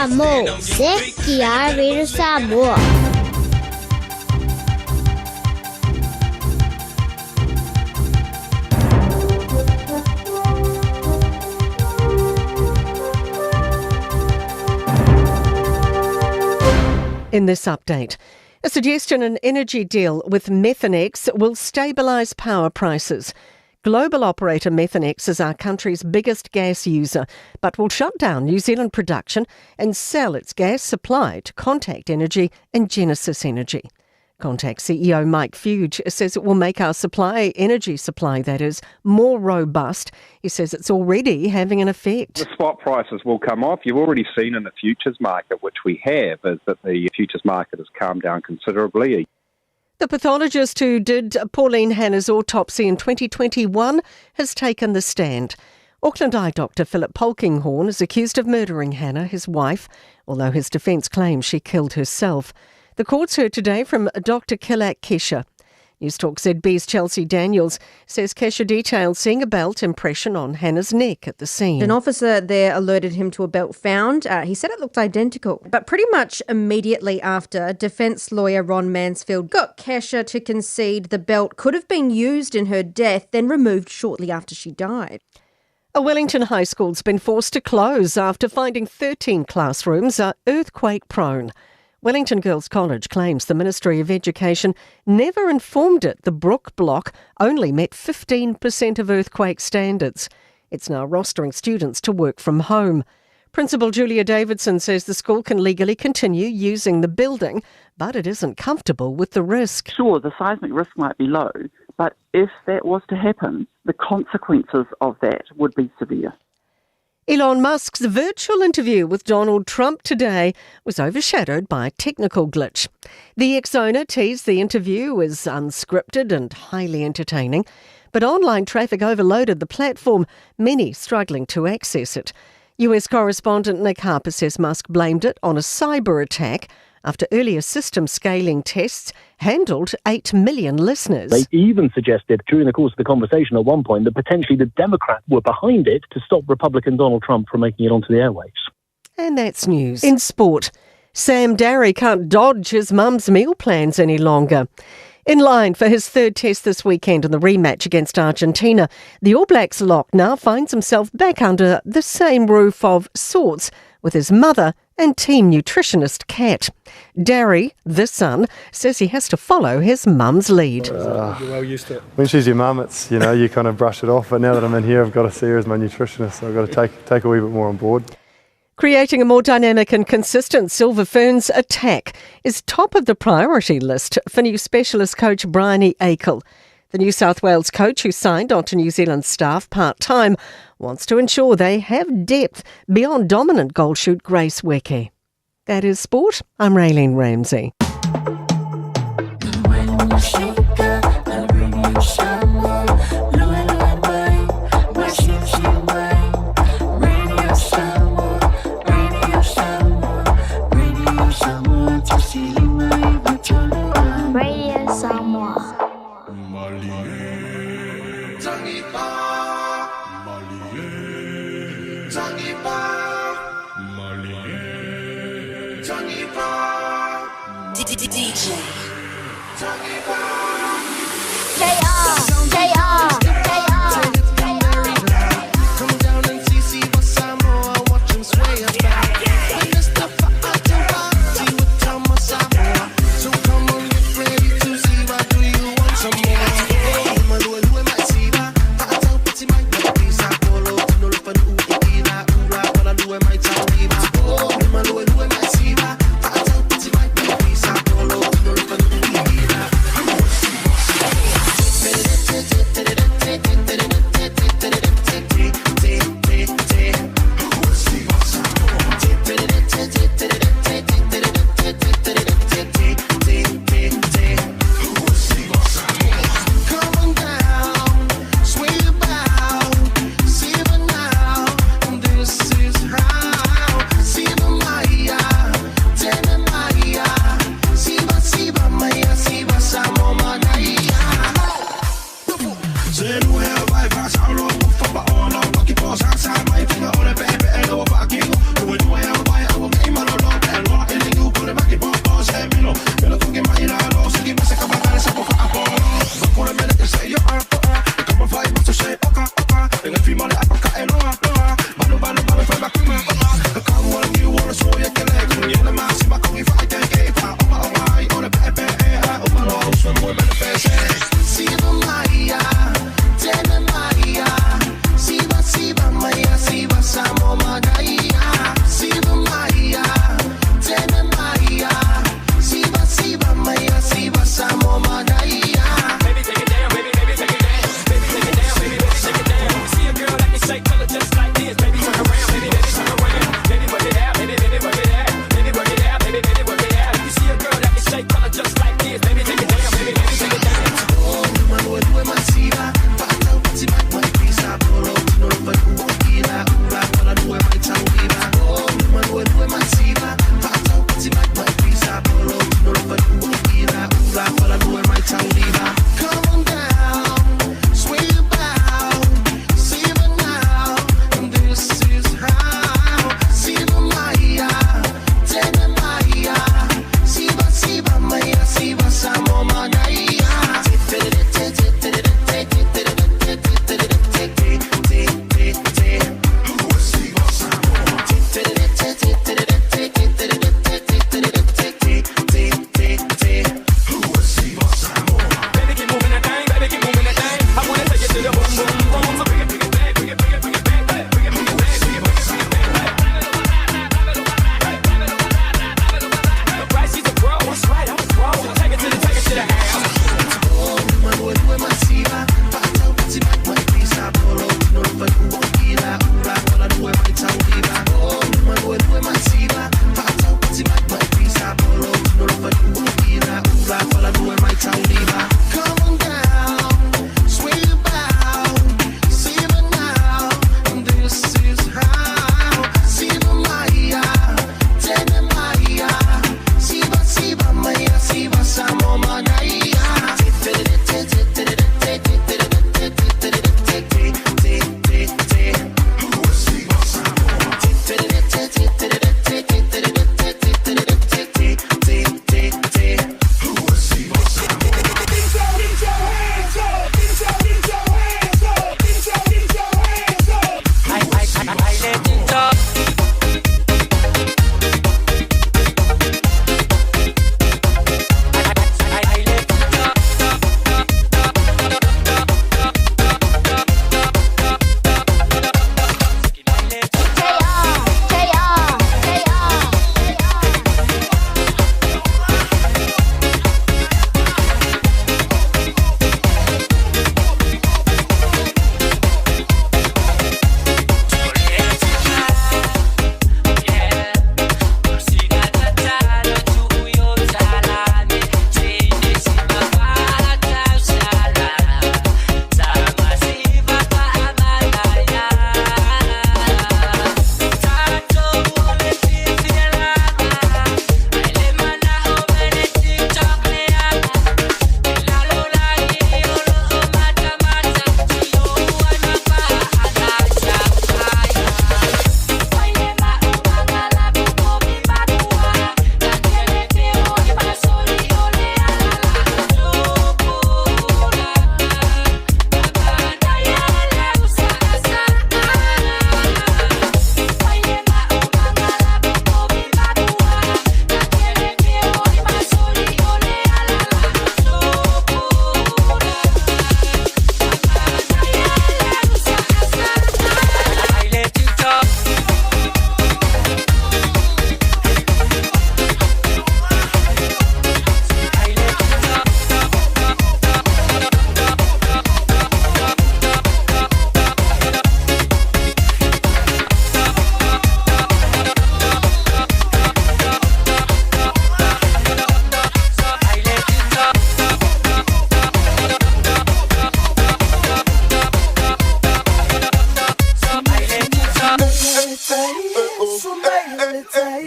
Samoa, se ki a Radio Samoa. In this update, a suggestion an energy deal with Methanex will stabilise power prices. Global operator Methanex is our country's biggest gas user, but will shut down New Zealand production and sell its gas supply to Contact Energy and Genesis Energy. Contact CEO Mike Fuge says it will make our supply, energy supply that is, more robust. He says it's already having an effect. The spot prices will come off. You've already seen in the futures market, which we have, is that the futures market has calmed down considerably. The pathologist who did Pauline Hanna's autopsy in 2021 has taken the stand. Auckland eye doctor Philip Polkinghorne is accused of murdering Hanna, his wife, although his defence claims she killed herself. The court's heard today from Dr. Kilak Kesha. News Talk ZB's Chelsea Daniels says Kesha detailed seeing a belt impression on Hanna's neck at the scene. An officer there alerted him to a belt found. He said it looked identical. But pretty much immediately after, defence lawyer Ron Mansfield got Kesha to concede the belt could have been used in her death, then removed shortly after she died. A Wellington high school's been forced to close after finding 13 classrooms are earthquake prone. Wellington Girls College claims the Ministry of Education never informed it the Brook block only met 15% of earthquake standards. It's now rostering students to work from home. Principal Julia Davidson says the school can legally continue using the building, but it isn't comfortable with the risk. Sure, the seismic risk might be low, but if that was to happen, the consequences of that would be severe. Elon Musk's virtual interview with Donald Trump today was overshadowed by a technical glitch. The ex-owner teased the interview was unscripted and highly entertaining, but online traffic overloaded the platform, many struggling to access it. US correspondent Nick Harper says Musk blamed it on a cyber attack after earlier system scaling tests handled 8 million listeners. They even suggested during the course of the conversation at one point that potentially the Democrats were behind it to stop Republican Donald Trump from making it onto the airwaves. And that's news. In sport, Sam Darry can't dodge his mum's meal plans any longer. In line for his third test this weekend in the rematch against Argentina, the All Blacks lock now finds himself back under the same roof of sorts with his mother and team nutritionist Kat. Darry, the son, says he has to follow his mum's lead. You're well used to it. When she's your mum, it's, you know, you kind of brush it off, but now that I'm in here, I've got to see her as my nutritionist, so I've got to take a wee bit more on board. Creating a more dynamic and consistent Silver Ferns attack is top of the priority list for new specialist coach Bryony Akle. The New South Wales coach, who signed onto New Zealand staff part-time, wants to ensure they have depth beyond dominant goal shoot Grace Nweke. That is sport. I'm Raylene Ramsey. Radio Samoa. DJ. J-R, J-R, J-R. Come down and see what Samoa, watch him sway about. When Mr. Fa'atawati would tell my Samoa. So come on, get ready to see why do you want some more?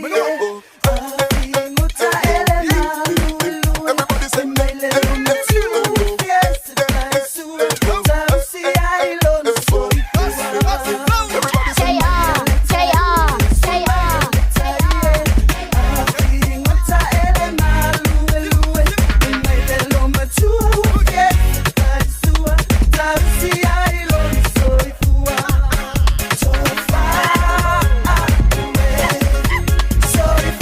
JR, JR, JR, Sorry.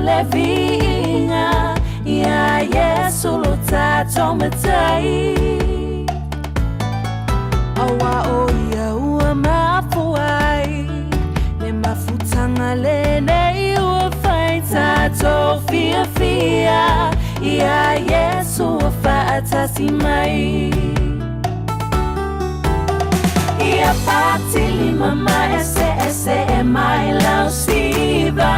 le viiga Iā Iesu lo tatou Matai. Aua o ia ua mafua ai le mafutaga lenei ua fai tatou fiafia Iā Iesu ua faatasi mai. Ia patilima ma eseese e mai lau siva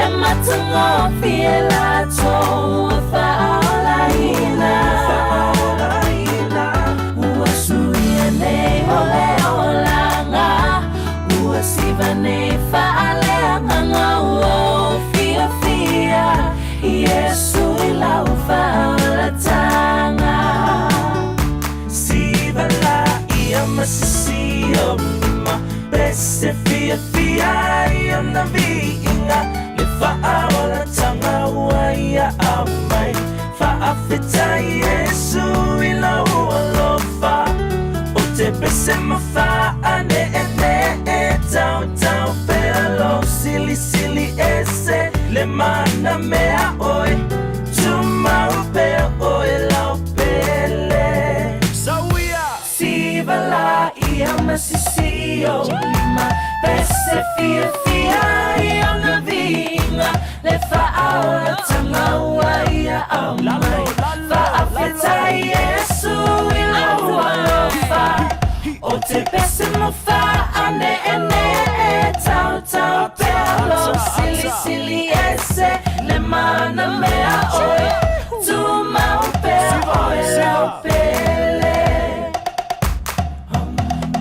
E matagofie latou ua faaolaina Ua suia nei o le olaga Ua siva nei faaleagaga Ua ou fiafia Iesu i lau faaolataga Siva laia ma sisi o lima Pese fiafia ai ona viiga Le faaolataga ua ia aumai Faafetai Iesu i lou alofa Ou te pese ma faaneenee Tautau pea lou silisili ese Le mana mea oe Tumau pea oe lau pele Sauia Siva laia ma sisi o lima Pese fiafia ai ona viiga Le faaolataga ua ia aumai Faafetai Iesu i lou alofa Ou te pese ma faaneenee Tautau pea lou silisili ese Le mana mea oe Tumau pea oe lau pele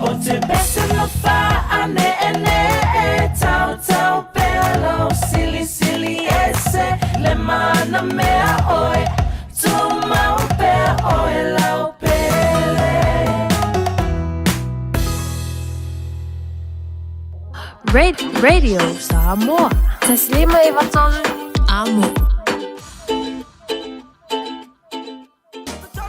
Ou te pese ma faaneenee Tautau pea lou silisili ese Le mana mea oe Tumau pea oe lau pele Radio Samoa. Taslima Ivatolu. Amo.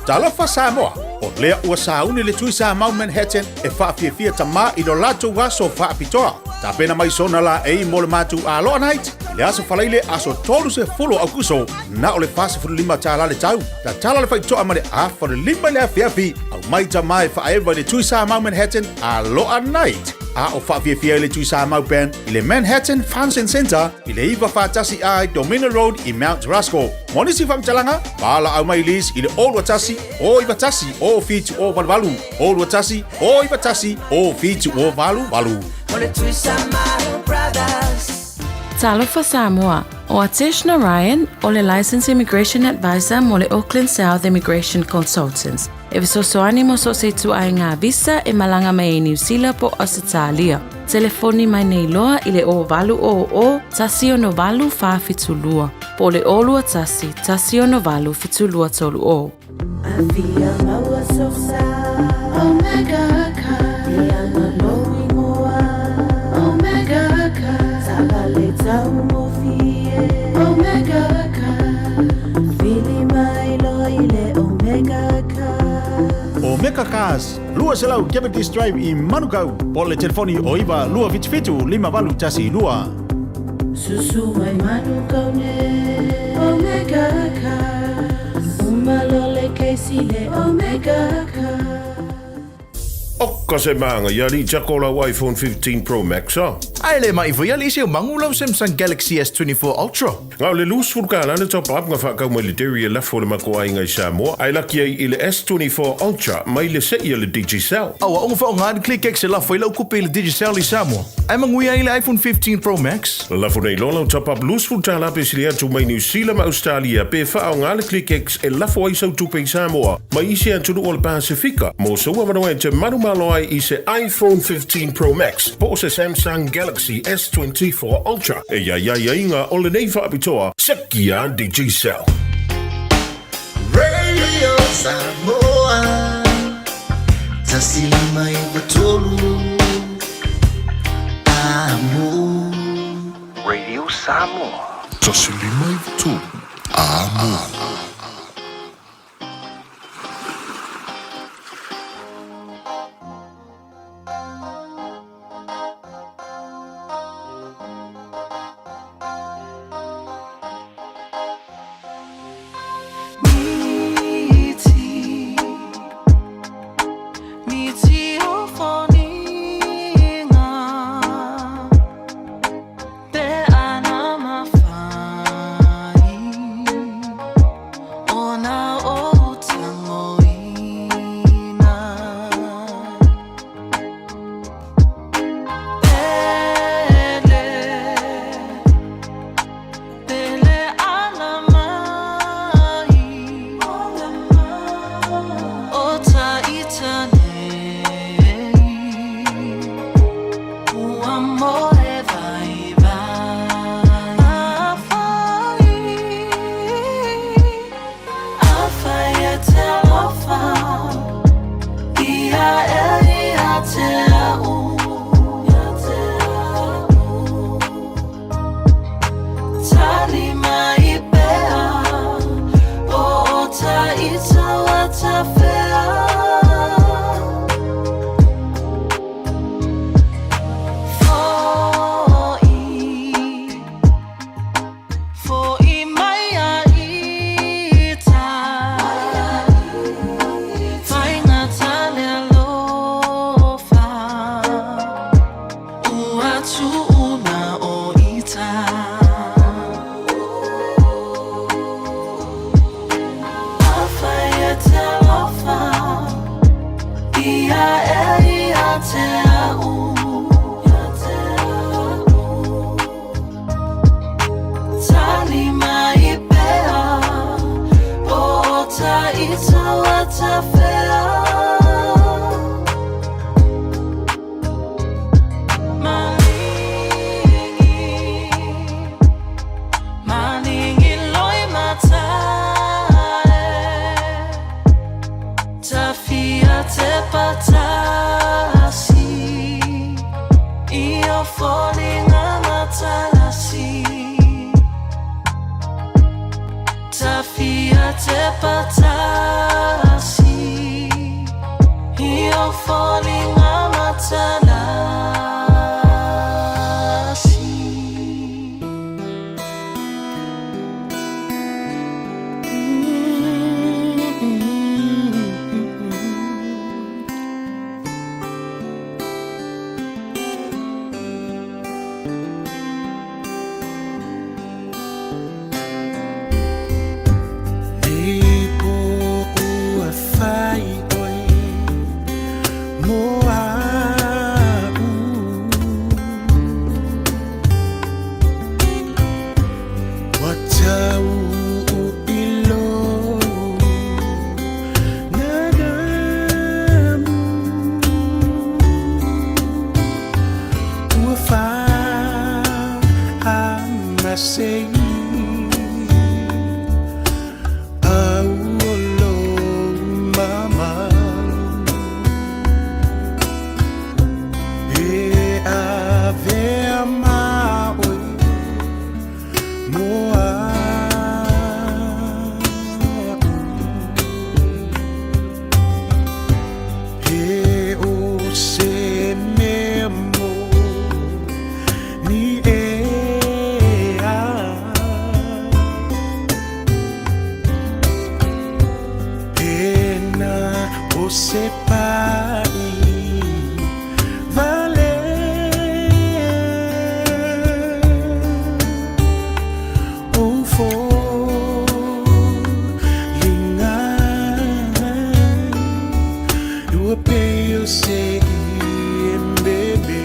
Talofa Samoa, o lea ua sauni le Tui Samau Manhattan e faafiafia tamā i lo latou aso faapitoa. Tapena mai sona laei mo le matou Aloha Night i le aso Faraile aso 30 o Aukuso, na o le $45 tālā le tau. Tatala le faitoa mai le afa o le 5 i le afiafi, aumai tamā e faaeva i le Tui Samau Manhattan Aloha Night. A o faafiafia ai le Tui Samau Band i le Manhattan Function Centre i le 941 A Domina Road i Mount Roskill. Mo nisi faamatalaga, valaau mai Liz i le 021 091 0788 021 091 0788. O le Tui Samau Brothers. Talofa Samoa, o Atesh Narayan, o le Licensed Immigration Advisor mo le Auckland South Immigration Consultants. E fesoasoani mo so o se ituaiga visa e malaga mai ai Niu Sila po o Ausetalia. Telefoni mai nei loa i le 0800 168 472 po o le 021 168 7230. Afia maua sosa Omega Car Ianga lou ingoa Omega Car Taavale taugofie Omega Car Vili mai loa i le Omega Car Omega Cars, 200 Cavendish Drive i Manukau, po o le telefoni o 9 277 5812. Susu mai Manukau nei Omega Cars Uma loa le kesi le Omega Cars. Oka se maga ia alii Jako lau iPhone 15 Pro Max a. Ae le mai foi alii se mangu lau Samsung Galaxy S24 Ultra. Ga o le 20 tala le top up nga faakau mai le Derry e lafo le matou aiga i Samoa ae laki ai i le S24 Ultra mai le se'i a le Digicel. Aua onga faaaoga le ClickX e lafo ai lau kupe i le Digicel i Samoa. Ae manuia ai le iPhone 15 Pro Max. Lafo nei loa lau top up $20 pe sili atu mai Niu Sila ma Ausetalia pe faaaoga le ClickX e lafo ai sau tupe i Samoa mai isi atunuu o le Pasefika mo sou avanoa e te manumalo ai i se iPhone 15 Pro Max po o se Samsung Galaxy S24 Ultra. E i ai aiaiga o lenei faapitoa, sekia Digicel. Radio Samoa 105 3 Amo. Radio Samoa. 105 3 Amo. Sei au o lo mamalu E avea ma oe mo a'u E o se mea mo ni e a Pena o se pai vale O foliga Ua pei o se i bebe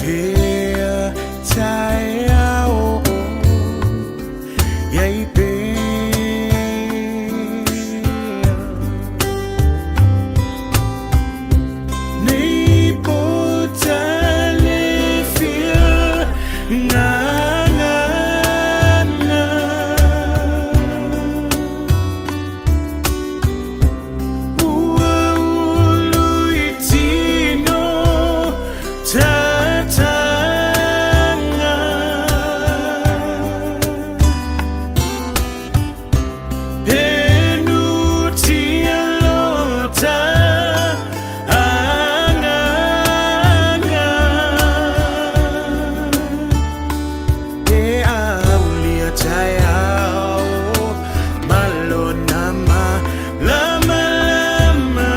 Pea tae ao Iai pea Nei po tale fia ngā ngā ngā Ua ulu i tino tatanga Penu tia lota anga E aulia tai ao malo na ma lama lama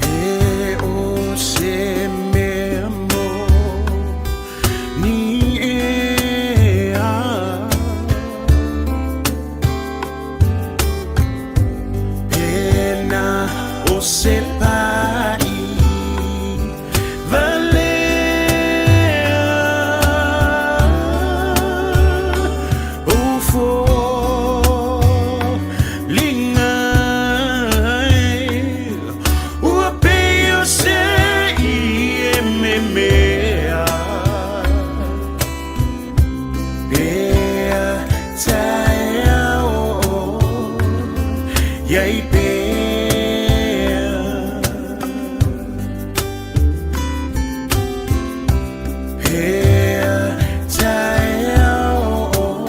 E o se mea mo ni e a Pena o se pai valea O foliga Ua pei o se i e memea Pea tae ao Iai pea Pea tae ao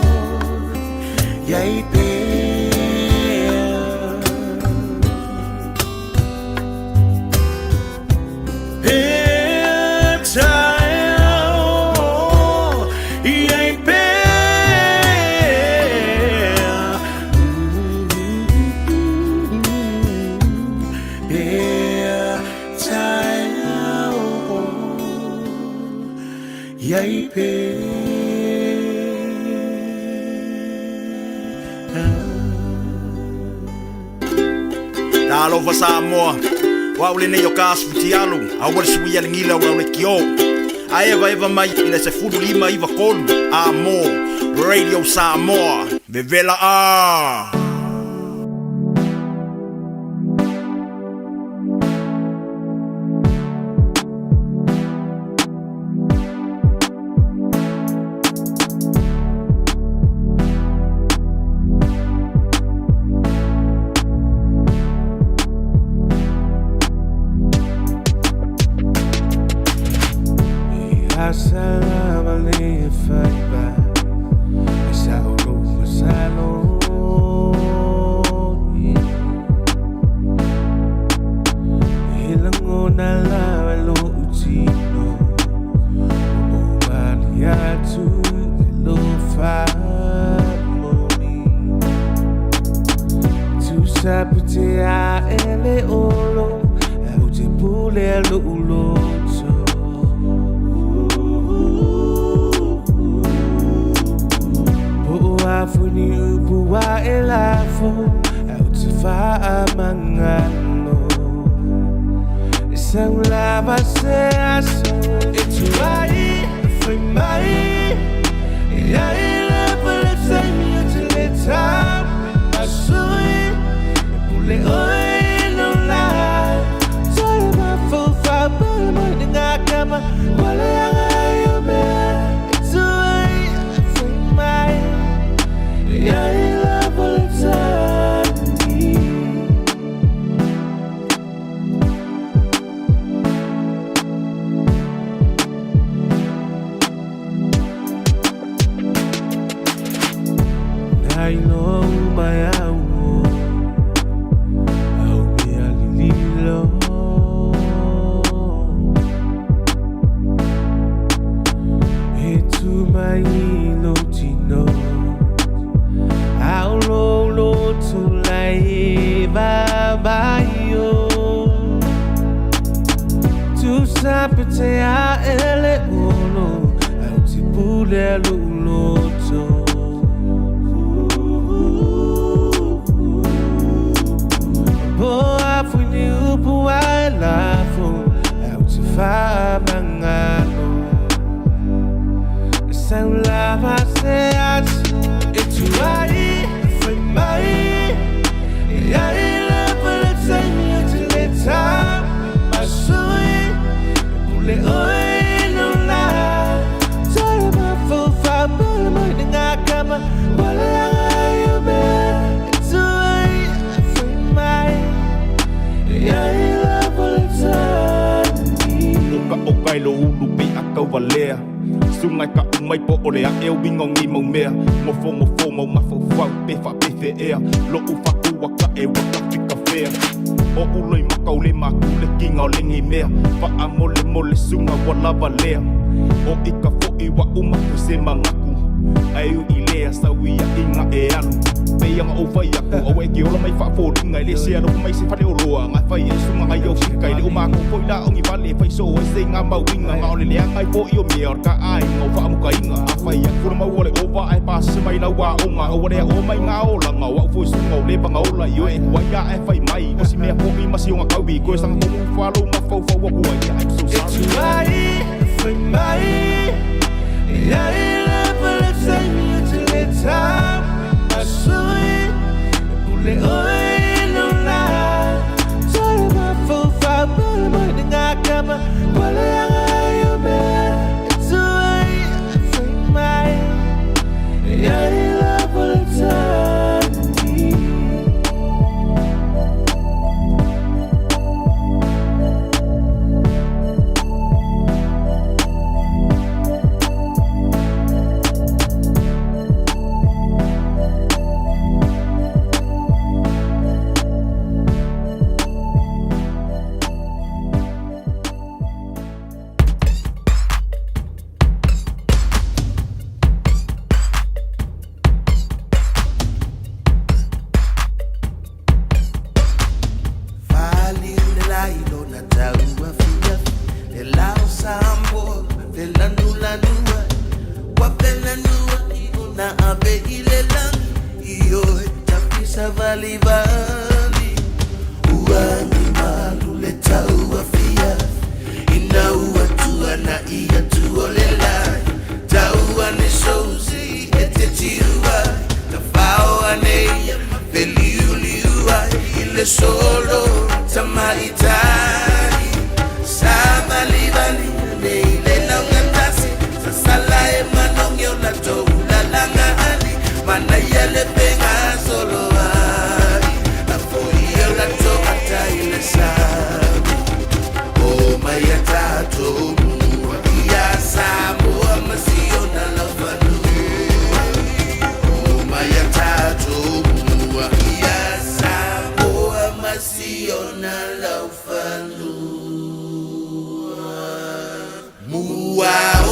Iai pea Pea tae ao Iai pea Pea tae ao Iai pea Talofa Samoa Wa ule nei o ka asu fitialu Aua le suia le gila ua le kio Ae eva mai i le 1593 A mo Radio Samoa Vevela a Asalama Sa ulu masalo Hilango na lalo utino Umaliatu lo famoni Tu sapute a ele olo Au te pule lo uloto Po'o afuni upu a e lafo Au te whaamangano E sau lava se aso E tuai, whai mai E ai le pele taimi o te le tau A sui, e pule oi no pete a ele ulu Au ti pule luloto Po a fui upu a e lafo Au te whamangalo Sau lava se atu E tuai whai mai Ia i le pele taimi o te le tā Masui Pule oi no la Tara mafo wha mai ni ngā kama Wale anga i o mea E tuai whai mai Ia i le pele taimi Oka oka i lo ulu pe a kauvalea Sungai ka umai po ole a e wingo ngi mau mea Ngofo ngofo mau mafau pe fa pe fe ea Lo ufa kua ka e waka fika fea O uloi makau le makule kinga o lengi mea Fa a mole mole sunga wala valea O ika fo i wa uma se mangaku Ai u i lea sauia inga e alu Peianga o whai aku Awe ke ola mai whaaforinga I le sea loko mai se whare o loa Ngai whai e sunga ngai au fika I le o mako foi la ongi vale Whai so e se ngā mauinga Ngā ole lea ngai fo i o mea Ora ka ai ngā o whaamuka inga A whai aku na mau ole ova Ai pāsese mai lau a onga Awa lea o mai ngā olanga O au fo sunga o le panga ola I oe kua ia e whai mai O si mea fo i masi o ngā kaui Koe sanga tomu whalo ma fau fau aku ai I'm so E sorry tuai whai mai Ia i le pele taimi o te le tā Masui Pule oi no la Tara mafo wha mai ni ngā kama Wale anga i o mea E tuai whai mai Ia i le pele taimi Fali le lai lo na taua fia Le lao sambo le lanu lanua Wa pelanua i ona abe i le langi Iyo he tafisa vali vali Ua ni malu le taua fia Ina ua tua na ia tua le lai Taua ne souzi e te tiua Ta whao ane ia ma peliuliu ai I le solo tamaitai Sa vali vali ane i le laungatasi Sa sala e manongi o la toula langa ali Mana ia le penga solo ai A foi e o la toata i le sami O mai a tātou mua Ia Samoa masiona laufanua O mai a tātou mua Ia Samoa masiona laufanua Mua o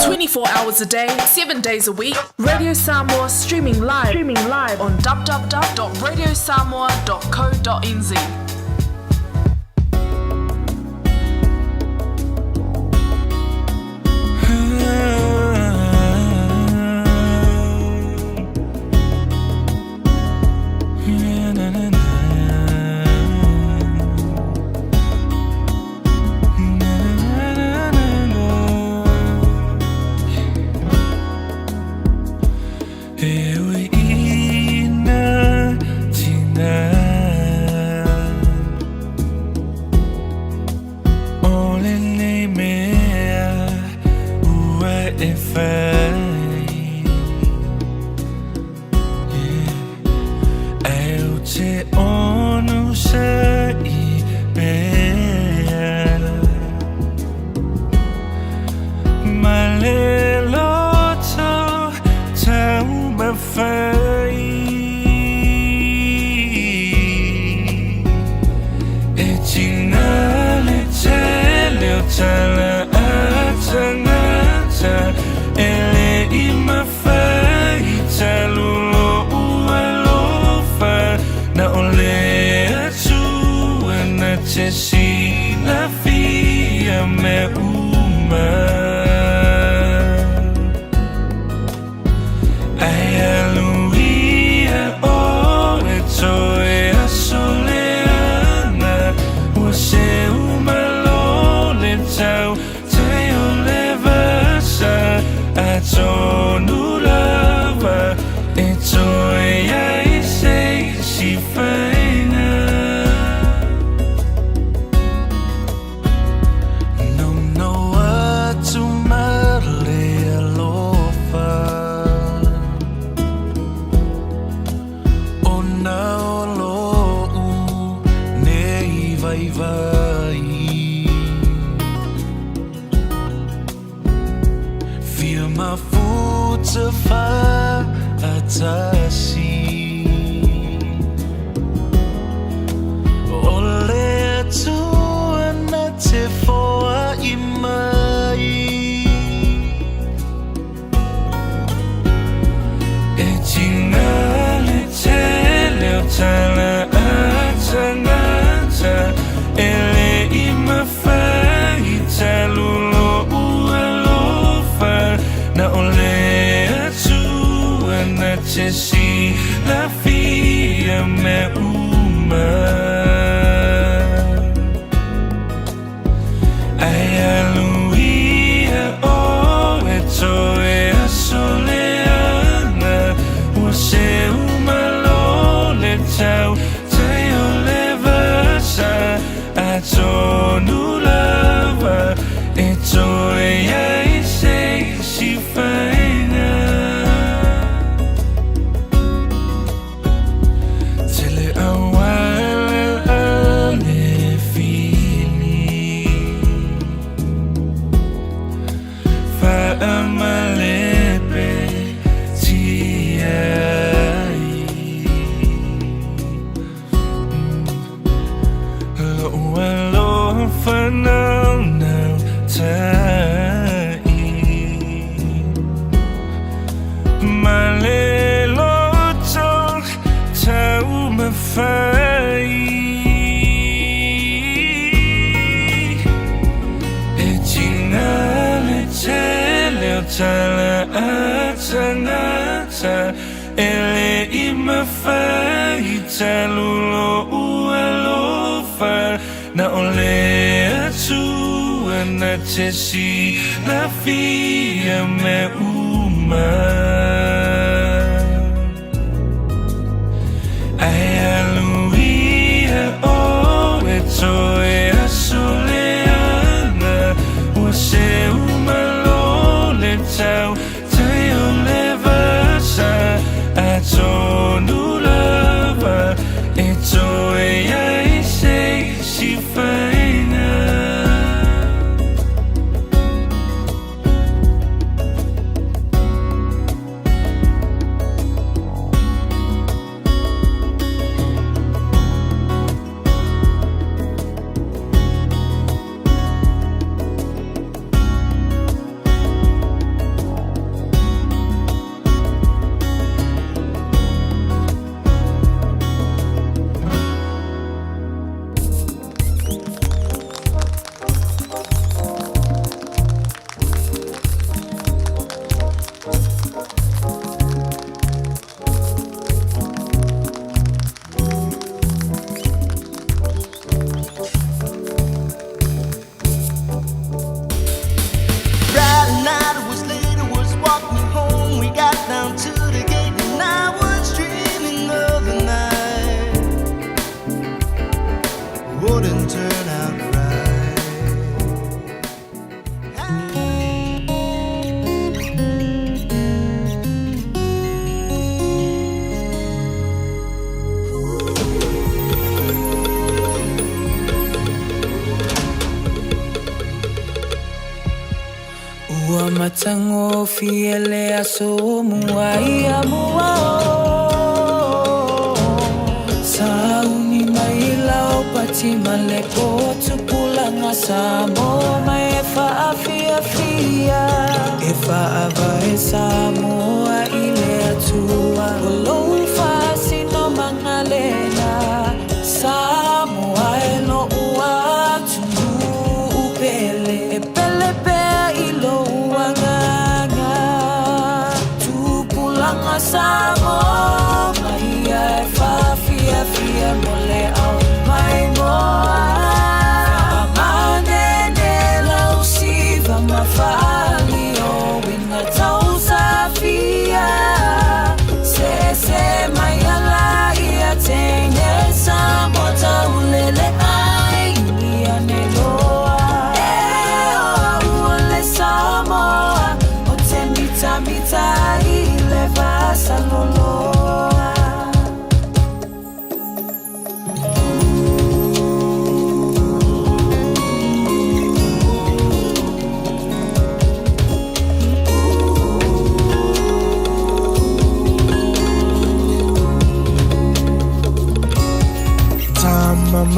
24 hours a day, 7 days a week. Radio Samoa streaming live, on www.radiosamoa.co.nz. E ui ina tina O le nei mea ua e fai Ai o te ono sa i pea Ma le loto tau mawhai E tina le tele o tala a tangata E Ia mafuta fa'atasi. O le Atua na te foa'i mai. E tiga le tele o tala a tagata, e le'i mafai talu lo'u alofa. Na o le Atua na te silafia mea uma. Ae alu ia oe toe aso leaga, ua seu malo le tautai o le vasa. Atonu lava e toe i ai se isi faiga. Tele auala a le fili, faamalepe tiai. Lo'u alofa naunautai, ma le loto taumafai. E tiga le tele o tala a tagata, e le'i mafai talu lo'u alofa. Na o le Atua na te silafia mea uma. Ae alu ia oe toe aso leaga, ua seu malo le tautai o le vasa. Atonu lava e toe i ai se isi faiga. Friday night, it was late, I was walking home. We got down to the gate, and I was dreaming of the night. Wouldn't turn out right. Ua matagofie le aso o mua ia mua o. Sauni mai lau pati ma le potu pulanga Samoa mai e faafiafia. E faavae Samoa i le Atua. O lou faasinomaga lena. Samoa e lo'u atunuu pele. E pele pea i lou agaga. Tupulaga Samoa mai ia e faafiafia mo le ao maimoa. Faamanene lau siva ma faalio uiga tausafia. Sese mai ala ia teine Samoa taulele ai ia ne loa. E o au o le Samoa o te mitamita i le vasaloloa.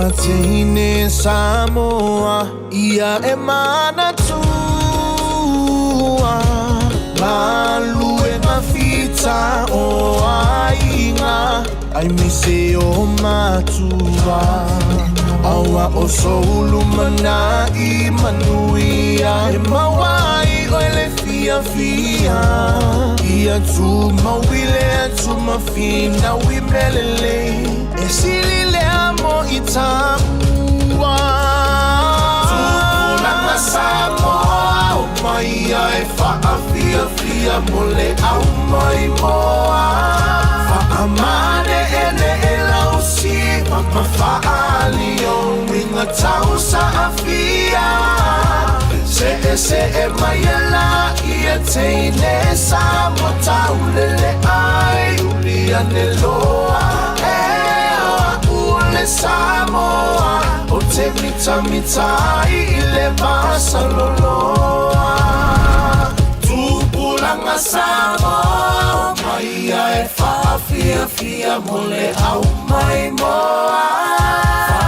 mateine Samoa Ia e manatua Maluenga fita o aiga Ai mise o matua Aua o soulu manai manuia E mawai o le fia fia Ia tu mawile atu mawhina wi melele E sili le amo i tamua Tupulaga Samoa o mai ai whaafia mo le au mai moa Whaamane e le e lausi Mawhaali o winga tau saafia Se e se e mai e la ia teine Samoa taulele ai uli ane loa E oa ule Samoa O te mita mita ai i le vasaloloa Tupulaga Samoa o mai ai whaafiafia mo le au mai moa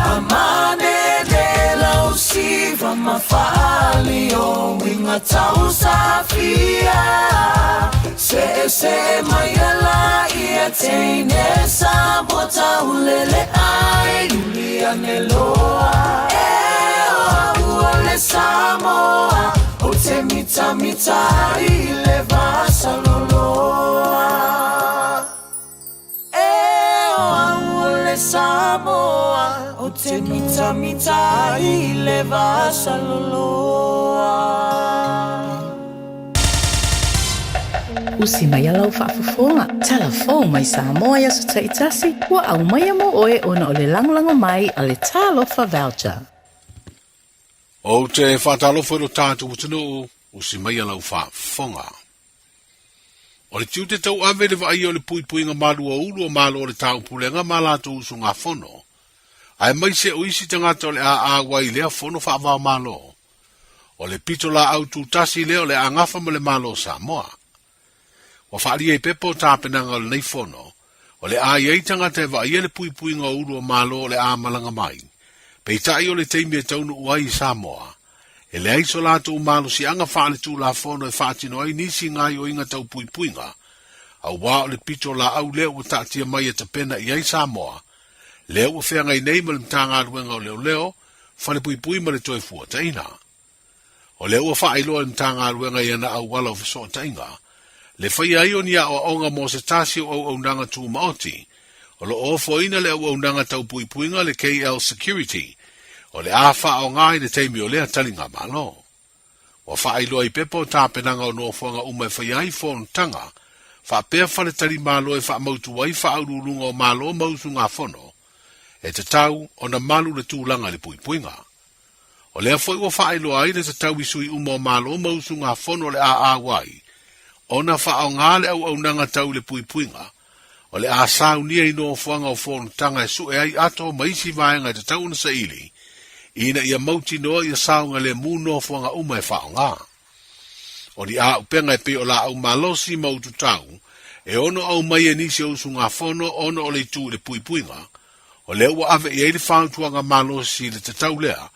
Whaamane le lau siva ma whaali o winga tau safia Se e se e mai ala ia teine Samoa taulele ai uli ane loa E oa ua le Samoa O te mita mita ai le vasaloloa E oa ua le Samoa O te mita mita ai le vasaloloa Usi mai lau faafofoga, talafou mai Samoa i aso taitasi, ua aumaia mo oe ona o le lagolago mai a le Talofa Voucher. Ou te faatalofa i lo tatou atunuu, usi mai lau faafofoga. O le tiute tauave i le vaaia o le puipuiga malu o ulu o Malo o le Taupulega ma latou usugafono, aemaise o isi tagata o le a auai i lea fono faava-o-Malo. O le pitolaau tutasi lea o le a gafa ma le Malo o Samoa. Ua faaalia i pepa o tapenaga o lenei fono, o le a i ai tagata e vaaia le puipuiga o ulu o Malo o le a malaga mai. Peitai o le taimi e taunuu ai i Samoa, e leai so latou malosiaga faaletulafono e faatino ai nisi gaoioiga tau puipuiga, auā o le pitolaau lea ua taatia mai e tapena i ai Samoa, lea ua feagai nei ma le Matagaluega o Leoleo, Falepuipui ma le Toefuataiga. O lea ua faailoa e le Matagaluega i ana auala o fesootaiga, le faia ai o ni aoaoga mo se tasi o auaunaga tumaoti, o lo o ofoina le auaunaga tau puipuiga le KL Security, o le a faaaoga i le taimi o lea taligamalo. Ua faailoa i pepa o tapenaga o nofoaga uma e faia ai fonotaga, faapea faletalimalo e faamautu ai faauluuluga o Malo ma usugafono, e tatau ona malu le tulaga i le puipuiga. O lea foi ua faailoa ai le tatau i sui uma o Malo ma usugafono o le a auai, ona faaaoga le auaunaga tau i le puipuiga, o le a saunia i nofoaga o fonotaga e sue ai ato ma isi vaega e tatau ona saili, ina ia mautinoa ia saogalemu nofoaga uma e faaaoga. O ni āupega e pei o laau malosi ma ututau, e ono aumai e nisi o usugafono ona o le itu i le puipuiga, o lea ua ave i ai le fautuaga malosi i le tatau lea,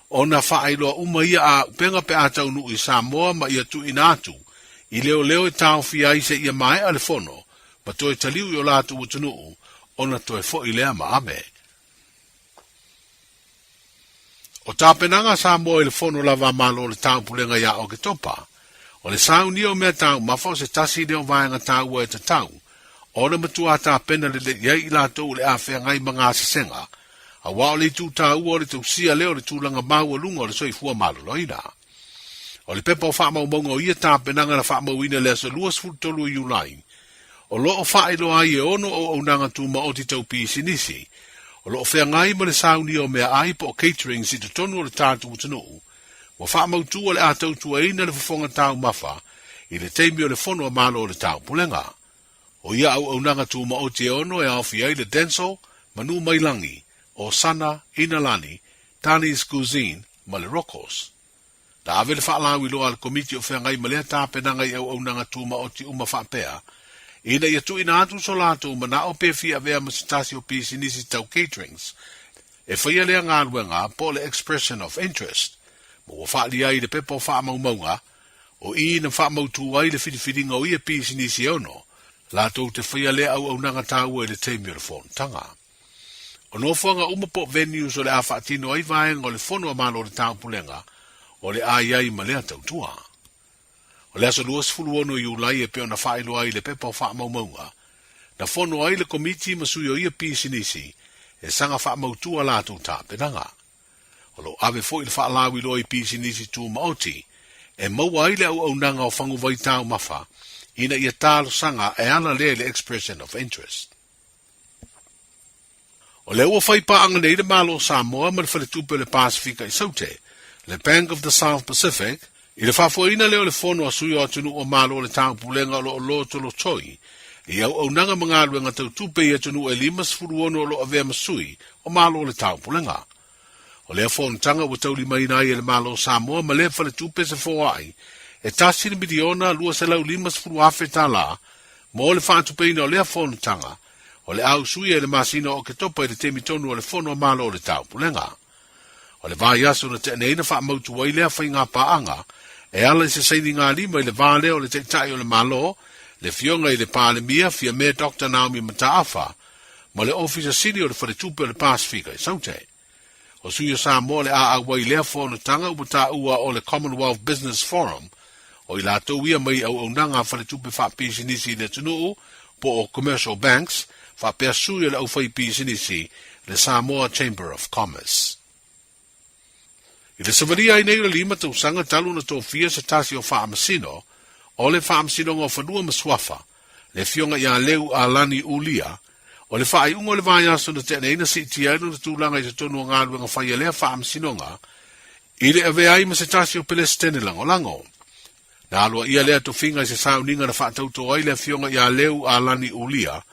ona faailoa uma ia āupega pe a taunuu i Samoa ma ia tuuina atu i leoleo e taofia ai seia maea le fono ma toe taliu i o latou atunuu ona toe foi lea ma ave. O tapenaga a Samoa i le Fono Lava a Malo o le Taupulega iā Oketopa, o le saunia o mea taumafa o se tasi lea o vaega taua e tatau ona matuā tapena lelei ai i latou o le a feagai ma gasesega, auā o le itu taua o le tausia lea o le tulaga maualuga o le soifua maloloina. O le pepa o faamaumauga o ia tapenaga na faamauina i le aso 23 o Iulai, o lo o faailoa ai e ono auaunaga tumaoti tau pisinisi, o lo o feagai ma le saunia o meaai po o caterings i totonu o le tatou atunuu, ua faamautu o le a tautuaina le fofoga taumafa i le taimi o le Fono a Malo o le Taupulega. O ia auaunaga tumaoti e ono e aofia ai le Denso, Manu Mailagi, Osana, Inalani, Tani's Cuisine ma le Rocos. Na ave le faalauiloa a le Komiti o Feagai ma lea tapenaga i auaunaga tumaoti uma faapea, ina ia tuuina atu so latou manao pe fia avea ma se tasi o pisinisi tau caterings. e faia lea galuega po o le Expression of Interest, ma ua faaalia ai i le pepa o faamaumauga, o i na faamautū ai le filifiliga o ia pisinisi e ono, latou te faia lea auaunaga taua i le taimi o le fonotaga. O nofoaga uma po o venues o le a faatino ai vaega o le Fono a Malo o le Taupulega, o le a i ai ma lea tautua. O le aso 26 Iulai e pei ona faailoa ai i le pepa o faamaumauga, na fono ai le Komiti ma sui o ia pisinisi e saga faamautu a latou tapenaga. O lo o ave foi le faalauiloa i pisinisi tumaoti e maua ai le auaunaga o faguvai taumafa ina ia talosaga e ala lea i le Expression of Interest. O lea ua fai paaga nei le Malo o Samoa ma le Faletupe o le Pasefika i Saute, le Bank of the South Pacific, i le faafoeina lea o le Fono a Sui o Atunuu o Malo o le Taupulega o lo o lotolotoi i auaunaga ma galuega tau tupe i atunuu e 56 o lo o avea ma sui o Malo o le Taupulega. O lea fonotaga ua taulimaina ai e le Malo o Samoa ma lea faletupe se foai e $1,250,000 mo le faatupeina o lea fonotaga o le a usuia i le masina o Oketopa i le taimi tonu o le Fono a Malo o le Taupulega. O le vaiaso na tea nei na faamautu ai lea faiga paaga e ala i se sainigalima i le va lea o le Taitai o le Malo, le Afioga i le Palemia Fiame Doctor Naomi Mataafa, ma le Ofisa Sili o le Faletupe o le Pasefika i Saute. O sui o Samoa o le a auai i lea fonotaga ua taua o le Commonwealth Business Forum, o i latou ia mai auaunaga a faletupe faapisinisi i le atunuu po o Commercial Banks, faapea sui o le aufaipisinisi, le Samoa Chamber of Commerce. I le savalia ai nei o le lima tausaga talu ona tofia se tasi o Faamasino o le Faamasinoga o Fanua ma Suafa, le Afioga ia Leu Alani Ulia, o le faaiuga o le vaiaso na tea nei na siitia ai lona tulaga i totonu o galuega fai a lea Faamasinoga i le avea ai ma se tasi o Pelesitene lagolago. Na aloaia lea tofiga i se sauniga na faatauto ai le Afioga ia Leu Alani Ulia,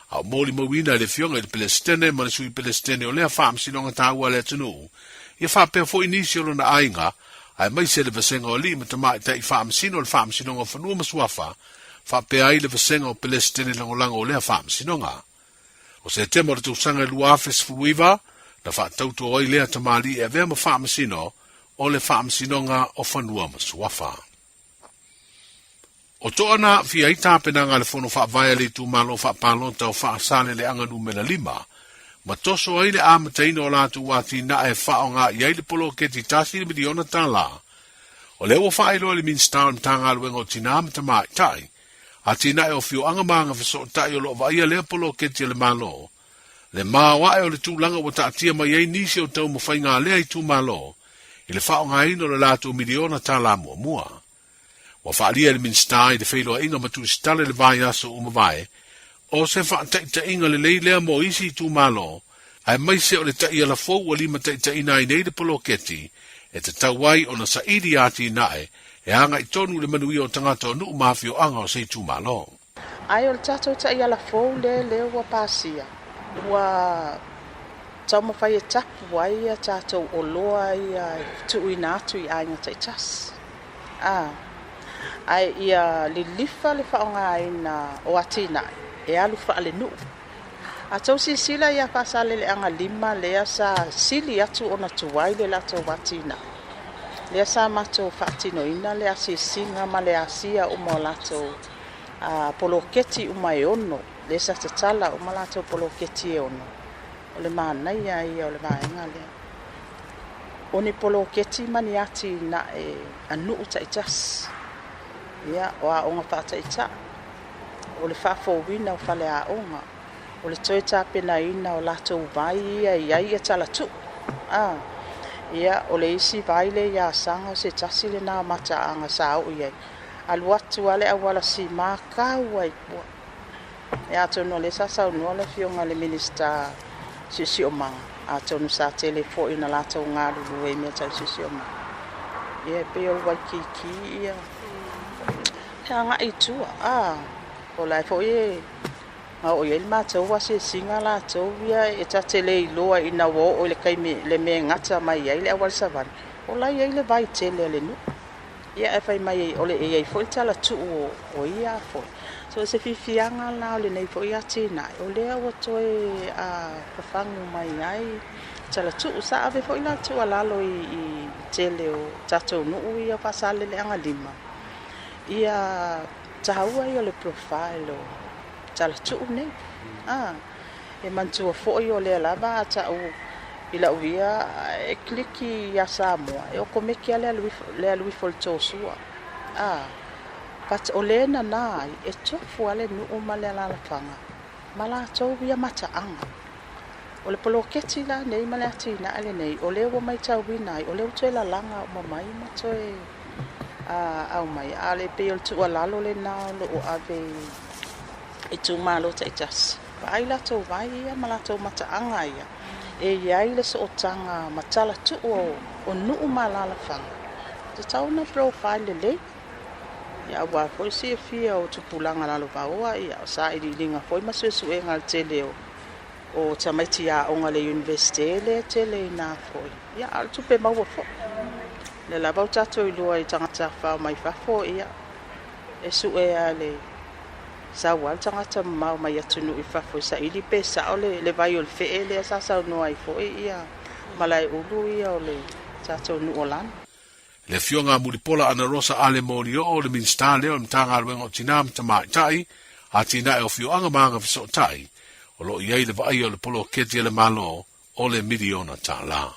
a o molimauina e le Afioga i le Pelesitene ma le Sui Pelesitene o lea Faamasinoga taua a le atunuu, ia faapea foi nisi o lona aiga, aemaise le Vasega o Alii ma Tamaitai Faamasino o le Faamasinoga o Fanua ma Suafa, faapea ai le Vasega o Pelesitene Lagolago o lea Faamasinoga. O Setema o le tausaga e 2019, na faatauto ai lea tamalii e avea ma Faamasino o le Faamasinoga o Fanua ma Suafa. O toa na aafia ai tapenaga a le Fono Faavae a le Itumalo Faapalota o Faasaleleaga Numera 5, ma toso ai le amataina o latou atinae e faaaoga i ai le poloketi $1 miliona. O lea ua faailoa e le Minisita o le Matagaluega o Tinā ma Tamaitai, Atinae o Afioaga ma Agafesootai o lo o vaaia lea poloketi a le Malo, le maoae o le tulaga ua taatia mai ai nisi o taumafaiga a lea itumalo i le faaaogaina o le latou miliona tala muamua. Ua faaalia e le Minisita i le feiloaiga ma Tusitala i le vaiaso ua mavae, o se faataitaiga lelei lea mo isi itumalo, aemaise o le taiala fou ua limataitaiina ai nei le poloketi e tatau ai ona saili atinae e agai tonu i le manuia o tagata o nuu ma afioaga o se itumalo. Ae o le tatou taiala fou lea lea ua pasia, ua taumafai e tapu ai a tatou oloa ia e tuuina atu i aiga taitasi. A, ae ia lilifa le faaaogaina o atinae e alu faalenuu. A tou silasila ia Faasaleleaga 5 lea sa sili atu ona tuai le latou atinae, lea sa matou faatinoina le asiasiga ma le asia uma o latou poloketi uma e ono, lea sa tatala uma latou poloketi e ono, o le manaia ia o le vaega lea. O ni poloketi ma ni atinae a nuu taitasi, ia, o aoga faataitai, o le faafouina o faleaoga, o le toe tapenaina o latou vai ia e i ai ia talatuu. A, ia, o le isi vai lea i Asaga o se tasi lena o mataaga sa oo i ai. Alu atu lava le auala sima tau ai i tua. Ia atonu o lea sa saunoa le Afioga i le Minisita Siosiomaga, atonu sa tele foi ona latou galulue i mea tau siosiomaga. Ia e pei o le Waikiki ia e agai i tua. A, o la e foi e oo i ai le matou asiasiga latou ia e ta te le iloa ina ua oo i le taimi le mea e gata mai ai le auala savali, o la e i ai le vai tele a le nuu. Ia ae fai mai o le e i ai foi le talatuu o ia foi. So o se fiafiaga la o lenei foi atinae, o lea ua toe fafagu mai ai Talatuu. Sa ave foi la le tuualalo i i le tele o tatou nuu ia o Faasaleleaga 5, ia taua ia o le profile o Talatuu nei. A e manatua foi o lea lava a ta'u i la'u ia e kiliki iā Samoa e okomeki a le alu ifo le alu ifo i le Tosua a but o lē nanā ai e tofu a le nuu ma le alalafaga ma latou ia mataaga. O le poloketi la nei ma le atinae lenei o lea ua matauina ai o lea ua toe lalaga uma mai ma toe aumai, a o le pei o le tuualalo lena o lo o ave i itumalo taitasi, vaai latou vai ia ma latou mataaga ia e i ai le sootaga ma talatuu o nuu ma alalafaga, e tatau ona profile lelei. Ia aua foi le silafia o tupulaga lalovaoa, ia o sailiiliga foi ma suesuega a le tele o tamaiti aoga a le Iunivesite lea e tele ina foi, ia a o le tupe maua foi. O lea lava ua tatou iloa i tagata tafafao mai fafo, ia e sue lava le sau lava le tagata mamao mai atunuu i fafo e saili pe sao le vai o le fee lea sa saunoa ai foi ia Malaeulu ia o le tatou nuu o Lano. Le Afioga a Mulipola Anarosa Ale Molioo, le Minisita lea o le Matagaluega o Tinā ma Tamaitai, Atinae o Afioaga ma Agafesootai, o lo o i ai le vaaia o le poloketi a le Malo o le miliona tālā.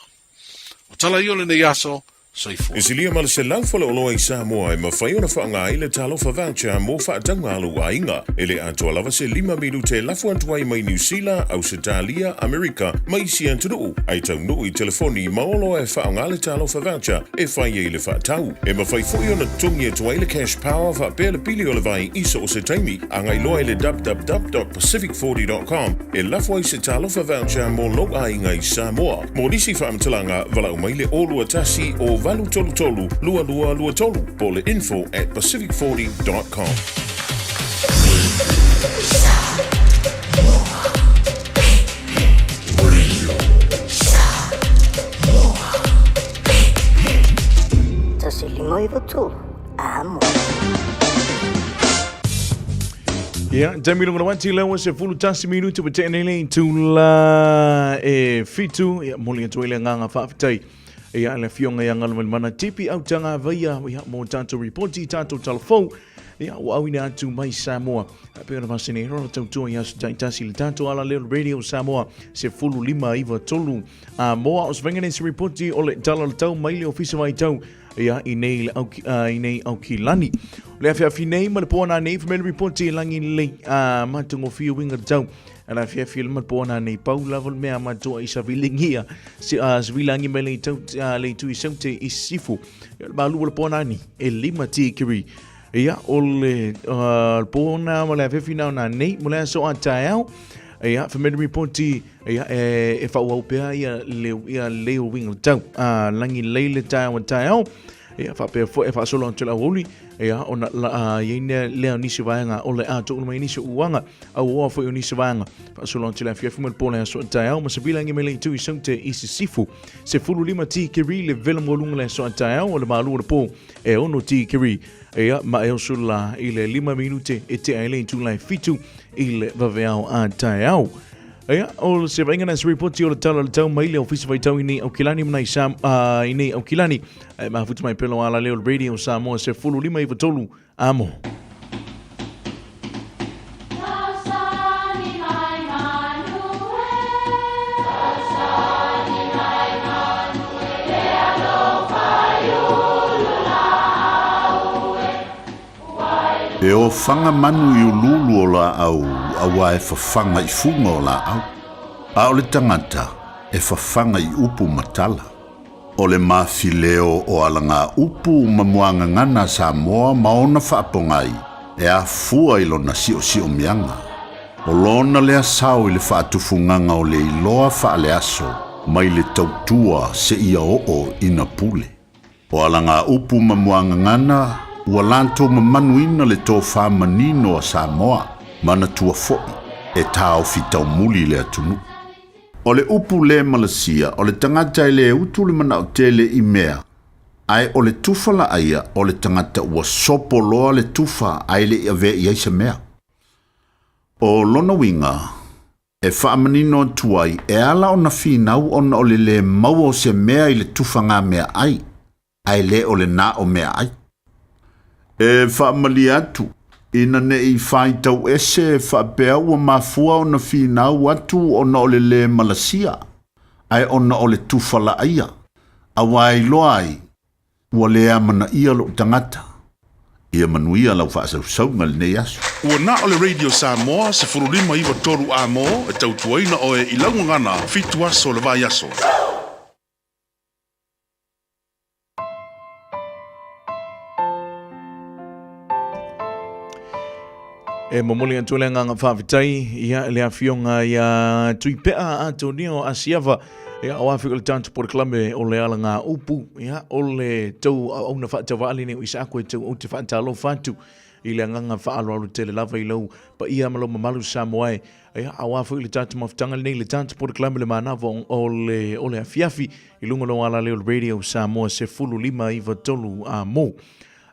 O tala ia o lenei aso, soifua. E silia ma le 100 faleoloa i Samoa e mafai ona faaaoga ai le Talofa Voucher mo faatauga a lou aiga. E le atoa lava se lima minute e lafo atu ai mai Niu Sila, Ausetalia, Amerika ma isi atunuu, ae taunuu i telefoni ma oloa e faaaoga le Talofa Voucher e fai ai le faatau. E mafai foi ona totogi atu ai le Cash Power faapea le pili o le vai i so o se taimi. Agai loa i le www.pacific40.com e lafo ai se Talofa Voucher mo lou aiga i Samoa. Mo nisi faamatalaga, valaau mai le 021 o 833 2223 po o le info@pacific40.com. 153, Amo. Ia, taimi lunga na wati lewa se 11 minuti wa tēnei lei tūla e fitu. Ia, moli atu ai le nganga whaafetai. Ia, le fionga ia ngalu mana tipi au tanga vaia. Ia, mō tātou reporti, tātou talafou. Ia, ua auina atu mai Samoa. Pe ona masene, rora tautua i aso taitasi le tātou ala leo Radio Samoa se 15 9 3. A moa o svengene se reporti o le tala le tau mai le ofisa vai tau. Ia, i nei le auki, i nei Aukilani. O le afiafi nei ma le poana nei, whamele ripoti e langi lei, a matungo fia winga tau. A le afiafi le ma le poana nei, pau lava le mea matua i savilingia, si, savilangi mai lei tau, lei tui saute i sifu. Ia, le malu o le poana nei, e lima tikiri. Ia, o le, le poana ma le afiafi nao na nei, mo le aso a taeao. Ia, whamele ripoti, Ia, e, e whauau pea ia le, ia leo winga tau. A, langi leile taeao a taeao. Ia, whapea fo, e whaasolo atu le auauli. Ia, ona, la, a, ia ina lea o nisi vaega, o le a tō mai nisi uanga, au oa foi o nisi vaega. Whaasolo atu le afiafi mo le pōle aso a taeao, ma se vilangi me le itu i saute i sisifu. Se 15 tikiri le vela mua lunga le aso a taeao, o le malu o le pō, e 6 tikiri. Ia, ma e oso la i le 5 minute e te ai le itu lai 7 i le vaveao a taeao. Ia, o se vaaiga na se ripoti o le tala o le tau mai le ofisa faitau i nei Aukilani ma nai Sam, i nei Aukilani. E mafuta mai pelo ala leo Radio Samoa se 15 9 3 amo. E ofaga manu i uluulu o laau auā e fafaga i fuga o laau, a o le tagata e fafaga i upu ma tala. O le mafileo o alagaupu ma muagagana a Samoa ma ona faapogai e afua i lona siosiomiaga. O lona lea sao i le faatufugaga o le iloa faaleaso mai le tautua seia oo ina pule. O alagaupu ma muagagana ua latou mamanuina le tofā manino a Samoa, manatua foi e taofi taumuli le atunuu. O le upu lē malasia, o le tagata e lē utu le manao tele i mea, ae o le tufa laaia o le tagata ua sopo loa le tufa ae le i avea i ai se mea. O lona uiga, E faamanino atu ai, e ala ona finau ona o le lē maua o se mea i le tufaga meaai, ae lē o le na o meaai. E faamalie atu, ina neʻi faitau ese faapea ua mafua ona finau atu ona o le lē malasia, ae ona o le tufa laaia, auā e iloa ai, ua lē amanaia loʻu tagata. Ia manuia lau faasausauga i lenei aso. Ua na o le Radio Samoa 15 93 amo e tautuaina oe i lau gagana 7 aso o le vaiaso. E momoli atu le agaga faafetai ia le afioga ia Tuipea Antonio Asiava ia o afi o le tatou polokalame o le alaga upu ia o le tou auauna faatauvaali nei o Isaako e tau ou te faatalofa atu i le agaga faaaloalo tele lava i lou paia ma lou mamalu Samoa e ia aua foi le tatou mafutaga lenei le tatou polokalame le manava o le o le afiafi i luga o lou alaleo o le Radio Samoa 1593 a mo.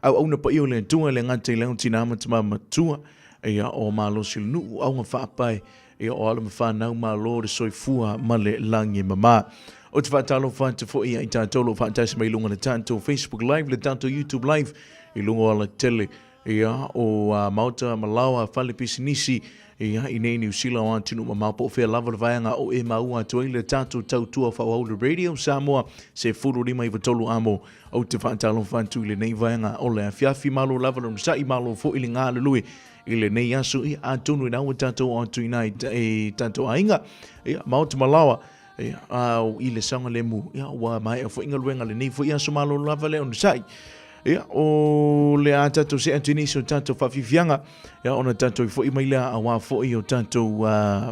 Auauna paia o le Atua e le gata i le ao tina ma tama matua, ia o malosi o le nuu, auga faapae, ia o alo ma fanau malo le soifua ma le lagi mama. Ou te faatalofa atu foi ia i tatou o lo o faatasi mai i luga o le tatou Facebook Live, le tatou YouTube Live, i luga o alatele ia o maota ma laoa fale pisinisi ia i nei Niu Sila o atunuu mamao po o fea lava le vaega o e maua atu ai le tatou tautua faaauau le Radio Samoa 1593 amo. Ou te faatalofa atu i lenei vaega o le afiafi. Malo lava le onosai, malo foi le galulue i lenei aso. Ia, atonu ina ua tatou oo atu ina i tatou aiga, ia, maota ma laoa, ia, a, i le saogalemu, ia, ua maea foi galuega lenei foi aso. Malo lava le onosai. Ia, o le a tatou see atu i nisi o tatou faafiafiaga, ia, ona tatou foi mai lea aua foi o tatou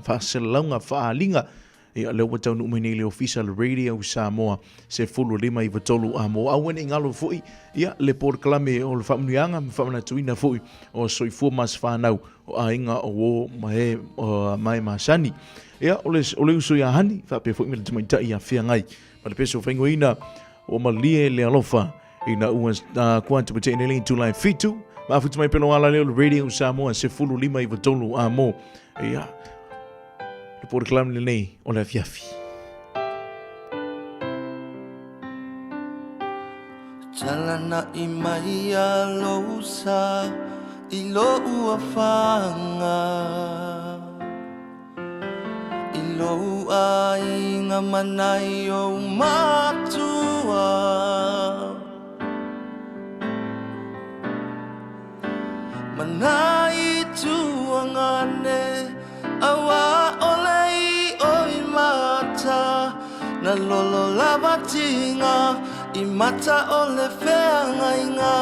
faasalalauga faaaliga. Ia, lea ua taunuu mai nei le Ofisa le Radio Samoa 1593 a mo aua ne i galo foi ia le polokalame o le faamanuiaga ma faamanatuina foi o soifua ma se whanau o aiga o o ma e, o, ma e masani. Ia, o le, o le uso ia Hani, faapea foi me le tamaitai ia Feagai. Ma le peso faingoina o malie le alofa ina ua kua atu te nei tulai fitu. Mafuta mai pelo ala leo le Radio Samoa 1593 a mo. Ia, le polokalame lenei o le afiafi. Talana i mai a lousa i lo ua whanga I lou aiga manai ou matua Manai tuangane aua ole i oi mata Na lolo lava tinga i mata o le feagaiga.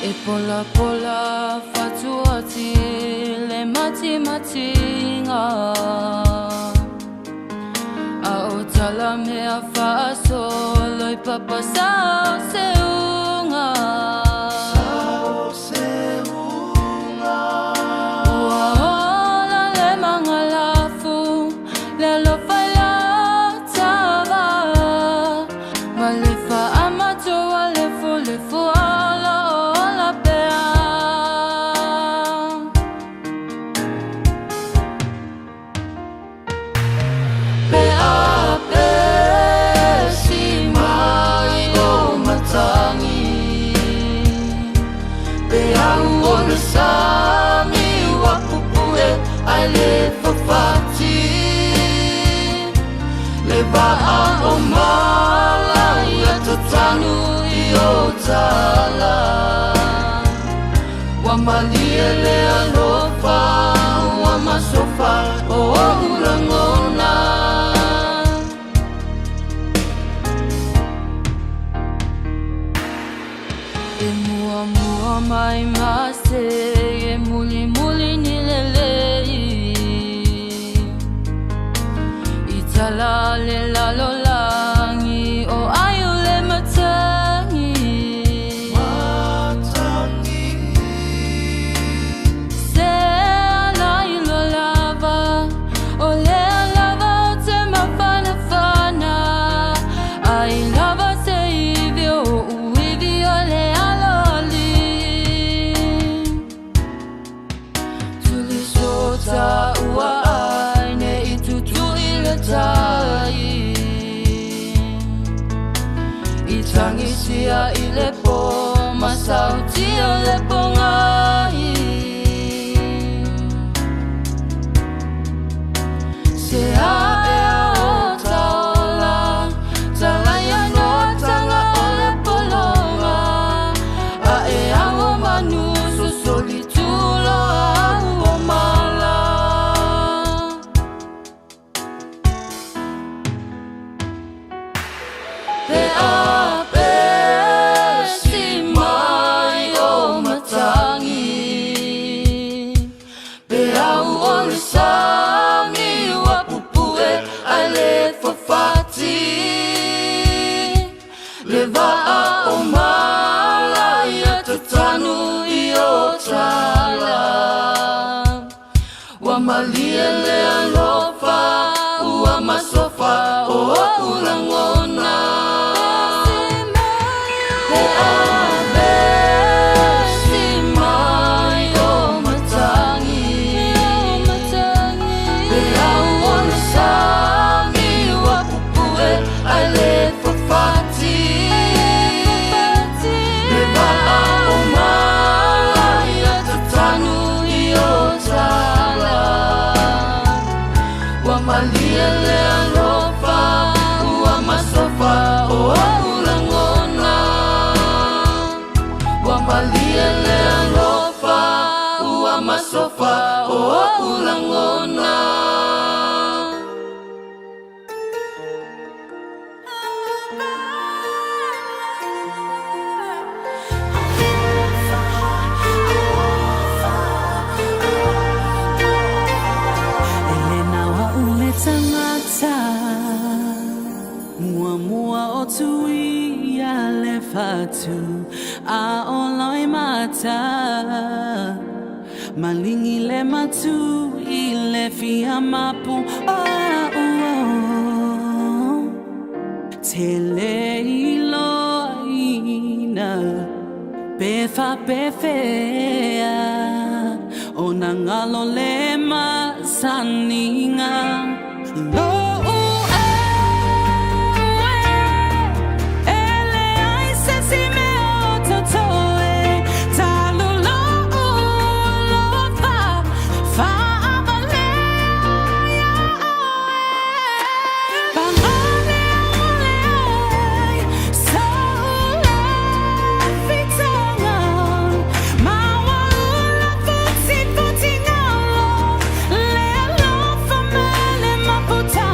E pola pola fatuati le mati matinga A o tala mea faasolo i papa sao se unga Sao se unga Ua ola le mangalafu le alofa i la tava Ma le faamatua lefu lefu ola ola pea. Pe a pe si mai o matangi Pe au o le sami ua pupue ai le fafati Le vaa o mala ia tatanu i o tala Ua malie le alofa ua masofa o ou lagona E muamua mai mase e muli muli ni lelei I tala le lalolagi o aio le matangi Se ala i lo lava o lea lava o te mafanafana Ai lava se ivi o uivi o le aloali Tuli solo Sauti o le pongai. Se ae o taola, talaia no tanga o le polonga. A e ago manu susuli tulo au o mala. Pe a pe si mai o matangi. Pe au o le sami wa pupue ai le fafati. Le vaa o mala ia tatanu i o tala. Wa malie le alofa, ua masofa o ulangona. Pe a pe si mai o matangi. Pe au o le sami wa pupue ai le fafati. Le vaa o mala ia tatanu i o tala. Wa malie le alofa, ua masofa o ulangona. Wa malie le alofa, ua masofa o ulangona. E le naua u le tagata Muamua o tuia le fatu A o loi mata Malingi le matu i le fia mapu o au Te le iloaina Pe faapefea Ona galo le masaniga Lo'u e E leai se isi mea o totoe Talu lo'u alofa Fa'avalea iā ʻoe Pagale ʻaʻole ai So'u lafitaga Mauaula futifutiga Le alofa ma le mafutaga.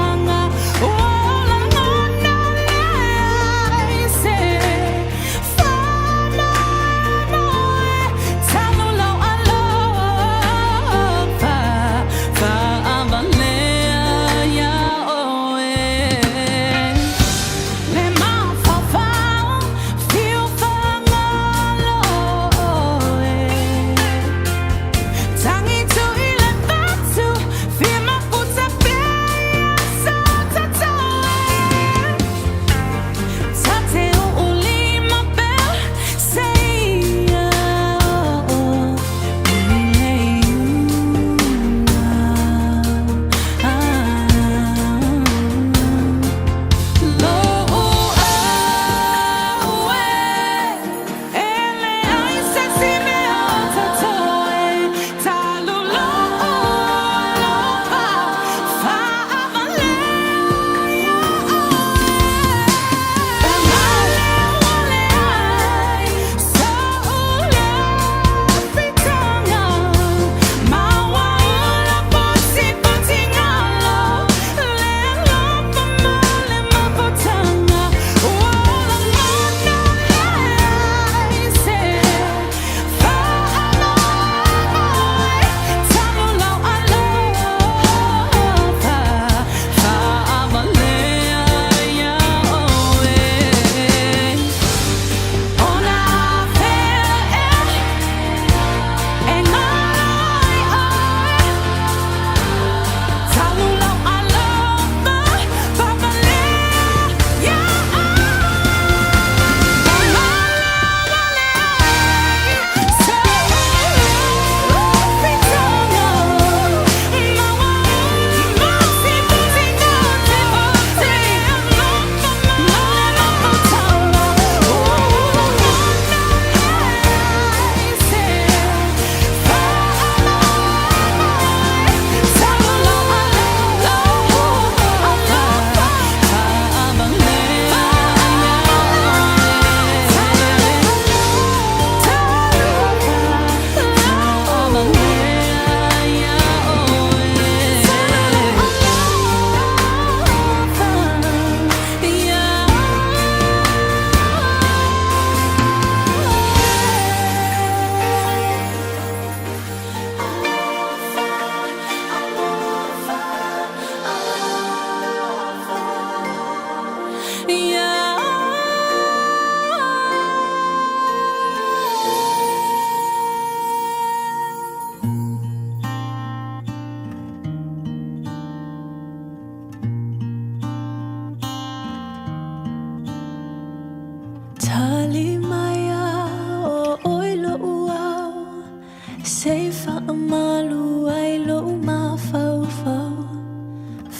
Whaamalu ai lo mafaufau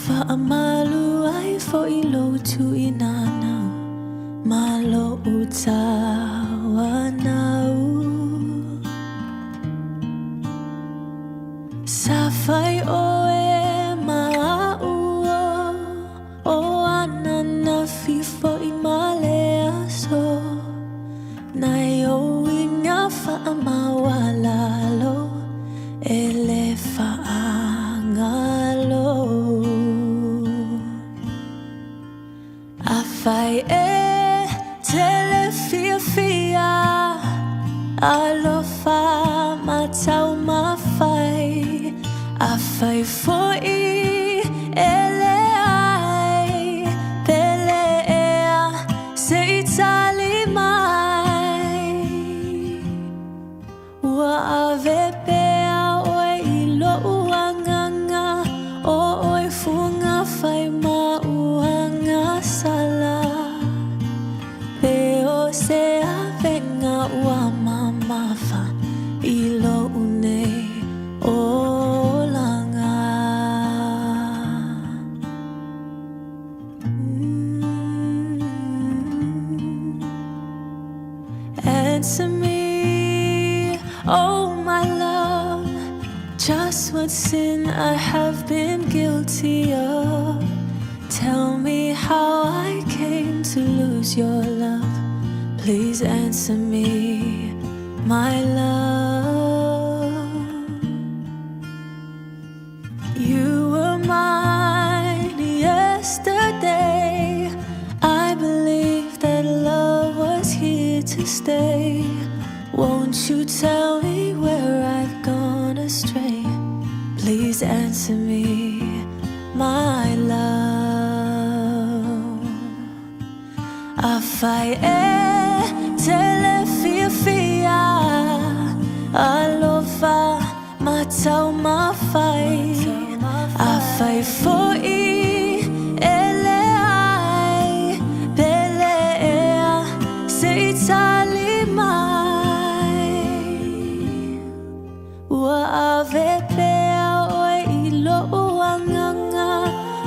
Whaamalu ai fo i lo tu i nānau Ma lo utawanau Sa whai oe ma ua O ana na fifo i male aso Nai o inga whaamawalalo E le whaangalo A whai e tele fia fia Alofa matau mawhai A whai foi e le ai Pele ea se i tali mai Ua ave pea oe i lo uanganga O oe funga whai ma uanga sala Pe o se avenga ua mamafa I lo une o langa Answer me, oh my love, just what sin I have been guilty of. Tell me how I came to lose your love. Please answer me, my love. You were mine yesterday. I believed that love was here to stay. Won't you tell me where I've gone astray? Please answer me, my love. A whai e tele fia fia Alofa matau mawhai A whai foi e le ai Pele ea se i tali mai Ua ave pea oe i lo uanganga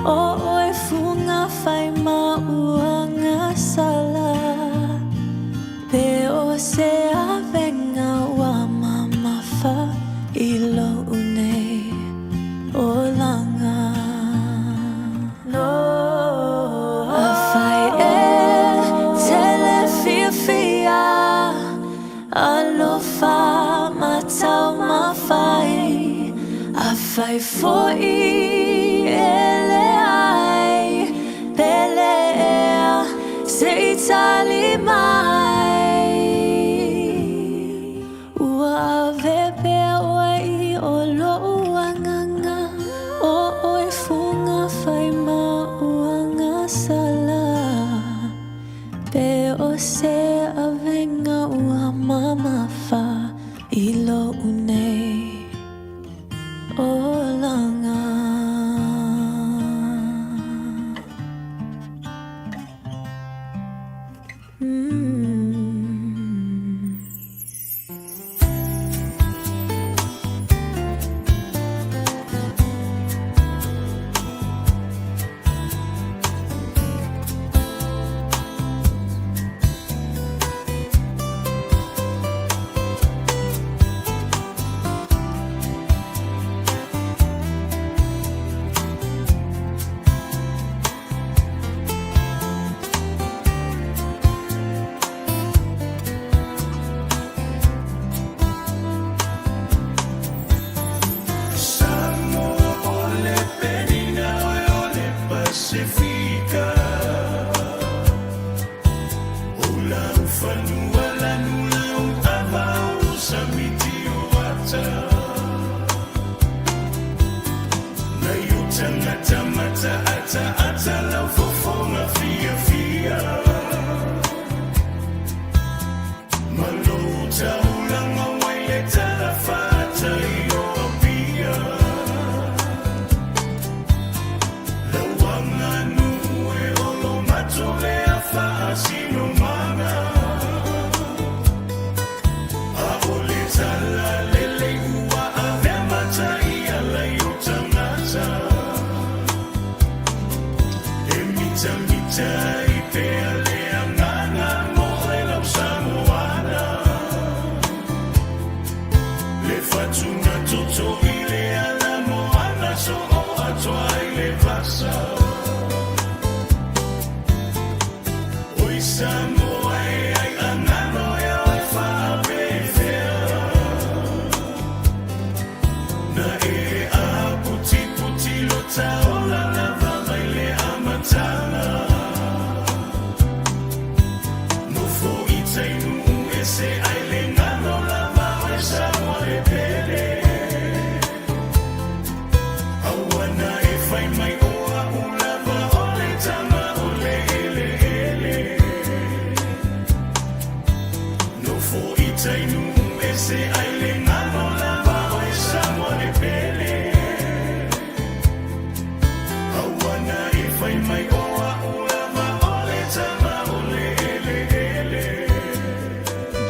O oe funga whai ma uanga sala Pe o se avenga ua mamafa I lo une o langa No A whai e tele fia fia Alofa matau mawhai A whai foi e le ai Pele ea se i tali mai Ua ave pea oe i o lo uanganga O oe funga whai ma uanga sala Pe o se avenga ua mamafa I lo une o langa Samoa o le penina oe o le Pasifika O lau fanua lanu lau ava o samiti o ata Nai o tangata mata ata ata lau fofonga fia fia Malo taulanga wai le tala fata i o apia Lauanga nu e olo matole a whaasino manga A o le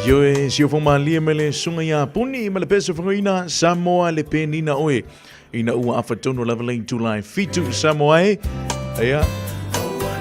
Ioe, si o whamalia me le sunga ia puni ma le pesa whangaina Samoa le penina oe. Ina ua afa tonu lava le itula e fitu Samoa e. Ia,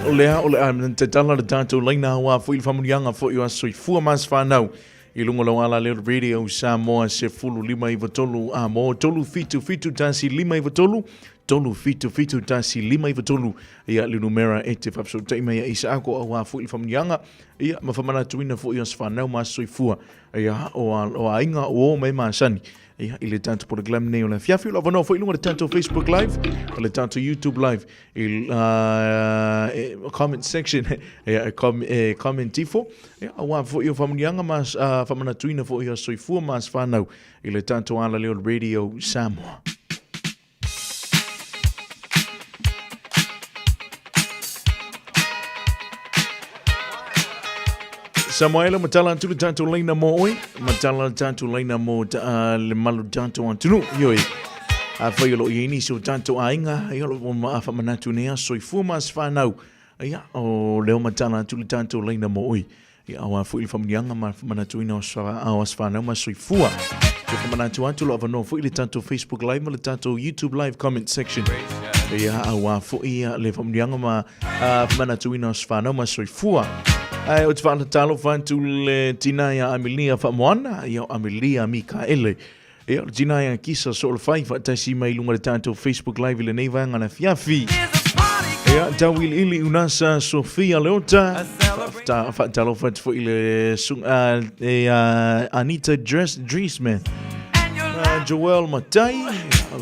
o lea, o le a te tala le tātou laina hauā foi le whamunianga foi o aso i fua mas whanau. I lunga lau ala leo Radio Samoa se fulu lima iwa tolu a mō tolu fitu fitu tasi lima iwa tolu tolu fitu fitu tasi lima iwa tolu ia le numera e te whapsautai mai a isa ako au a foi le whamunianga ia ma whamanatuina foi o aso whanau ma aso soifua ia o a, o a inga o o mai masani Ia, i le tatou polokalame nei o le afiafi, o lo avanoa foi i luga o le tatou Facebook Live, o le tatou YouTube Live, i uh, comment section, ia, e, com, e comment ifo, ia, auā foi o faamanuiaga ma uh, faamanatuina foi o soifua ma se whanau i le tatou alaleo Radio Samoa. Samoa matala atu le tatou laina mo oe, matala le tatou laina mo uh, le malu tatou atunu, ioi. A whai o lo i nisi o tatou aiga, ia lo o maa whamanatu nei a soifua ma se whanau. Ia, o leo matala atu le tatou laina mo oe. Ia aua foi le faamanuiaga ma le faamanatuina o aso fanau ma soifua. Te whamanatu atu lo avanoa foi le tatou Facebook Live ma le tatou YouTube Live comment section. Ia aua foi le faamanuiaga ma faamanatuina o aso fanau ma soifua. Ae o te whaalatalo atu le tina ia Amelia Whaamoana, ia o Amelia Mikaele. Ia o le tina ia Kisa Soolafai whaatasi mai lunga le tatou Facebook Live i lenei vaega na fiafi. Ia, tauiliili unasa Sofia Leota. Whaatalofa atu foi le sung, e, Anita Dress, Driesman. Joel Matai,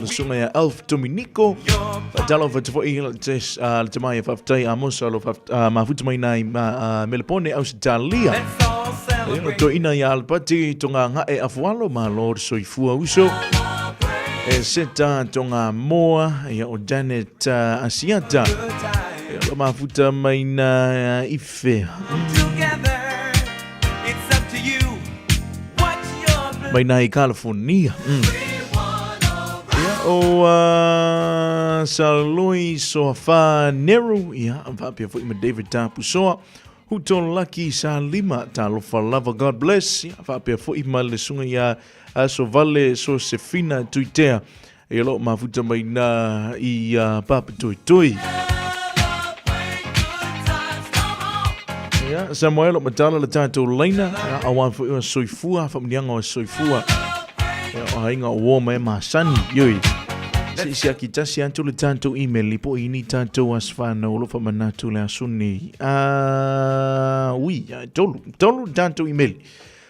le sunga ia Elf Dominico. Whaatalofa atu foi le te, le te mai e whaaftai Amosa lo whaaf, mafuta mai nai Melepone Ausitalia. Ia, o toeina ia Alapati, tonga ngae afualo, ma Lord Soifua uso. E seta tonga moa, ia o Janet Asiata. Ia, lo mafuta mai na ife. Mai na i California. Ia, o Saloi Soafa Neru, ia, whaapea foi ma David Tapusoa. Huto Lucky Sa Lima, talofa lava, God bless. Ia, faapea foi ma le sunga ia Sovale Sosefina Tuitea. Ia lo mafuta mai na i uh, Papatoetoe. Ia, Samuel o matala le tātou laina, ia, awa foi o soifua, whamunianga o soifua. Ia, o hainga o o mai masani, ioi. Se isi aki tasi atu le tātou email, i po ini tātou as whanau, lo whamanatu le aso nei. Ui, tolu, tolu tātou email.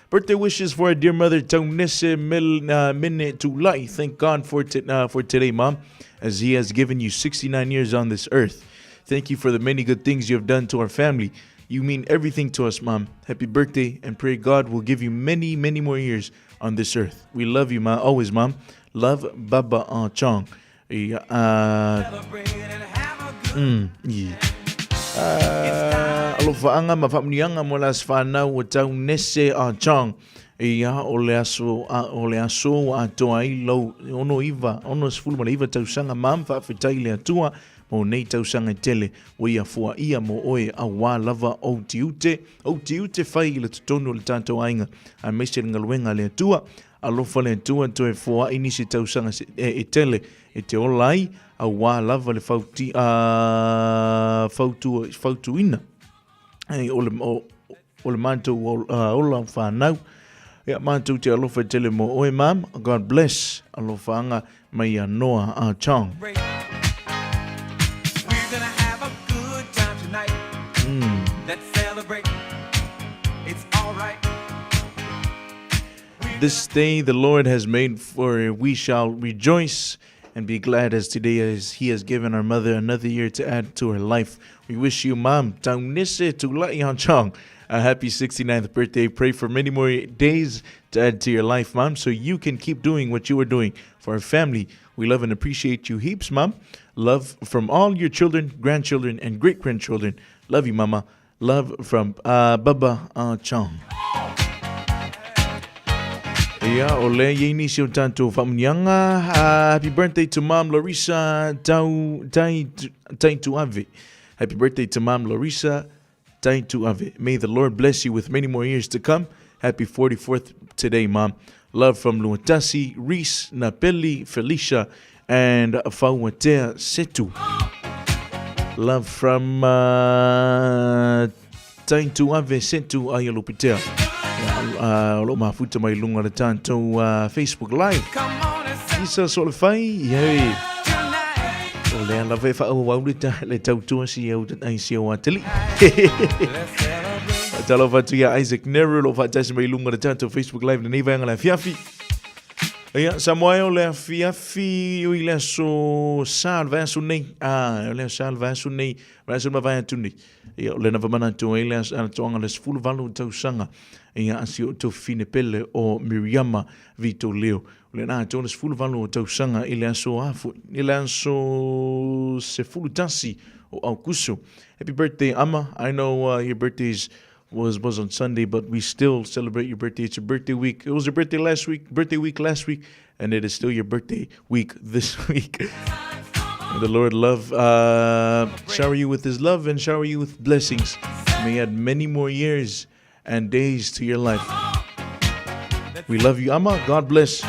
Birthday wishes for our dear mother, Taunese Mel, Mene Tulai. Thank God for, for today, Mom, as He has given you 69 years on this earth. Thank you for the many good things you have done to our family. You mean everything to us, Mom. Happy birthday, and pray God will give you many, many more years on this earth. We love you, Ma. Always, Mom. Love, Baba Ah Chong. Ia, yeah. Alofaanga ma faamuniaga mo le aso fanau o Taunese Ah Chong. Ia, o le aso, a, o le aso ua atoa ai lou ono iva, ono sefulu ma le iva tausaga ma faafetai i le Atua mo nei tausaga e tele ua ia fuaia mo oe auā lava ou tiute, ou tiute fai i le totonu o le tatou aiga aemaise le galuega a le Atua. Alofa le Atua toe foai nisi tausaga e tele e te ola ai, auā lava le fauti, a, fautu, fautuina ai o le, o, o le matou ola whanau. Ia, mātou te alofa tele mo oe, Mom. God bless. Alofaanga mai ia Noah Ah Chong. We're gonna have a good time tonight. Let's celebrate. It's alright. This day the Lord has made for we shall rejoice and be glad as today as he has given our mother another year to add to her life. We wish you, Mom, Taunese Tulai Chong, a happy 69th birthday. Pray for many more days to add to your life, Mom, so you can keep doing what you are doing for our family. We love and appreciate you heaps, Mom. Love from all your children, grandchildren, and great grandchildren. Love you, Mama. Love from uh, Baba uh, Chong. Ia, o le iei nisi o tātou whamunianga. Uh, happy birthday to Mom Larissa Tau, Tai, Tai Tuave. Happy birthday to Mom Larissa Tai Tuave. May the Lord bless you with many more years to come. Happy 44th today, Mom. Love from Luatasi, Reese, Napeli, Felicia, and Fauatea Setu. Love from uh, Taituave Setu Aialopitea. Uh, o lo mafuta mai lunga le tātou uh, Facebook Live. Isa so le whai, hei. O lea lava e whaau le, ta, le tautua si au ai si au atali. Talofa atu ia Isaac Nero, lo whaatasi mai lunga le tātou Facebook Live na nei vaenga le afiafi. Ia, Samoa e o le afiafi o i le aso sa le vaiaso nei. Ah, o le aso sa le vaiaso nei, vaiaso ma vai atu nei. Ia, o le na whamana atu ai le aso toanga le 18 o tausaga. Ia, asi o tau fine pele o Miriama Vito Leo. O le na atu le 18 o tausaga i le aso afu, i le aso 11 o Aukuso. Happy birthday, Ama. I know uh, your birthday's was was on Sunday, but we still celebrate your birthday. It's your birthday week. It was your birthday last week, birthday week last week, and it is still your birthday week this week. May the Lord love uh, shower you with His love and shower you with blessings. May he add many more years and days to your life. We love you, Ama. God bless.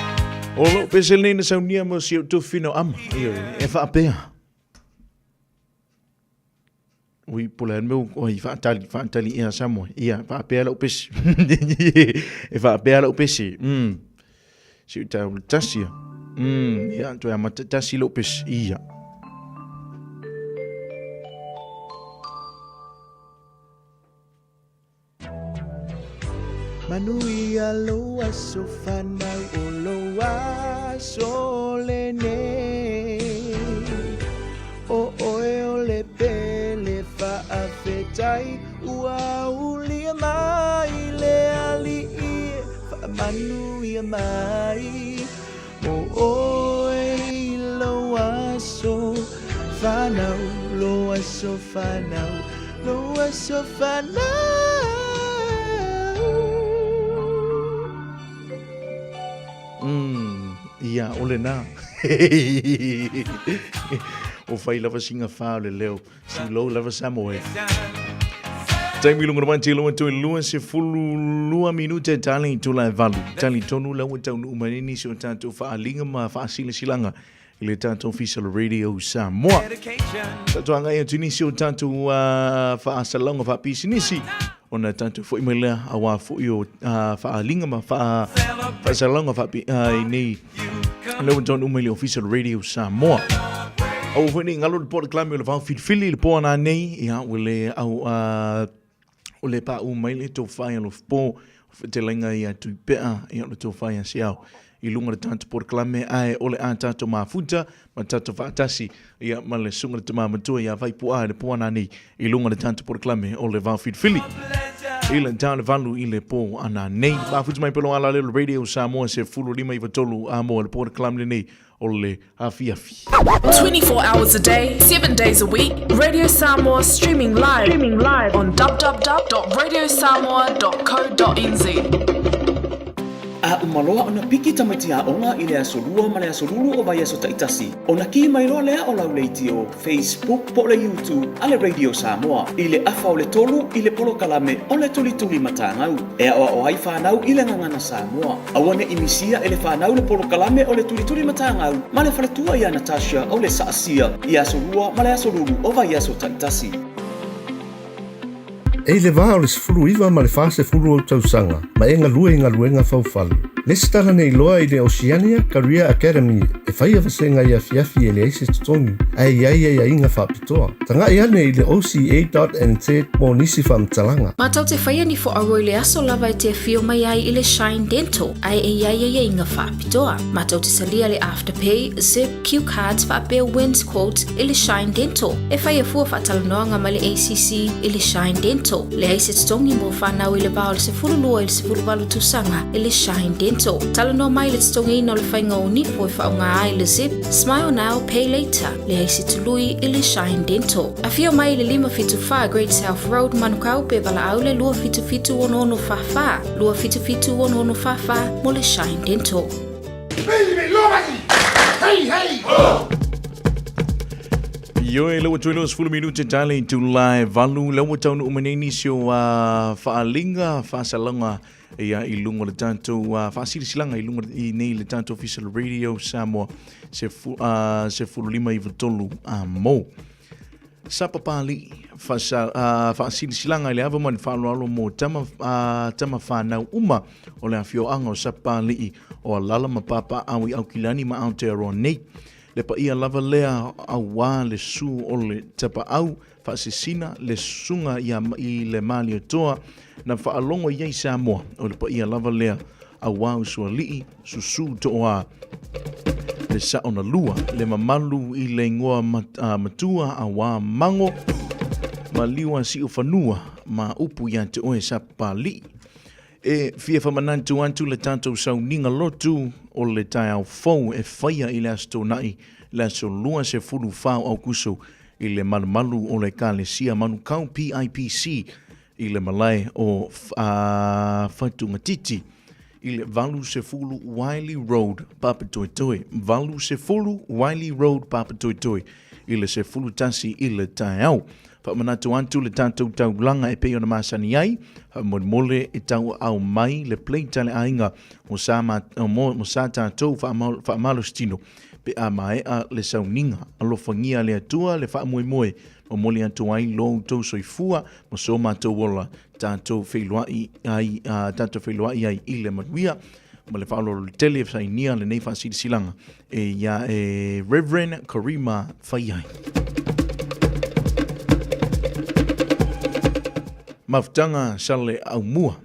Olo pese le na saunia mo si o tufino ama. Iyo, e whaapea. Ui, po le a le mea ua i faatali, faatali ea Samoa. Ia, faapea lau pese. e faapea lau pese. Mm. Si u tau le tasi ia. Mm, ia, toe amata tasi lau pese. Ia. Manuia lou aso fanau o lou aso lenei O oe o le pele faafetai Ua ulia mai le alii Faamanuia mai Mo oe i lou aso fanau Lou aso fanau Lou aso fanau Mm, ia, o lena. o whai lava singa wha o le leo. Silou lava Samoa. Taimi lunga na wanti loa toi lua se fulu lua minute tali i tula e valu. Tali tonu la ua taunu umanini se o tātou whaalinga ma whaasilasilanga i le tātou Official Radio Samoa. Tātou anga ia tunisi o tātou uh, whaasalanga whaapisinisi ona tātou foi mai lea a wā foi o uh, whaalinga ma whaasalanga whaapi uh, i nei le ua taunu mai le Official Radio Samoa. Au foi nei ngalo le po le klame o le vao filifili le po ana nei ia o le au uh, o le pa u mai le tō whai alo po te lenga ia tui pea ia le tō whai a siao i lunga le tātou porokalame ae o le a tātou mafuta ma tātou whaatasi ia ma le sunga le tamā matua ia vai po a le po ana nei i lunga le tātou porokalame o le vao filifili i le tā le valu i le po ana nei. Mafuta mai pelo ala lelo Radio Samoa se fulu lima i vatolu a moa le porokalame lenei o le afiafi. 24 hours a day, 7 days a week, Radio Samoa streaming live, streaming live on www.radiosamoa.co.nz. A uma loa ona piki tamaiti aoga i le aso Lua ma le aso Lulu o vaiaso taitasi, ona kī mai loa lea o lau leitio, Facebook po o le YouTube a le Radio Samoa i le afa o le tolu i le polokalame o le Tulituli Matagau e aoao ai fanau i le gagana Samoa. Aua ne i misia e le fanau le polokalame o le Tulituli Matagau ma le faletua ia Natasha o le Saasia i Aso Lua ma le Aso Lulu o vaiaso taitasi. E i le va o le 19 ma le 40 ou tausaga ma e galue i galuega faufale. Lesitala nei loa i le Oceania Career Academy e faia vasega i afiafi e leai se totogi ae i ai aiaiga faapitoa. Tagai ane i le oca.nz mo nisi faamatalaga. Matou te faia ni foaua i le aso lava e te afio mai ai i le Shine Dental ae e i ai aiaiga faapitoa. Matou te talia le Afterpay, Zip, Q Cards faapea Wins Quote i le Shine Dental. E faia fua faatalanoaga ma le ACC i le Shine Dental. Leai se totogi mo fanau i le va o le 12 i le 18 tausaga i le Shine Dental. Talanoa mai i le totogiina o le faiga o nifo e faaaoga ai le Zip, Smile Now, Pay Later. Leai se tului i le Shine Dental. Afio mai i le 574 Great South Road, Manukau pe valaau le 277 6644, 277 6644 mo le Shine Dental. Hey, hey! Ho! Ioe, le ua toe 20 minute tale i tula e valu, le ua taunuu mai nei nisi o faaaliga, faasalaga ia i luga o le tatou faasilasilaga i luga i nei le tatou Official Radio Samoa se, se fulu lima iva tolu a mo. Sa papali'i faasa, faasilasilaga i le ava ma le faaaloalo mo tama, tama whānau uma o le afioaga o Sapapali'i o Alala ma Papaau i Aukilani ma Aotearoa nei. Le paia lava lea auā le su o le tapaau faasisina le susuga ia i le Malietoa na faalogo i ai Samoa o le paia lava lea auā usoalii susu tooā le sao na lua le mamalu i le ingoa matua auā mago ma liua siufanua ma upu ia te oe Sapapali'i. E fia famanatu atu le tatou sauniga lotu o le taeao fou e faia i le Aso Toonai, le aso 24 o Aukuso i le malumalu o le Ekalesia Manukau PIPC i le malae o Fatugatiti i le 80 Wiley Road, Papatoetoe. 80 Wiley Road, Papatoetoe i le 11 i le taeao. Faamanatu atu le tatou taulaga e pei ona masani ai, faamolemole e tauaau mai le plate a le aiga mo sa, ma, mo, mo sa tatou faamalositino pe a maea le sauniga. Alofagia le Atua le faamoemoe, momoli atu ai lo outou soifua ma so matou ola, tatou feiloai ai, tatou feiloai ai i le manuia. Ma le faaaloalo tele e sainia lenei faasilasilaga e ia e Reverend Karima Faiai. Mafutaga sa le aumua,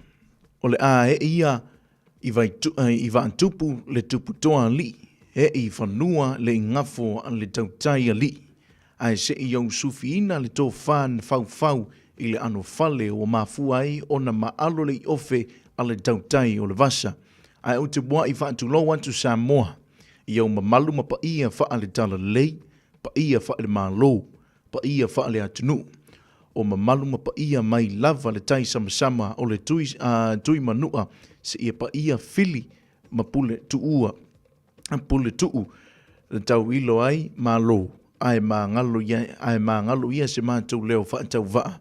o le a ee ia i, vai, i vaatupu le tupu toa alii, ee i fanua le igafo a le tautai alii, ae se i ou sufiina le tofa na faufau i le ano fale ua mafua ai ona maalo le iofe a le tautai o le vasa. Ae ou te muaʻi faatulou atu Samoa i ou mamalu ma paia faale-talalelei, paia faale-Malo, paia faale-atunuu. O mamalu ma paia mai lava le tai samasama o le tui, tui manua seia paia fili ma pule tuua, pule tuu le tau ilo ai Malo, ae magalo ia, ae magalo ia se matou leo faatauvaa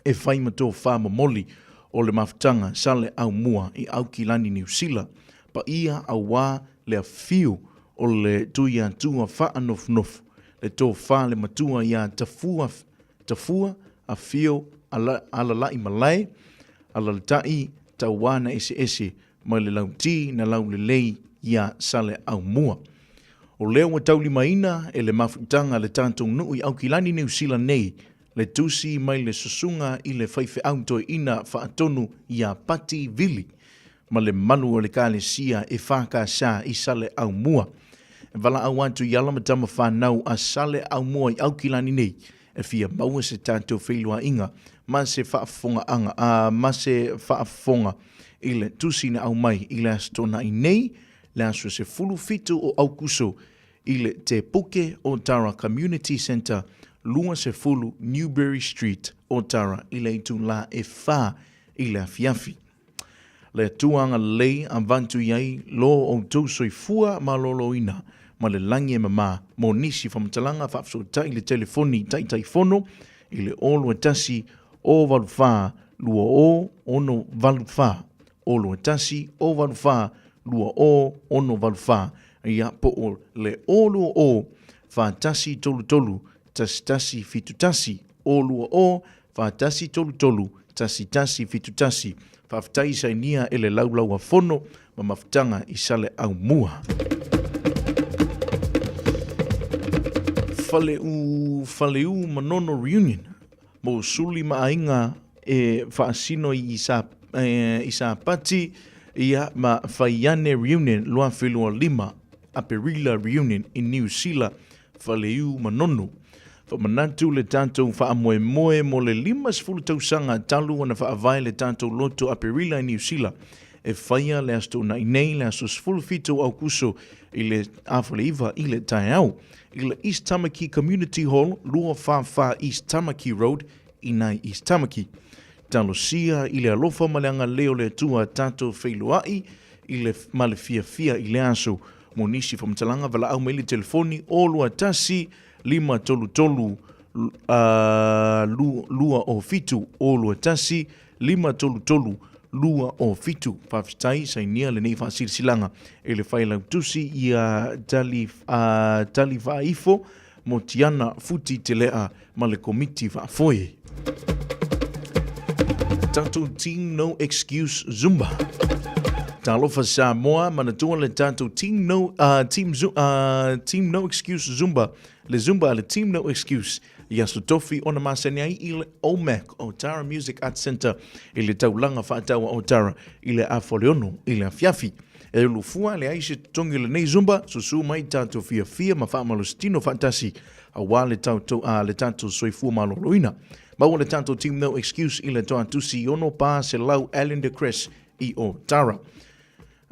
e fai ma tofa momoli o le mafutaga sa le aumua i Aukilani Niu Sila, paia auā le afio o le Tuiatua faanofonofo, le tofa le matua iā Tafua, Tafua, afio ala, alala'i malae, alalatai tauā na eseese mai le lautī na laulelei iā Saleaaumua. O lea ua taulimaina e le mafutaga le tatou nuu i Aukilani Niu Sila nei le tusi mai le susuga i le faifeau toeaina faatonu iā Pati Vili ma le malu o le Ekalesia e FKS i Saleaaumua. E valaau atu i ala ma tama fanau a Saleaaumua i Aukilani nei e fia maua se tatou feiloaiga ma se faafofogaaga a ma se faafofoga i le tusi na aumai i le Aso Toonai nei, le aso 17 o Aukuso i le Te Puke o Tara Community Centre, 20 Newbury Street, Otara i le itulā e 4 i le afiafi. Le Atua agalelei avatu i ai lo outou soifua maloloina ma le lagi e mamā mo nisi faamatalaga faafesootai le telefoni taitaifono i le 021 084 20 684 021 084 20 684 ia po o le 020 4133 1171 020 4133 1171. Faafetai sainia e le Laulau-a-Fono ma mafutaga i Saleaaumua. Faleu, Faleu Manono Reunion, mo Suli ma aiga e faasino i i i Sapati, ia ma Faiane Reunion 2025, Aperila Reunion i Niu Sila, Faleu Manono. Faamanatu le tatou faamoemoe mo le 50 tausaga talu ona faavae le tatou loto Aperila i Niu Sila e faia le Aso Toonai nei, le aso 17 o Aukuso i le 8:30 i le taeao i le East Tamaki Community Hall, 244 East Tamaki Road i nai East Tamaki. Talosia i le alofa ma le agalelei o le Atua tatou feiloai i le ma le fiafia i le aso. Mo nisi faamatalaga, valaau mai le telefoni 021 533 207 021 533 207. Faafetai sainia lenei faasilasilaga e le Failautusi ia Tali, Tali Faaifo mo Tiana Futi Telea ma le Komiti Faafoe. Tatou Team No Excuse Zumba. Talofa Samoa, manatua le tatou Team No, Team, Team No Excuse Zumba, le Zumba a le Team No Excuse i Aso Tofi ona masani ai i le OMAC, Otara Music Arts Centre, i le taulaga faataua Otara i le 5:30 i le afiafi. E ulufua le ai se totogi o lenei Zumba, susu mai tatou fiafia ma faamalositino faatasi aua le tatou, le tatou soifua maloloina. Maua le tatou Team No Excuse i le toatusi i 6 400 Allender Cres i Otara.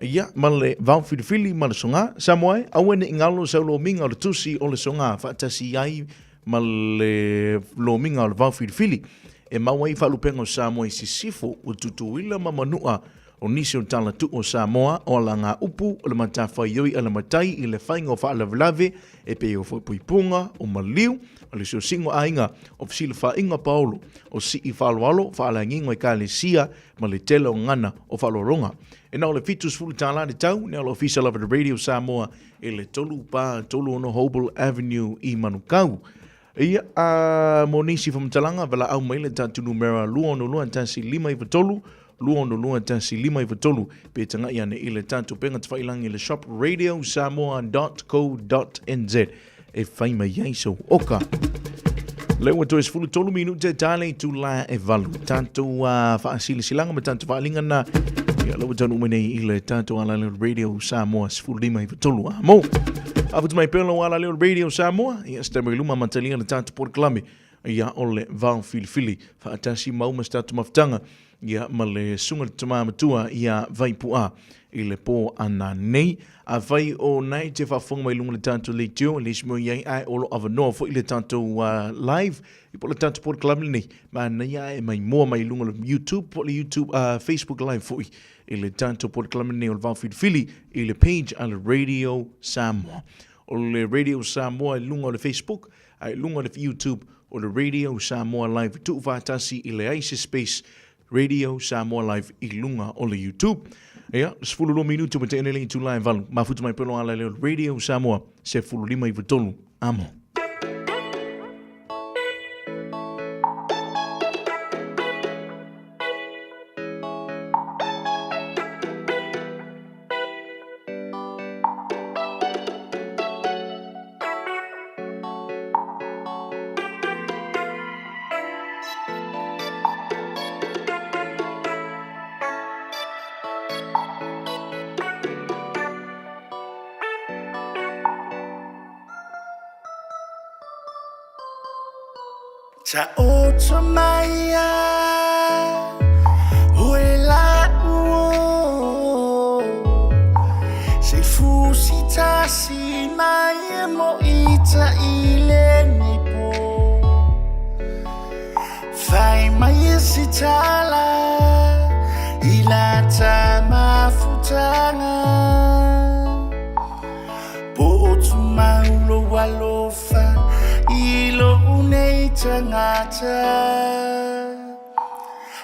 Ia, ma le vao filifili ma le soga. Samoa e, aua ne i galo sau lomiga o le tusi o le soga faatasi ai ma le lomiga o le vao filifili. E maua ai faalupega o Samoa i sisifo, o Tutuila ma Manua, o nisi o tala tuu o Samoa, o alagaupu, o le matafaioi a le matai i le faiga o faalavelave e pei o faaipoipoga, o maliu, o le siosiga o aiga, o fesilafaiga paolo, o sii faaaloalo, faalagiga o ekalesia ma le tele o gagana o faaaloaloga. E na o le $70 le tau, nea o le Ofisa lava le Radio Samoa i le 3 4 3 6 Hobel Avenue i Manukau. Ia, a mo nisi faamatalaga, valaau mai le tatou numera 262 1593, 262 1593, pe tagai ane i le tatou pega tafailangi i le shop radiosamoa.co.nz e fai mai ai sou oka. Le ua toe 13 minute tale i tula e valu. Tatou faasilasilaga ma tatou faaaliga na. Ia, le ua taunuu mai nei i le tatou alaleo Radio Samoa 15 i 3 a mo. Afutu mai pea lau alaleo Radio Samoa. Ia, se taimi i luma matalia le tatou polokalame. Ia, o le vao filifili. Faatasi mau ma se tatou mafutaga. Ia, ma le susuga le tama matua ia Vaipu'a i le pō ana nei. Afai o nae te faafofoga mai luga le tatou leitio, e le isi mea o i ai, ae o lo avanoa foi le tatou live, i po o le tatou polokalame lenei, manaia ae mai moa mai luga le YouTube po o le YouTube, Facebook live foi i le tatou polokalame lenei o le Vao Filifili i le page a le Radio Samoa. O le Radio Samoa i luga o le Facebook, a i luga o le YouTube o le Radio Samoa Live tuufaatasi i leai se space Radio Samoa Live i luga o le YouTube. Ia, 12 minuti ua tea nei le itula e valu. Mafuta mai pelo ala leo Radio Samoa, 15 i 3. Amo. Taoto mai a oe la'u Se fusi tasi mai e mo ita i lenei po Fai mai e se tala i lata mafutaga Po o tumau lou alofa i lou nei tagata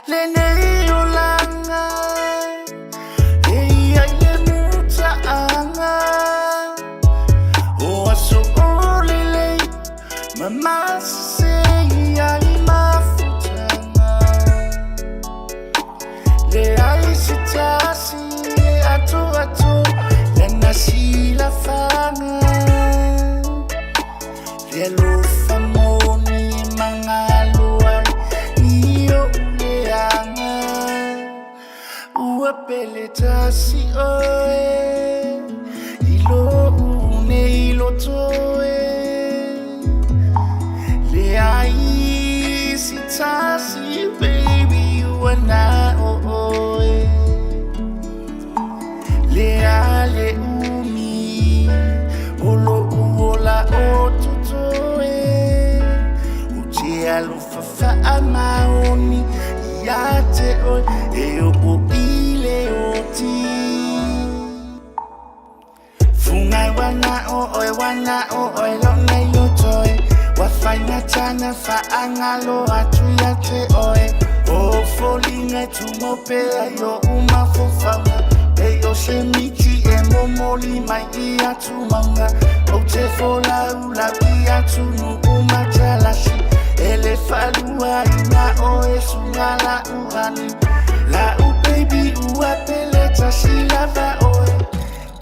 Lenei olaga e i ai le mutaaga O aso o lelei ma masese i ai mafutaga. na o oe wana o oe lo nei lo toe. Wa whainga tana whaangalo atu ia te oe. O folinga tumo pea yo umafofaga. E o se miti e momoli mai i atu maunga. O te folau lau i atu nu umatalasi. E le falua ina o e sunga la uhani. La u baby ua pele tasi lava oe.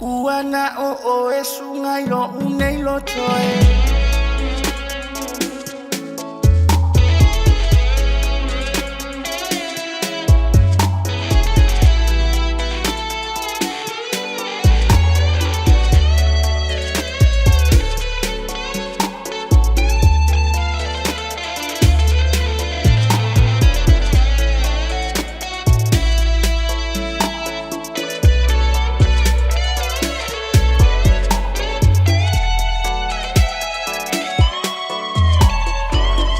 Ua na o o e sunga i lo unei lo toe.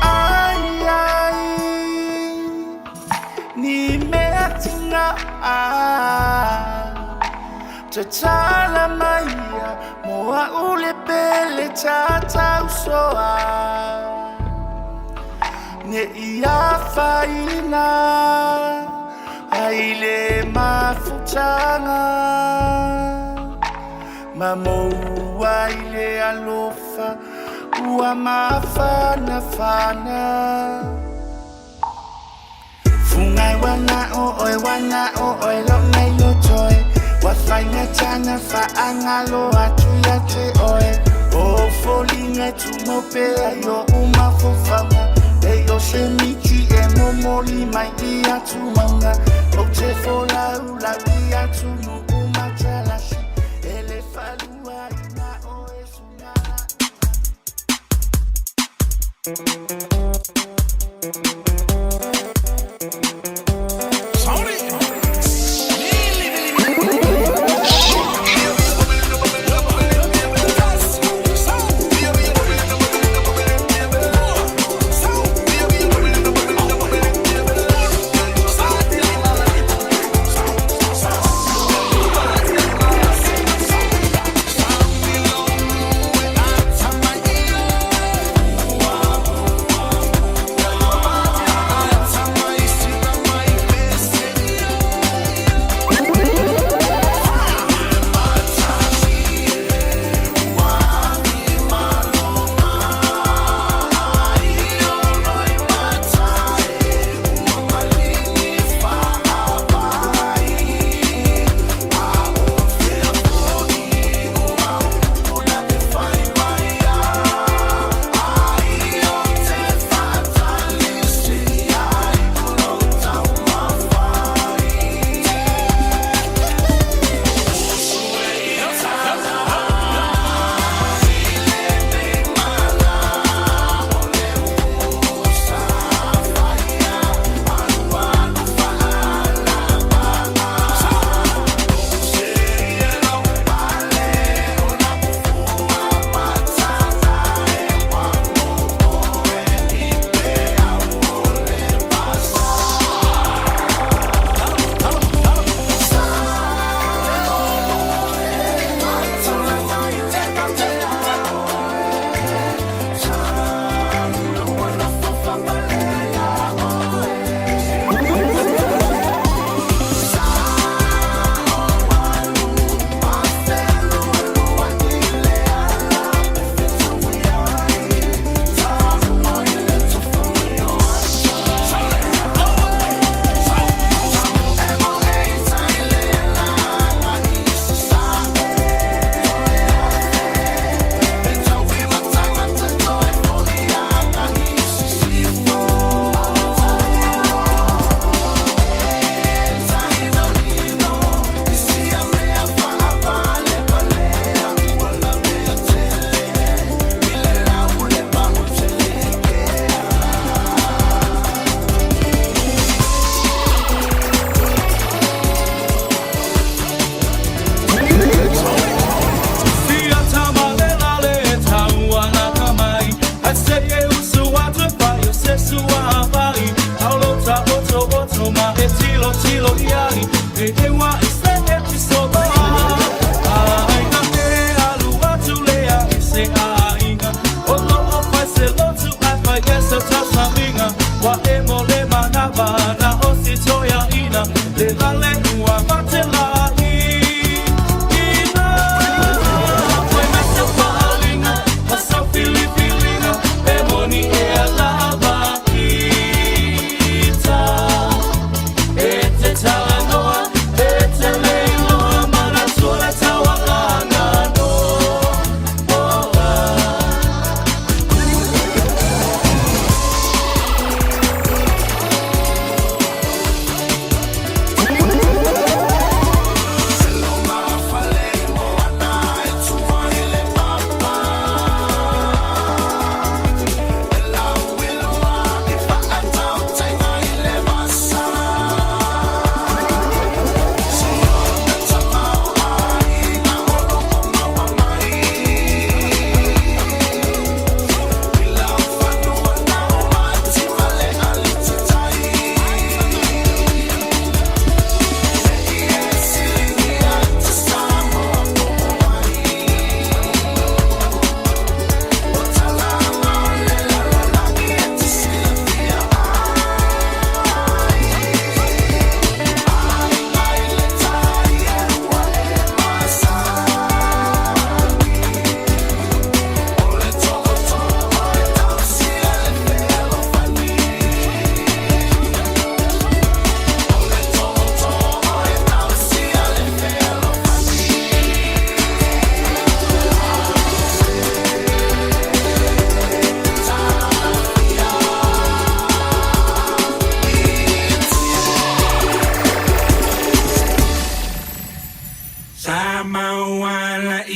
Ai, ai, ni mea tina a Te tala maia moa ule pele tatau soa. Ne ia whaina ai le mafutanga. Ma moua i le alofa ua mafana fana. Fungai wana o oe wana o oe lo nei lo toe. Wa whainga tana whaangalo atu ia te oe. O folinga tumo pea yo umafofaga. E o se miti e momoli mai i atu maunga. O te folau lau i atu nu umatalasi. E le falua ina o e sunga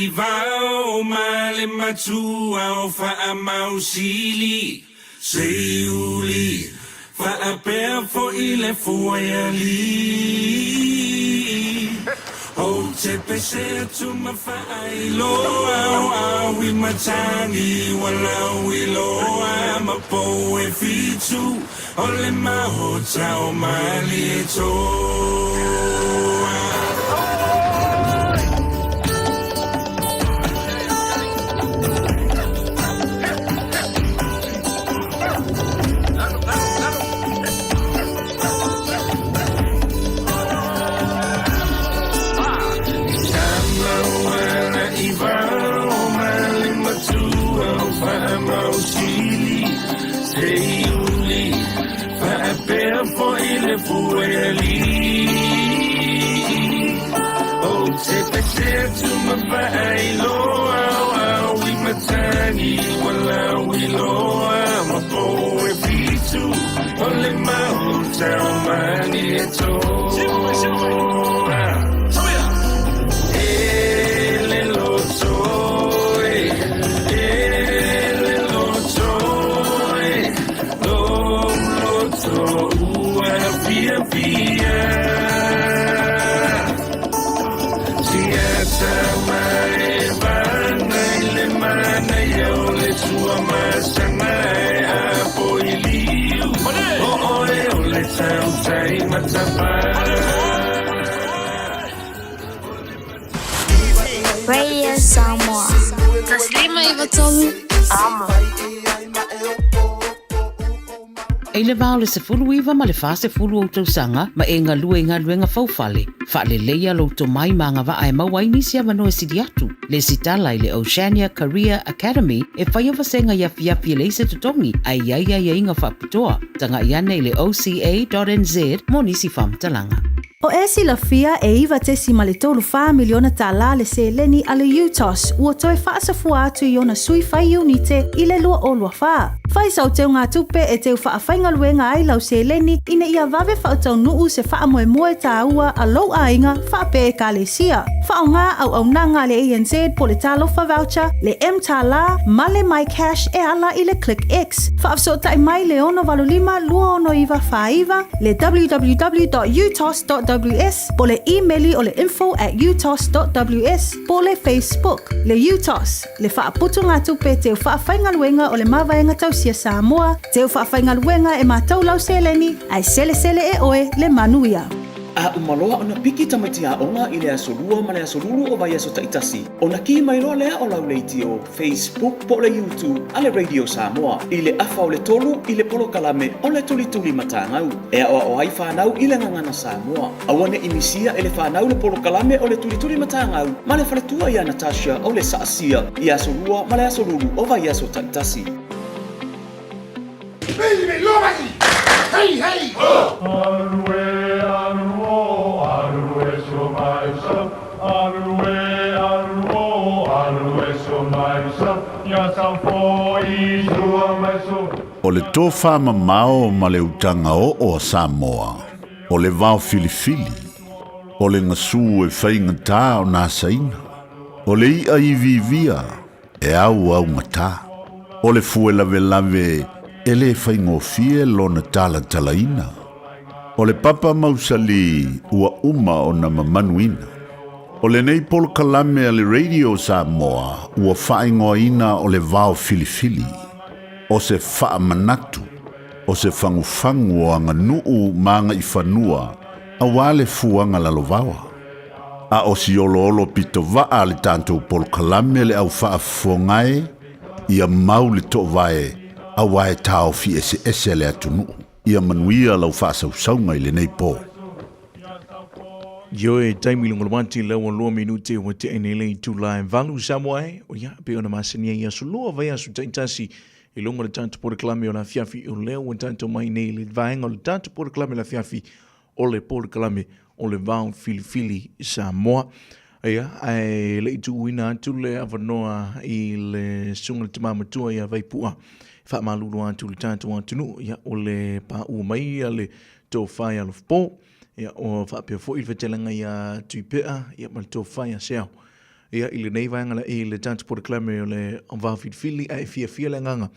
i vao ma le matua o Faamausili, Seiuli, faapea foi le Fuaialii. Ou te pese atu ma faailoa o au i matagi ua lauiloa ma pou e fitu o le maota o Malietoa. Radio Samoa. Taslima Ivatolu. Amo. E le vao le 19 ma le 40 o tausaga ma e galue i galuega faufale, faaleleia lou tomai ma agavaa e maua ai nisi avanoa e sili atu. Lesitala i le Oceania Career Academy e faia vasega i afiafi e leai se totogi ae i ai aiaiga faapitoa. Tagai ane i le oca.nz mo nisi faamatalaga. O e silafia e 9.34 miliona tālā le seleni a le UTOS ua toe faasafua atu i ona sui fai iunite i le 2024. Fai sau teugatupe e teu faafaigaluega ai lau seleni ina ia vave faataunuu se faamoemoe tāua a lou aiga faapea ekalesia. Faaaoga auaunaga a le ANZ po le Talofa Voucher, le mTālā ma le MyCash e ala i le ClickX. Faafesootai mai le 685 269 49, le www.utos.ws po le imeli o le info@utos.ws po le Facebook. Le UTOS, le faaputugatupe teu faafaigaluega o le Mavaega Tausia Samoa, teu faafaigaluega e matau lau seleni, ae selesele e oe le manuia. A uma loa ona piki tamaiti aoga i le aso Lua ma le aso Lulu o vaiaso taitasi, ona ki mai loa lea o lau leitio, Facebook po o le YouTube a le Radio Samoa i le afa o le tolu i le polokalame o le Tulituli Matagau e aoao ai fanau i le gagana Samoa. Aua ne i misia e le fanau le polokalame o le Tulituli Matagau ma le faletua ia Natasha o le Saasia i aso Lua ma le aso Lulu o vaiaso taitasi. Hey, hey! O le tofamamao ma le utaga oo a Samoa, o le vao filifili, o le gasū e faigatā ona asaina, o le i'a iviivia e auaugatā, o le fue lavelave e lē faigofie lona talatalaina, o le papa mausali ua uma ona mamanuina. O lenei polokalame a le Radio Samoa ua faaigoaina o le vao filifili, o se faamanatu, o se fagufagu o aganuu ma agaifanua auā le fuaga lalovaoa. A o si oloolo pitovaa a le tatou polokalame le au faafofoga e, ia mau le toovae auā e taofi eseese le atunuu. Ia manuia lau faasausauga i lenei po. Ioe, taimi luga o le wati lau lua minute ua tea nei le itula e valu Samoa e, o ia, pei ona masani ai aso lua vaiaso taitasi i luga o le tatou polokalame o le afiafi o lea ua tatou mai nei i le vaega o le tatou polokalame o le afiafi o le polokalame o le vao filifili Samoa. Ia, ae le i tuuina atu le avanoa i le susuga i le tama matua ia Vaipua, faamalulu atu i le tatou atunuu, ia, o le paua mai a le tofa ia Alofapo, ia, o faapea foi le fetalaiga ia Tuipea, ia, ma le tofa ia Seau. Ia, i lenei vaega la, i le tatou polokalame o le Vaofilifili, a e fiafia le agaga,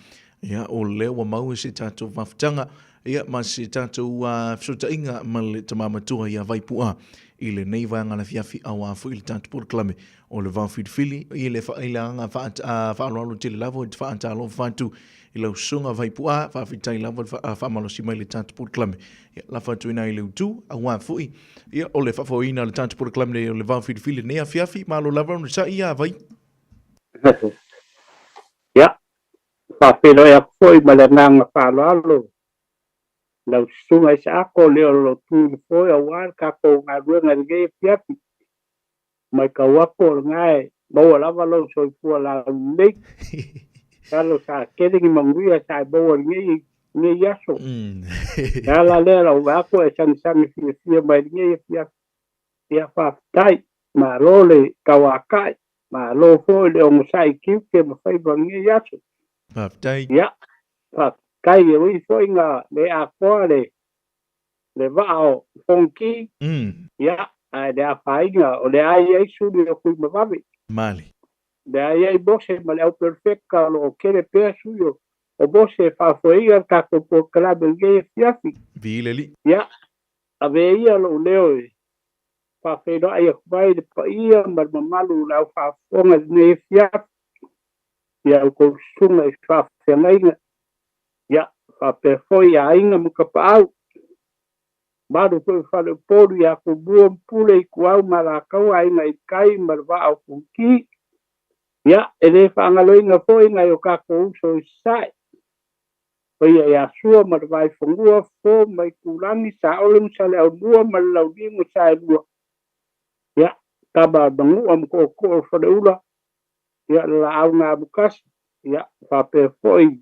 ia, o lea ua maua se tatou mafutaga, ia, ma se tatou fesootaiga ma le tama matua ia Vaipu'a i lenei vaega le afiafi auā foi le tatou polokalame o le Vaofilifili. I le, i le agaga faaaloalo tele lava ou te faatalofa atu i lau susuga Vaipu'a, faafetai lava le faamalosi mai i le tatou polokalame. Ia, lafo atu i ina i le utu, auā foi, Ia, o le faafoeina o le tatou polokalame nei o le Vaofilifili lenei afiafi, malo lava ona sa'i ia Vai. Ia, faafeiloai atu foi ma le agaga faaaloalo i lau Susuga Isaako lea o lo o tu i le foe aua le tatou galuega i lenei afiafi. Matau atu o lena e maua lava lou soifua laulelei. Masalo sa tele ni manuia sa e maua i lenei lenei aso. Le ala lea lau vaai atu e sagisagi fiafia mai i lenei afiafi. Ia faafetai, malo le tauatai, malo foi le onosai i tiute ma faiva i lenei aso. Faafetai. Ia, faafetai e ui foi ina le atoa le le vaa o Fonoti, ia, ae le afaina, o lea i ai suli o Tuimavave. Mali. Lea i ai Mose ma le au perfecta o lo o tele pea sui o o Mose e faafoeina le tatou polokalame i lenei afiafi. Vii le Alii. Ia, ave ia lou leo e faafeiloai atu ai le paia ma le mamalu o le au faafofoga i lenei afiafi, i a outou susuga i faafeagaiga, Ia, faapea foi i aiga ma tapaau, malu foi o Faleupolu ia Tumua ma Pule, Ituau ma Alataua, Aiga i le Tai ma le Vaa o Fonoti. Ia, e le faagaloina foi nai o tatou uso i Sasae, paia ia Sua ma le Vaifanua, Fofo ma Aitulagi, Saole ma Saleaaumua ma le Launiu na Saelua, ia, Tama a Manua ma Tootoo o Faleula, ia, le Laau na Amotasi, ia, faapea foi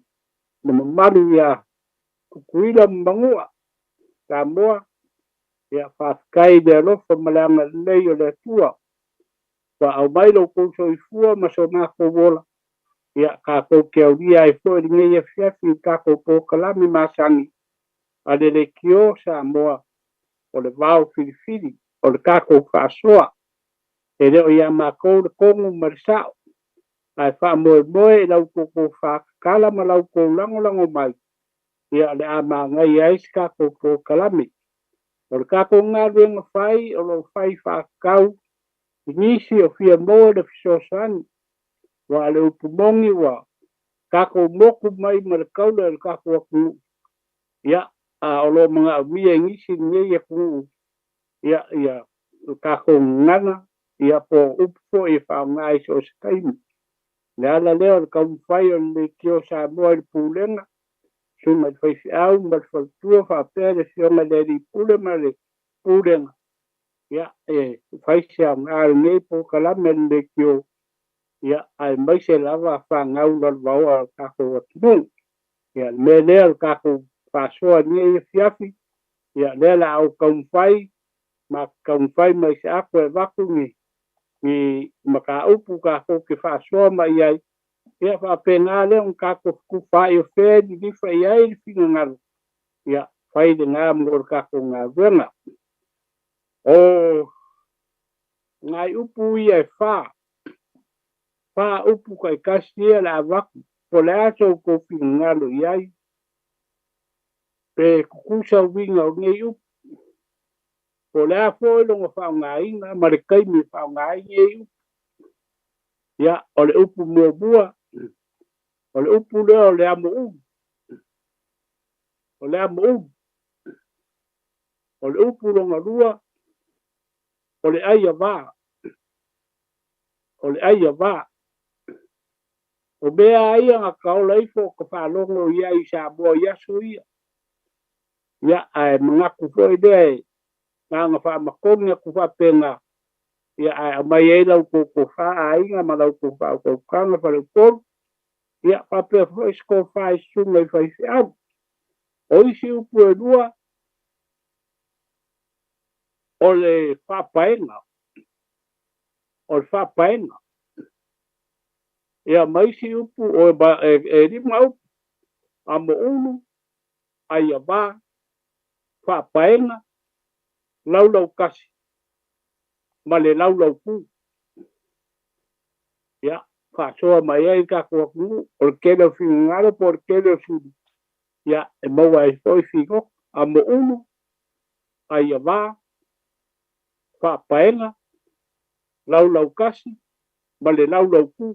le mamalu ia Tutuila ma Manua, Samoa, ia faafetai i le alofa ma le agalelei o le Atua ua aumai lo outou soifua ma so matou ola, ia tatou te aulia ai foi lenei afiafi i le tatou polokalame masani a le Leitio Samoa o le Vao Filifili o le tatou faasoa. E le o ia matou le tonu ma le sa'o, ae faamoemoe i la outou tofa tatala ma la outou lagolago mai, ia o le a manaia ai se tatou polokalame. O le tatou galuega fai o lo o fai faatatau i nisi o fia maua le fesoasoani, aua o le upu moni ua tatou motu mai ma le taula i le tatou atunuu, ia, a o lo o manaomia e nisi lenei atunuu, ia, ia le tatou gagana, ia po o upu foi e faaaoga i so o se taimi. O le ala lea o le taumafai o le Leitio Samoa i le Pulega, Susuga i le Faifeau ma le Faletua faapea le Afioga i le Alii Pule ma le Pulega, ia, e fai se aoga o lenei polokalame a le Leitio, ia, aemaise lava fanau lalovaoa a lo tatou atunuu. Ia, le mea lea o le tatou faasoa i lenei afiafi, ia, lea o le a ou taumafai ma taumafai mai se ato e avatu ni ni mataupu tatou te faasoa mai i ai, ia faapena lea ona tatou fetufaai o fea e lilifa i ai le finagalo, ia fai lena mo le tatou galuega. O nai upu ia e fa, fa upu taitasi ia le avatu, po o le a so outou finagalo i ai, pe tutusa uiga o nei upu, Po o le a foi lona faaaogaina ma le taimi e faaaoga ai nei upu. Ia, o le upu muamua, o le upu lea o le amo ulu. O le amo ulu. O le upu lona lua, o le ai ava. O le ai ava. O mea a ia na taola ifo o ka faalogo i ai i Samoa i aso ia. Ia, ae manatu foi lea e na ona faamatoni atu faapena, ia, ae aumai ai la outou tofa aiga ma la outou faautautaga faleupolu, ia, faapea foi se tofa i susuga i faifeau. O isi upu e lua, o le faapaega, o le faapaega. Ia, ma isi upu, o e, e lima upu, amoulu, aiava, faapaega, laulaukasi ma le laulaupū. Faasoa mai ai le tatou atunuu, o le tele o finagalo po o le tele o suli, ia e maua ai foi figota, amoulu, aiavā, faapaega, laulaukasi ma le laulaukū.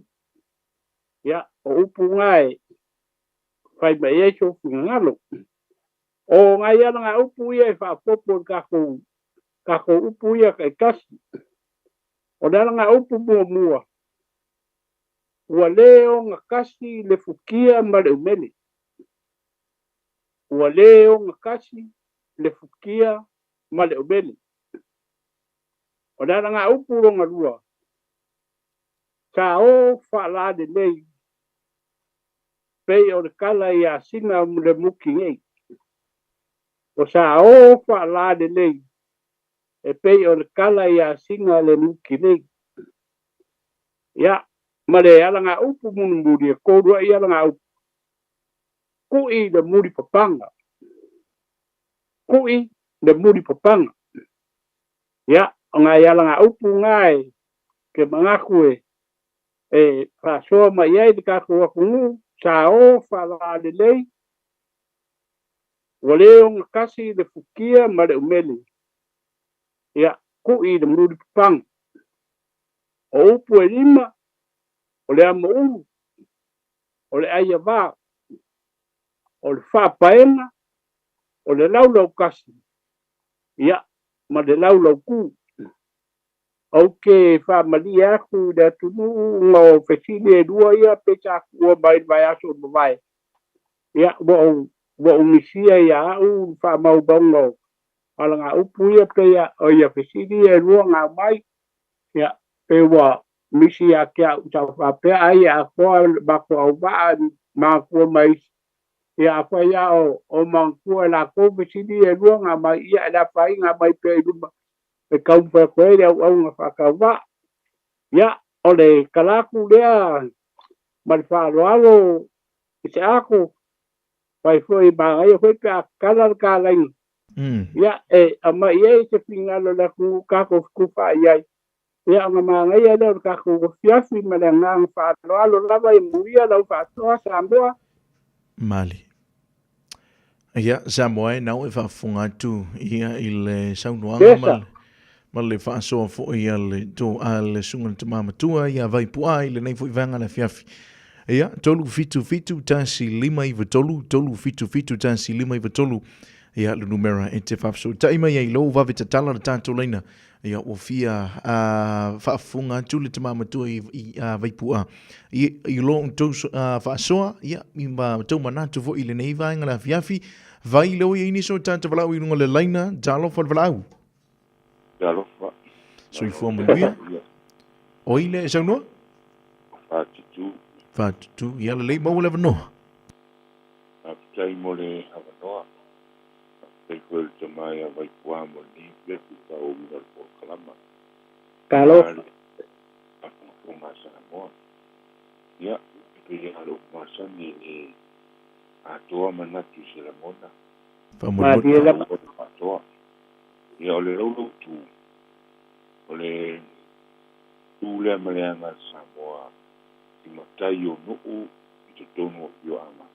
Ia, o upu na e fai mai ai sou finagalo. O nai alagaupu ia e faaopoopo i le tatou tatou upu ia taitasi. O le alagaupu muamua, ua lē ogatasi le futia ma le umele. Ua lē ogatasi le futia ma le umele. O le alagaupu lona lua, sa o faalalelei pei o le tala iā Sina le muki nei. O sa o faalalelei e pei o le tala iā Sina le muki nei. Ia, ma le alagaupu mulimuli e tolu ai alagaupu, ku'i le mulipapaga. Ku'i le mulipapaga. Ia, o nai alagaupu na e ke manatu e e faasoa mai ai le tatou atunuu, sa o faalalelei, ua lē ogatasi le futia ma le umele. Ia, ku'i le mulipapaga. O upu e lima, o le amoulu, o le aiavā, o le faapaega, o le laulaukasi, ia, ma le laulaukū. Ou te faamalie atu i le atunuu ona o fesili e lua ia pei sa tuua mai i le vaiaso ua mavae. Ia, ua ou ua ou misia ia au le faamaumauga o alagaupu ia pei o ia fesili ia e lua na aumai. Ia, pei ua misi ia te au sa ou faapea ai e atoa le matou auvaa e manatua ma isi. Ia afai lava o o manatua e latou fesili ia e lua na aumai, ia e le afaina aumai pea i luma e taumafai atu ai le auauna faatauvaa. Ia, o le tala atu lea ma le faaaloalo i se ako, fai foi manaia foi pe a tatala le talaiga. Ia, e aumai ai se finagalo o le atunuu tatou fetufaai ai. Ia, ona manaia lea o le tatou afiafi ma le agaga faaaloalo lava ia manuia lau faasoa Samoa. Mali. Ia, Samoa e nau e faafofoga atu ia i le saunoaga ma le, ma le faasoa foi a le, to, a le susuga i le tama matua ia Vaipu'a i lenei foi vaega le afiafi. Ia, 377 1593, 377 1593, ia le numera e te faafesootai mai ai i lou vave tatala le tatou laina. Ia, ua fia faafofoga atu le tama matua i, i Vaipu'a i, i lo outou faasoa, ia, i ma tou manatu foi i lenei vaega le afiafi. Vai leo i nisi o tātou valaau i lunga le laina, talofa le valaau. Talofa. Soifua manuia. O i le e saunoa? Whātutu. Whātutu, ia lelei maua le avanoa. Faafetai mo le avanoa. Faafetai foi i le tama ia Vaipuā mo lenei afiafi i le faaauauina o le polokalama. Talofa. Le faafogafoga a Samoa. Ia, e pei lava o le upu masani e le atoa manatu i se lagona. Malie lava. Atoa. Ia, o le laulautu, o le tu lea ma le aga a le Samoa i matai o nuu i totonu o afioaga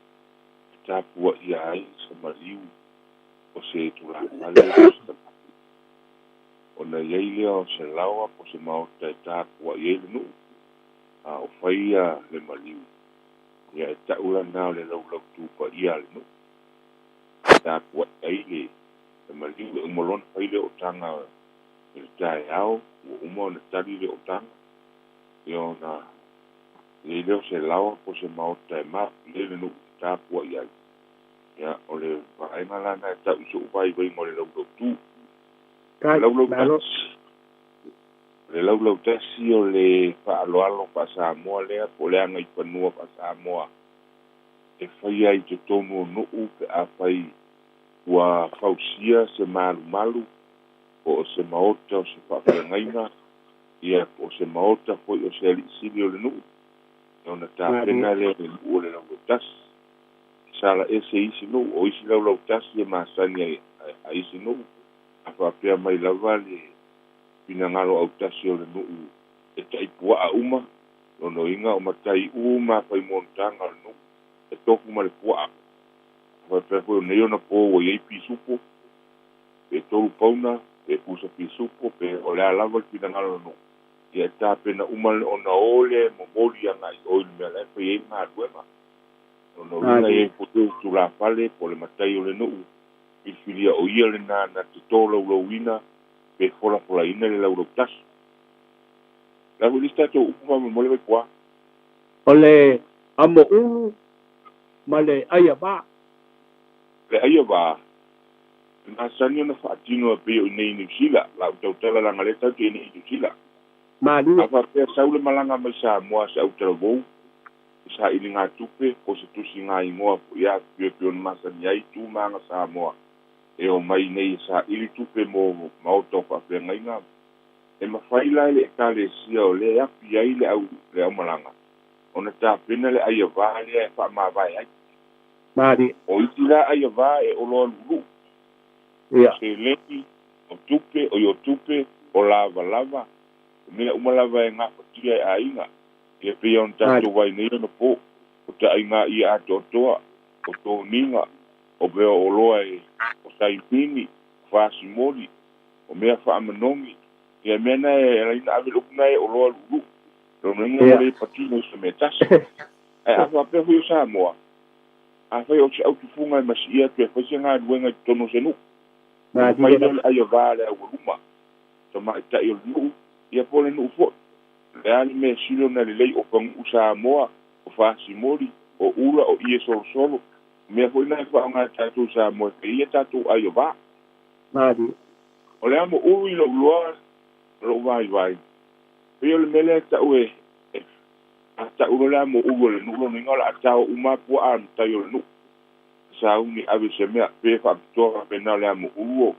e tapuaia ai se maliu o se tulafale po o se tamaiti. Ona i ai lea o se laoa po o se maota e tapuai ai le nuu, a o faia le maliu, ia e ta'u lana o le laulautu paia a le nuu. E tapuai ai le maliu, e uma loa ona fai le ootaga i le taeao, ua uma ona tali le ootaga, ia ona i ai lea o se laoa po o se maota e mapu i ai le nuu e tapuai ai. Ia, o le vaega la lena e tau i so'u vaivaiga o le laulautu. O le laulautasi, o le laulautasi o le faaaloalo faa-Samoa lea po o le agaifanua faa-Samoa e faia i totonu o nuu pe afai ua fausia se malumalu po o se maota o se faafeagaiga ia po o se maota foi o se alii sili o le nuu, ia ona tapena lea e le nuu o le laulautasi. E sala ese i isi nuu, o isi laulautasi e masani a isi nuu, a faapea mai lava le finagalo autasi o le nuu e taipuaa uma, lona Lona uiga o matai uma a fai monotaga o le nuu e tofu ma le puaa. A faapea foi o nei ona po ua i ai pisupo, pe tolu pauna, pe pusa pisupo, pe o le a lava le finagalo o le nuu, ia e tapena uma ona o lea e momoli agai i o i le mea la e fai ai le galuega. Lona uiga e i ai foi le tulafale po o le matai o le nuu filifilia o ia lena na te tolaulauina pe folafolaina le laulautasi. O le a foi le isi tatou upu faamolemole Vaipua? O le amoulu ma le aiavā. Le aiavā, e masani ona faatino e pei o i inei i Niu Sila, la ou tautala leaga o lea tatou te i inei i Niu Sila. Malie. A faapea sau le malaga mai Samoa a se autalavou, se sailigatupe po o se tusigaigoa foi a pei ona masani ai tu ma aga Samoa e omai i inei e saili tupe mo maota o faafeagaiga. E mafai la e le Ekalesia o lea e api ai le au le aumalaga ona tapena le aiavā lea e faamavae ai. Malie. O isi la aiavā e oloa luuluu, o seleni, o tupe, oi o tupe, o lavalava, o mea uma lava e gafatia e aiga. Ia pei ona tatou vaai nei ona po, o taaiga ia atoatoa, o toniga, o mea o oloa e, o saimini, o fasimoli, o mea faamanogi, ia mea na e ala ai ona ave le upu na e oloa luuluu. Lona uiga ua le patino i se mea tasi. Ae a faapea foi o Samoa, afai o se autufuga e masiia atu e fai se galuega i totonu o se nuu, ona fai lea o le aiavā a le aualuma, tamaitai o le nuu, ia po o le nuu foi. O le a le mea sili ona lelei o paguu Samoa, o fasimoli, o ula, o ie solosolo, o mea foi na e faaaoga e tatou Samoa e fai ai a tatou aiavā. O le amo ulu i lou loa, lou vaivai, pei o le mea lea e tau e, a tau loa le amo ulu a le nuu, lona uiga o le a tao uma lava puaa a matai o le nuu. Sauni e ave i se mea, pe faapitoa faapena o le amo ulu o,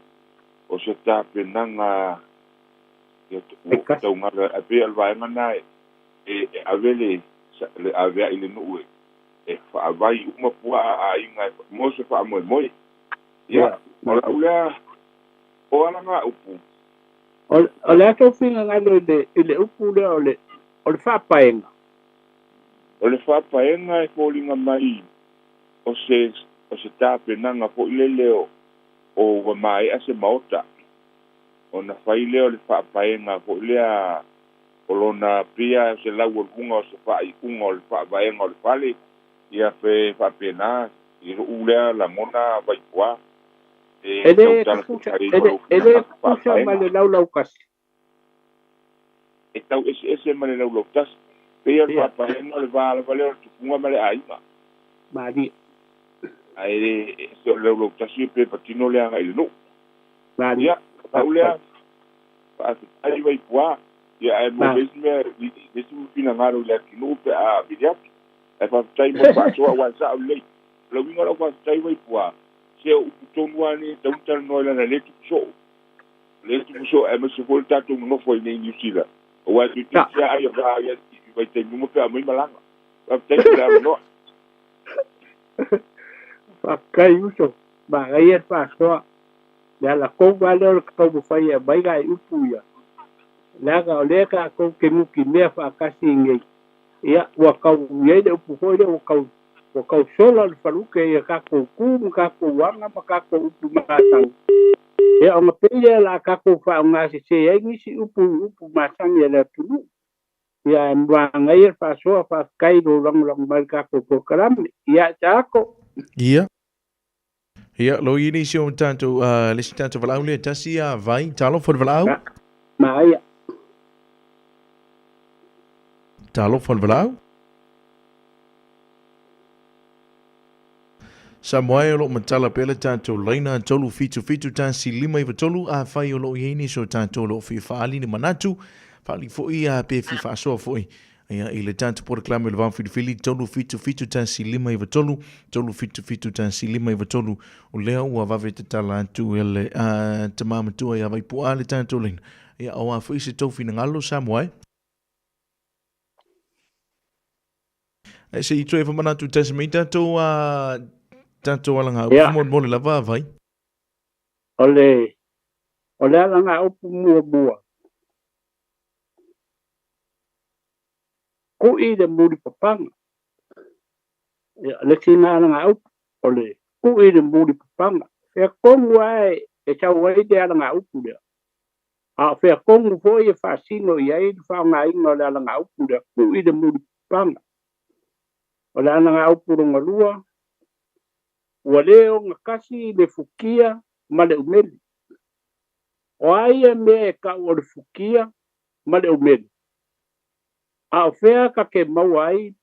o se tapenaga ia ua taugala, ae pei o le vaega lena e, e ave le, le aveai i le nuu e, e faavai uma puaa a aiga e, mo se faamoemoe. Ia, o lau lea, o ala upu. O le a tou finagalo i le upu lea o le o le faapaega? O le faapaega e foliga mai o se o se tapenaga foi lele o o ua maea se maota, ona fai lea o le faapaega foi lea o lona pia o se laualuga o se faaiuga o le faavaega o le fale, ia pe faapena i lou lea lagona Vaipua. E E le tautala tutusa, foi e ma le lou e le finagalo tutusa ma faapaega. le laulaukasi. E tau eseese ma le laulautasi. Pei o le faapaega o le va lava lea o le tupuga ma le aiga. Malie. Ae le ese o le laulautasi pe patino le agai i le nuu. Malie. Ia, o lau lea faafetai Vaipua. Ia ae mo le isi mea, le isi finagalo i le atunuu pe a vili atu. Ae faafetai mo le faasoa aua e sao lelei. O le uiga o lau faafetai Vaipua, se o upu tonu lava nei e tatau ona talanoa ai leaga o lea e tupu soo. O lea e tupu soo aemaise foi le tatou nonofo ai nei i Niu Sila aua e toeitiiti lava ai a va i vaitaimi uma pe a aumai malaga. Faafetai mo le avanoa. Faafetai uso, manaia le faasoa. Le ala tou lava lea o le taumafai e aumai nai upu ia, leaga o lea tatou te nutimea faatasi i inei. Ia, ua tau i ai le upu foi lea ua tau ua tau sola le falute i a tatou tu ma tatou aga ma tatou upu masani. Ia, ona pei lea o le a tatou faaaogasese ai nisi upu i upu masani a le atunuu. Ia, ae manaia le faasoa, faafetai i lou lagolago mai i le tatou polokalame. Ia, Taako. Ia. Ia, lo i nisi o tatou, le isi tatou valaau lea, tasi a vai, talofa le valaau. Maia. Talofa le valaau. Samoa e o loo matala pea le tatou laina 377 193 afai o loo i ai nisi o tatou o loo fia faaali ni manatu, faaali foi a pe fia faasoa foi ia i le tatou polokalame o le Vaofilifili 377 193 377 193 o lea ua vave tatala atu e le tama matua ia Vaipu'a le tatou laina ia o a foi se tou finagalo Samoa e. Ae se i toe famanatu tasi mai tatou a tatou alagaupu molemole lava vai. O le o le alagaupu muamua. Ku'i le mulipapaga. Ia, le isi lena alagaupu, o le ku'i le mulipapaga. Fea tonu ae e sau ai le alagaupu lea? A o fea tonu foi e faasino i ai le faaaogaina o le alagaupu lea, ku'i le mulipapaga? O le alagaupu lona lua, ua lē ogatasi le fukia ma le umele. O a ia mea e ta'u o le fukia ma le umele? A o fea ka ke maua ai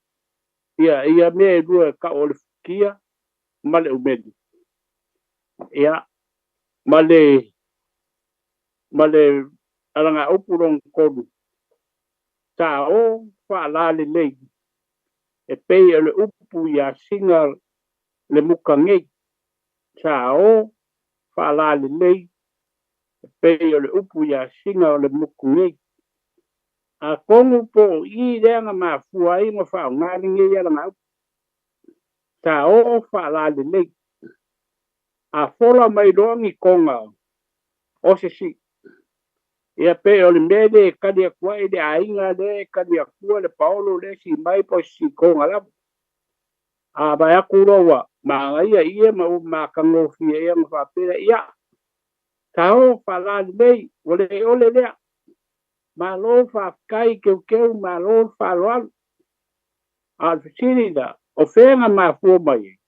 ia ia mea e lua e ta'u o le fukia ma le umele? Ia, ma le alagaupu lona tolu, tāō faalalelei e pei o le upu iā Siga le mukagei. Tāō faalalelei e pei o le upu iā Siga o le mukugei. Atonu po o i lea na mafua ai ma faaaoga lenei alagaupu, tāō faalalelei. A fola mai loa ni koga o se si'i, ia pe o le mea lē e kali atu ai le aiga lea e kali atua le paolo le si mai po o se si'ikoga lava. A vae atu loa ua magaia ia ma ua makagofie ea ma faapea, ia tāō faalalelei ua lē ole lea. Malo faafetai keukeu, malo le faaaloalo. A o le fesili la, o fea na mafua mai ai?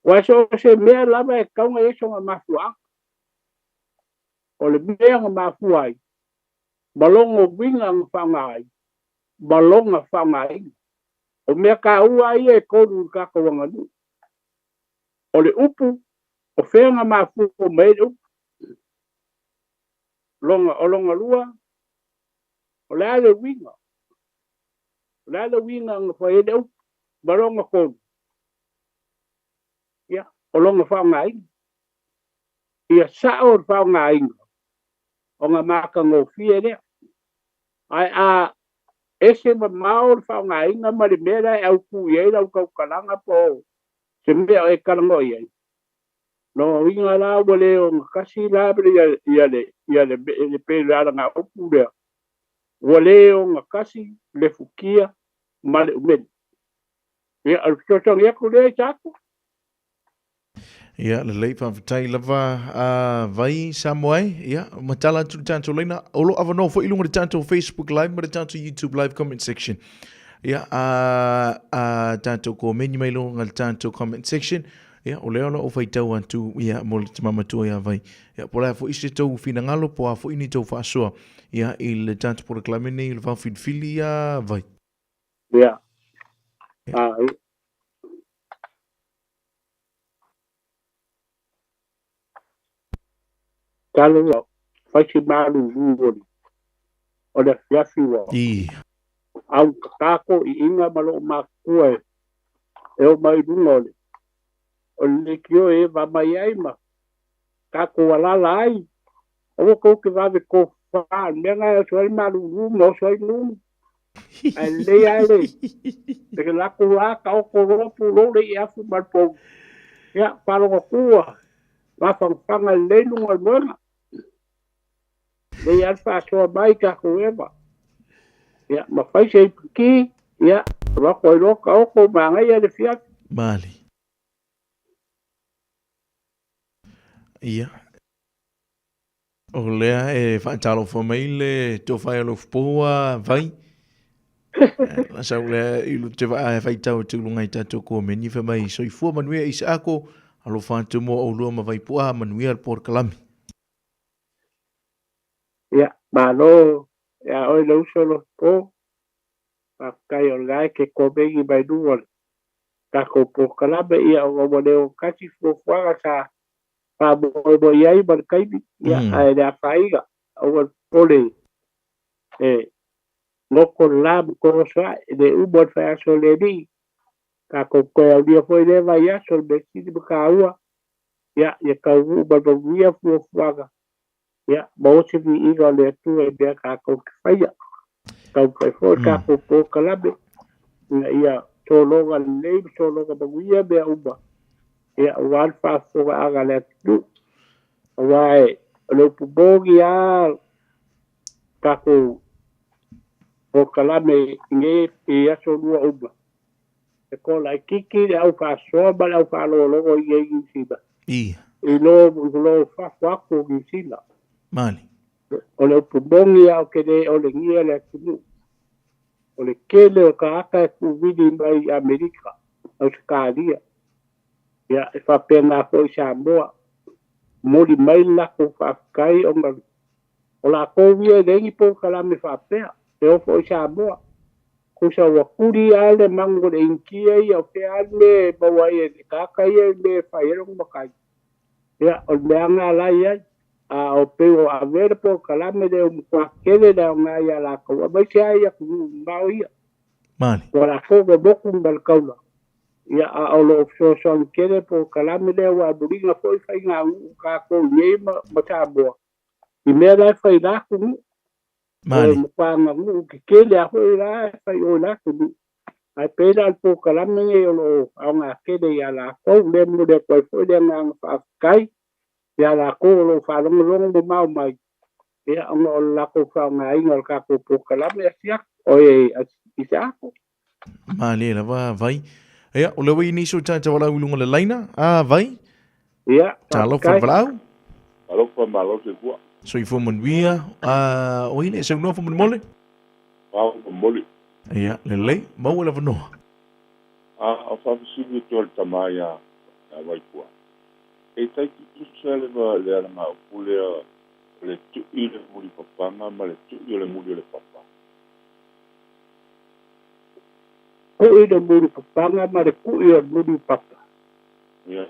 Ua so o se mea lava e tauga i ai sona mafuaaga. O le mea na mafua ai ma logo uiga na faaaoga ai ma lona faaaogaina. O mea taua ia e tolu i le tatou aganuu. O le upu, o fea na mafua mai ai le upu. Lona, o lona lua, o le a le uiga. O le a le uiga na fai ai le upu. Ma lona tolu, ia, o lona faaaogaina. Ia sa'o le faaaogaina ona matagofie lea. Ae a ese mamao le faaaogaina ma le mea la e autū i ai lau tautalaga po o se mea o e talanoa i ai. Lona uiga la ua lē ogatasi la ia le ia le le pe le alagaupu lea. Ua lē ogatasi le fukia ma le umele. Ia, o le fesoasoani atu lea i tatou. Ia, lelei faafetai lava a Vai Samoa e. Ia, matala atu le tatou laina. O lo avanoa foi i luga o le tatou Facebook Live ma le tatou YouTube Live comment section. Ia, a tatou komeni mai luga o le tatou comment section. Ia, o lea o lo o faitau atu ia mo le tama matua ia Vai. Ia, po o le a foi se tou finagalo, po o a foi ni tou faasoa ia i le tatou polokalame nei o le Vaofilifili ia Vai. Ia. A, talo ua fai si malūlū o le afiafi ua au kakako i inga ma loo matua e o mai luga o le leitio e va mai ai ma tatou alala ai. Aua kou ke vave tofafa, le mea na e oso ai malūlū ma oso ai numu. Ae lelei ae le latou la taoto loa pulou le i afu ma le pou. Ia, faalogo mafanafana lelei luga o le moega. Lelei lava le faasoa mai tatou eva. Ia, ma fai se ipiki, ia, alu atu ai loa taoto manaia le afiafi. Mali. Ia. O lea e faatalofa mai le tofa e alofa a Vai. La sau lea i lu te vaa e faitau atu i luga i tatou komeni fai mai soifua manuia Isaako alofa atu mo oulua ma Vaipu'a manuia le polokalame. Ia, malo ia oe le uso Lopo. Faafetai o lena e te komeni mai luga o le tatou polokalame. Ia, ona ua le ogatasi fuafuaga sa faamoemoe i ai ma le taimi. Ia, ae le afaina, aua le popole e loto le la ma toloso ae. E le uma o le faiaso o le Alii. Tatou toe aulia foi lea vaiaso le mea sili ma taua. Ia, ia taunuu ma le manuia fuafuaga. Ia, maua se viiga o le Atua i mea tatou te faia. Taumafai foi le tatou polokalame ina ia sologa lelei ma sologa manuia mea uma. Ia, aua le faafofogaaga a le atunuu. Aua e o le upu moni lava tatou Polokalame i nei i aso lua uma. E ko laitiiti le au faasoa ma le au faalogologo i nei Niu Sila. Ia. I lo, i lo fafo atu o Niu Sila. Mali. O le upu moni lava ou te le olegia le atunuu. O le tele o tagata e tuuvili mai i Amerika, Ausetalia, ia e faapena foi i Samoa. Momoli mai le latou faafetai ona o latou ia e leai ni polokalame faapea, e oo foi i Samoa. Tusa ua tuli lava le manu o le Initia ia, o fea lava le mea e maua ai e le tagata ia le mea e fai ai lona matai. Ia, o le mea lava lena la e i ai. A o pei ua avea le polokalame lea ua matua tele le aoga ia latou, aemaise lava i atunuu mamao ia. Mali. Ua latou le motu ma le taula. Ia, a o lo o fesoasoani tele le polokalame lea aua e muliga foi faiganuu tatou i nei ma Samoa i mea la e fai i la atunuu. Mali. O le matua aganuu tetele lava foi la e fai i o i la atunuu. Ae pei la o le polokalame lenei o lo o aoga tele ia latou, lea e momoli atu ai foi le agaga faafetai ia latou o lo o faalogologo mamao mai, ia, ona o le latou faaaogaina o le tatou polokalame asiasi, oi, Isaako. Malie lava Vai. Ia, o lea ua i nisi o tagata valaau i luga o le laina. A, Vai. Ia, Talofa le valaau. Talofa malo soifua. Soifua manuia. A, o ai le saunoa faamolemole? Ao momoli. Ia, lelei, maua le avanoa. A, o faafesili atu a le tama ia Vaipua. E tai tutusa le va le alagaupu lea o le tui le muli papaga ma le tui o le muli o le papa. Kuʻi le muli papaga ma le kuʻi o le muli papa. Ia.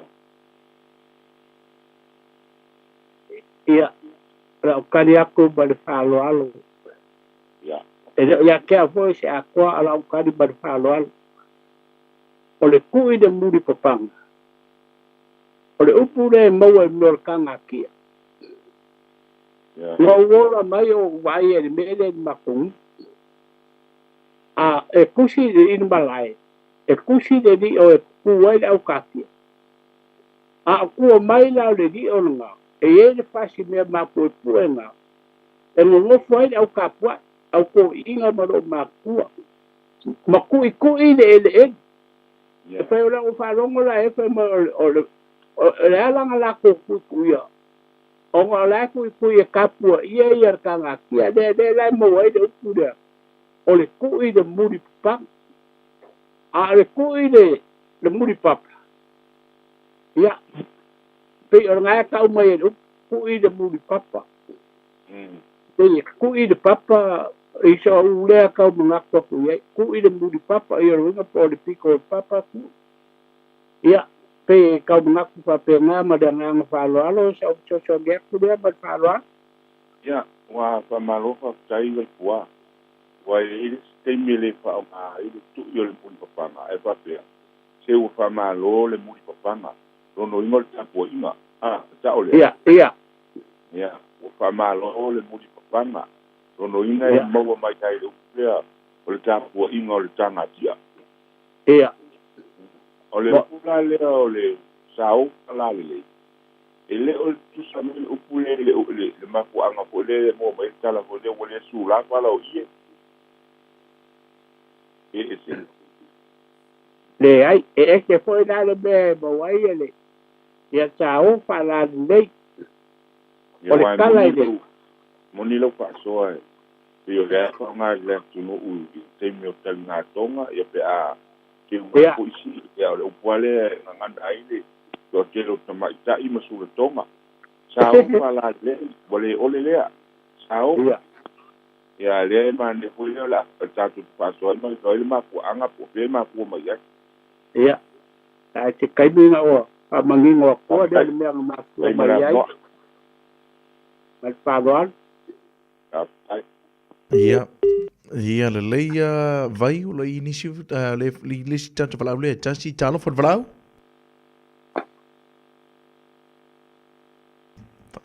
Ia, o le a ou tali atu ma le faaaloalo. Ia. E le o ia te au foi se atoa, a o le a ou tali ma le faaaloalo. O le kuʻi le muli papaga, o le upu lea e maua i mea o le kagatia. Ia. Na ou ola mai o ou vaai ai i le mea lea i le matou nuu. A e tusi i le malae, e tusi le lio e tutu ai le aukatia. A o tua mai la o le lio lena, e i ai le fasi mea mapuepue na, e nonofo ai le au kapuaʻi, au toeaiina ma lou matua, ma tuʻituʻi le eleele. E fai o lau faalogo la e fai mai o le o le ala na latou tuituia, ona o la e tuitui e tapuaia ia le kagatia lea, lea la e maua ai le upu lea, o le tui le muli papaga. A o le tui le muli papa, ia, pei o lena e tau mai ai le upu, kuʻi le muli papa. Pei e kuʻi le papa i soʻu lea tau manatu atu i ai. Kuʻi le muli papa, ia o le uiga po o le pito o le papa kuʻi. Ia, pei e tau manatu faapena ma le agaga faaaloalo, sa ou fesoasoani atu lea ma le faaaloalo. Ia, ua faamalo faafetai Vaipua. Ua i ai le isi taimi e le faaaoga ai le tui o le muli papaga, ae faapea, se ua faamalo le muli papaga. Lonoina o le tapuaiga. A, sao lea? Ia, ia. Ia, ua faamalo le muli papaga. Lonoina e maua mai ai le upu lea o le tapuaiga o le tagatia. Ia. O le upu la lea o le saofa lalelei, e le o le tutusa mai le upu lea i le, le, le mafuaaga foi lea e maua mai ai le tala foi lea ua le sula fala o ie. E ese. Leai, e ese foi la le mea e maua ai le ia saofa lalelei. Ia, O le aua e tala moni i le. lau, moni lau faasoa e pei o lea faaaoga i le atunuu i le taimi o taligatoga, ia pe a teu mai foi sii, ia o le upu lava lea e gagana ai le toatele o tamaitai ma sulatoga. Saofa lalelei, ua le ole lea. Saofa. Ia, lea e manaia foi lea o le a tatou te faasoa ai ma le ai le mafuaaga po o fea e mafua mai ai. Ia, ae se taimi na ua faamanino atua lea le mea na mafua mai ai. Ma le faaaloalo. Faafetai. Ia, ia lelei ia vai o le nisi le le isi tagata valaau lea e tasi talofa le valaau.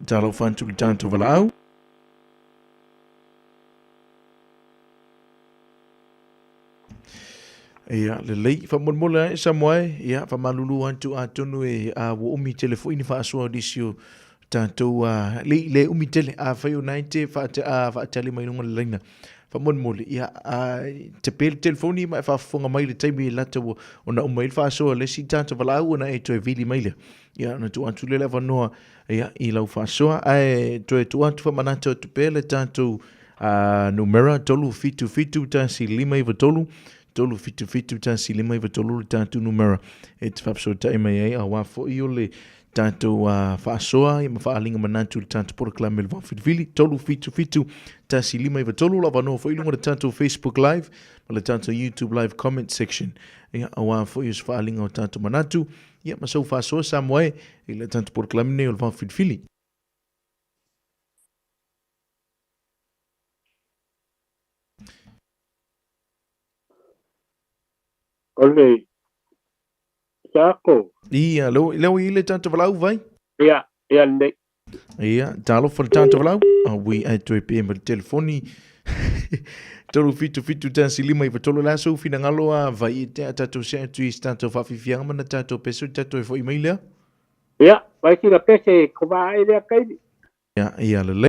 Talofa atu le tagata valaau. Ia, lelei, faamolemole ae Samoa e, ia, faamalulu atu atonu e a ua umi tele foi ni faasoa o nisi o tatou a, le, le umi tele, afai o na e te faatali mai luga o le laina. Faamolemole, ia, te pe le telefoni ma e faafofoga mai i le taimi e lata ua ona uma ai le faasoa a le isi tagata valaau ona e toe vili mai lea. Ia, ona tuu atu lea le avanoa, ia, i lau faasoa. Ae toe tuu atu faamanatu atu pea le tatou numera 377 1593, 377 1593 le tatou numera e te faafesootai mai ai aua foi o le tatou faasoa ma faaaliga manatu i le tatou polokalame o le Vao Filifili 377 1593 o lo o avanoa foi i luga o le tatou Facebook Live ma le tatou YouTube Live comment section ia aua foi o se faaaliga o tatou manatu ia ma sau faasoa Samoa e i le tatou polokalame nei o le Vao Filifili. O le Sako. Ia, lea ua i le tatou valaau vai. Ia, ia lelei. Ia, talofa le tatou valaau. Aui, ae toe pe ma le telefoni. 377 1 5 9 3 la sou finagalo a vai e te a tatou se atu i se tatou faafiafiaga ma na tatou peso i tatou e foi mai lea. Ia, vai sina pese ko vaa e lea kaili. Ia, ia lelei.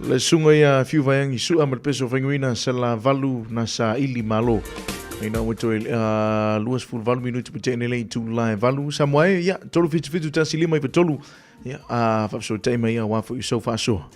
Le susuga ia Fiu Vaeangi Sua ma le peso faiguina sala valu na sa ili malo. Ina ua toe 28 minuti pa tene le itu la e valu. Sa moa e, ia, 377 1 5 9 3. Ia, faafesootai mai aua foi i sau faasoa.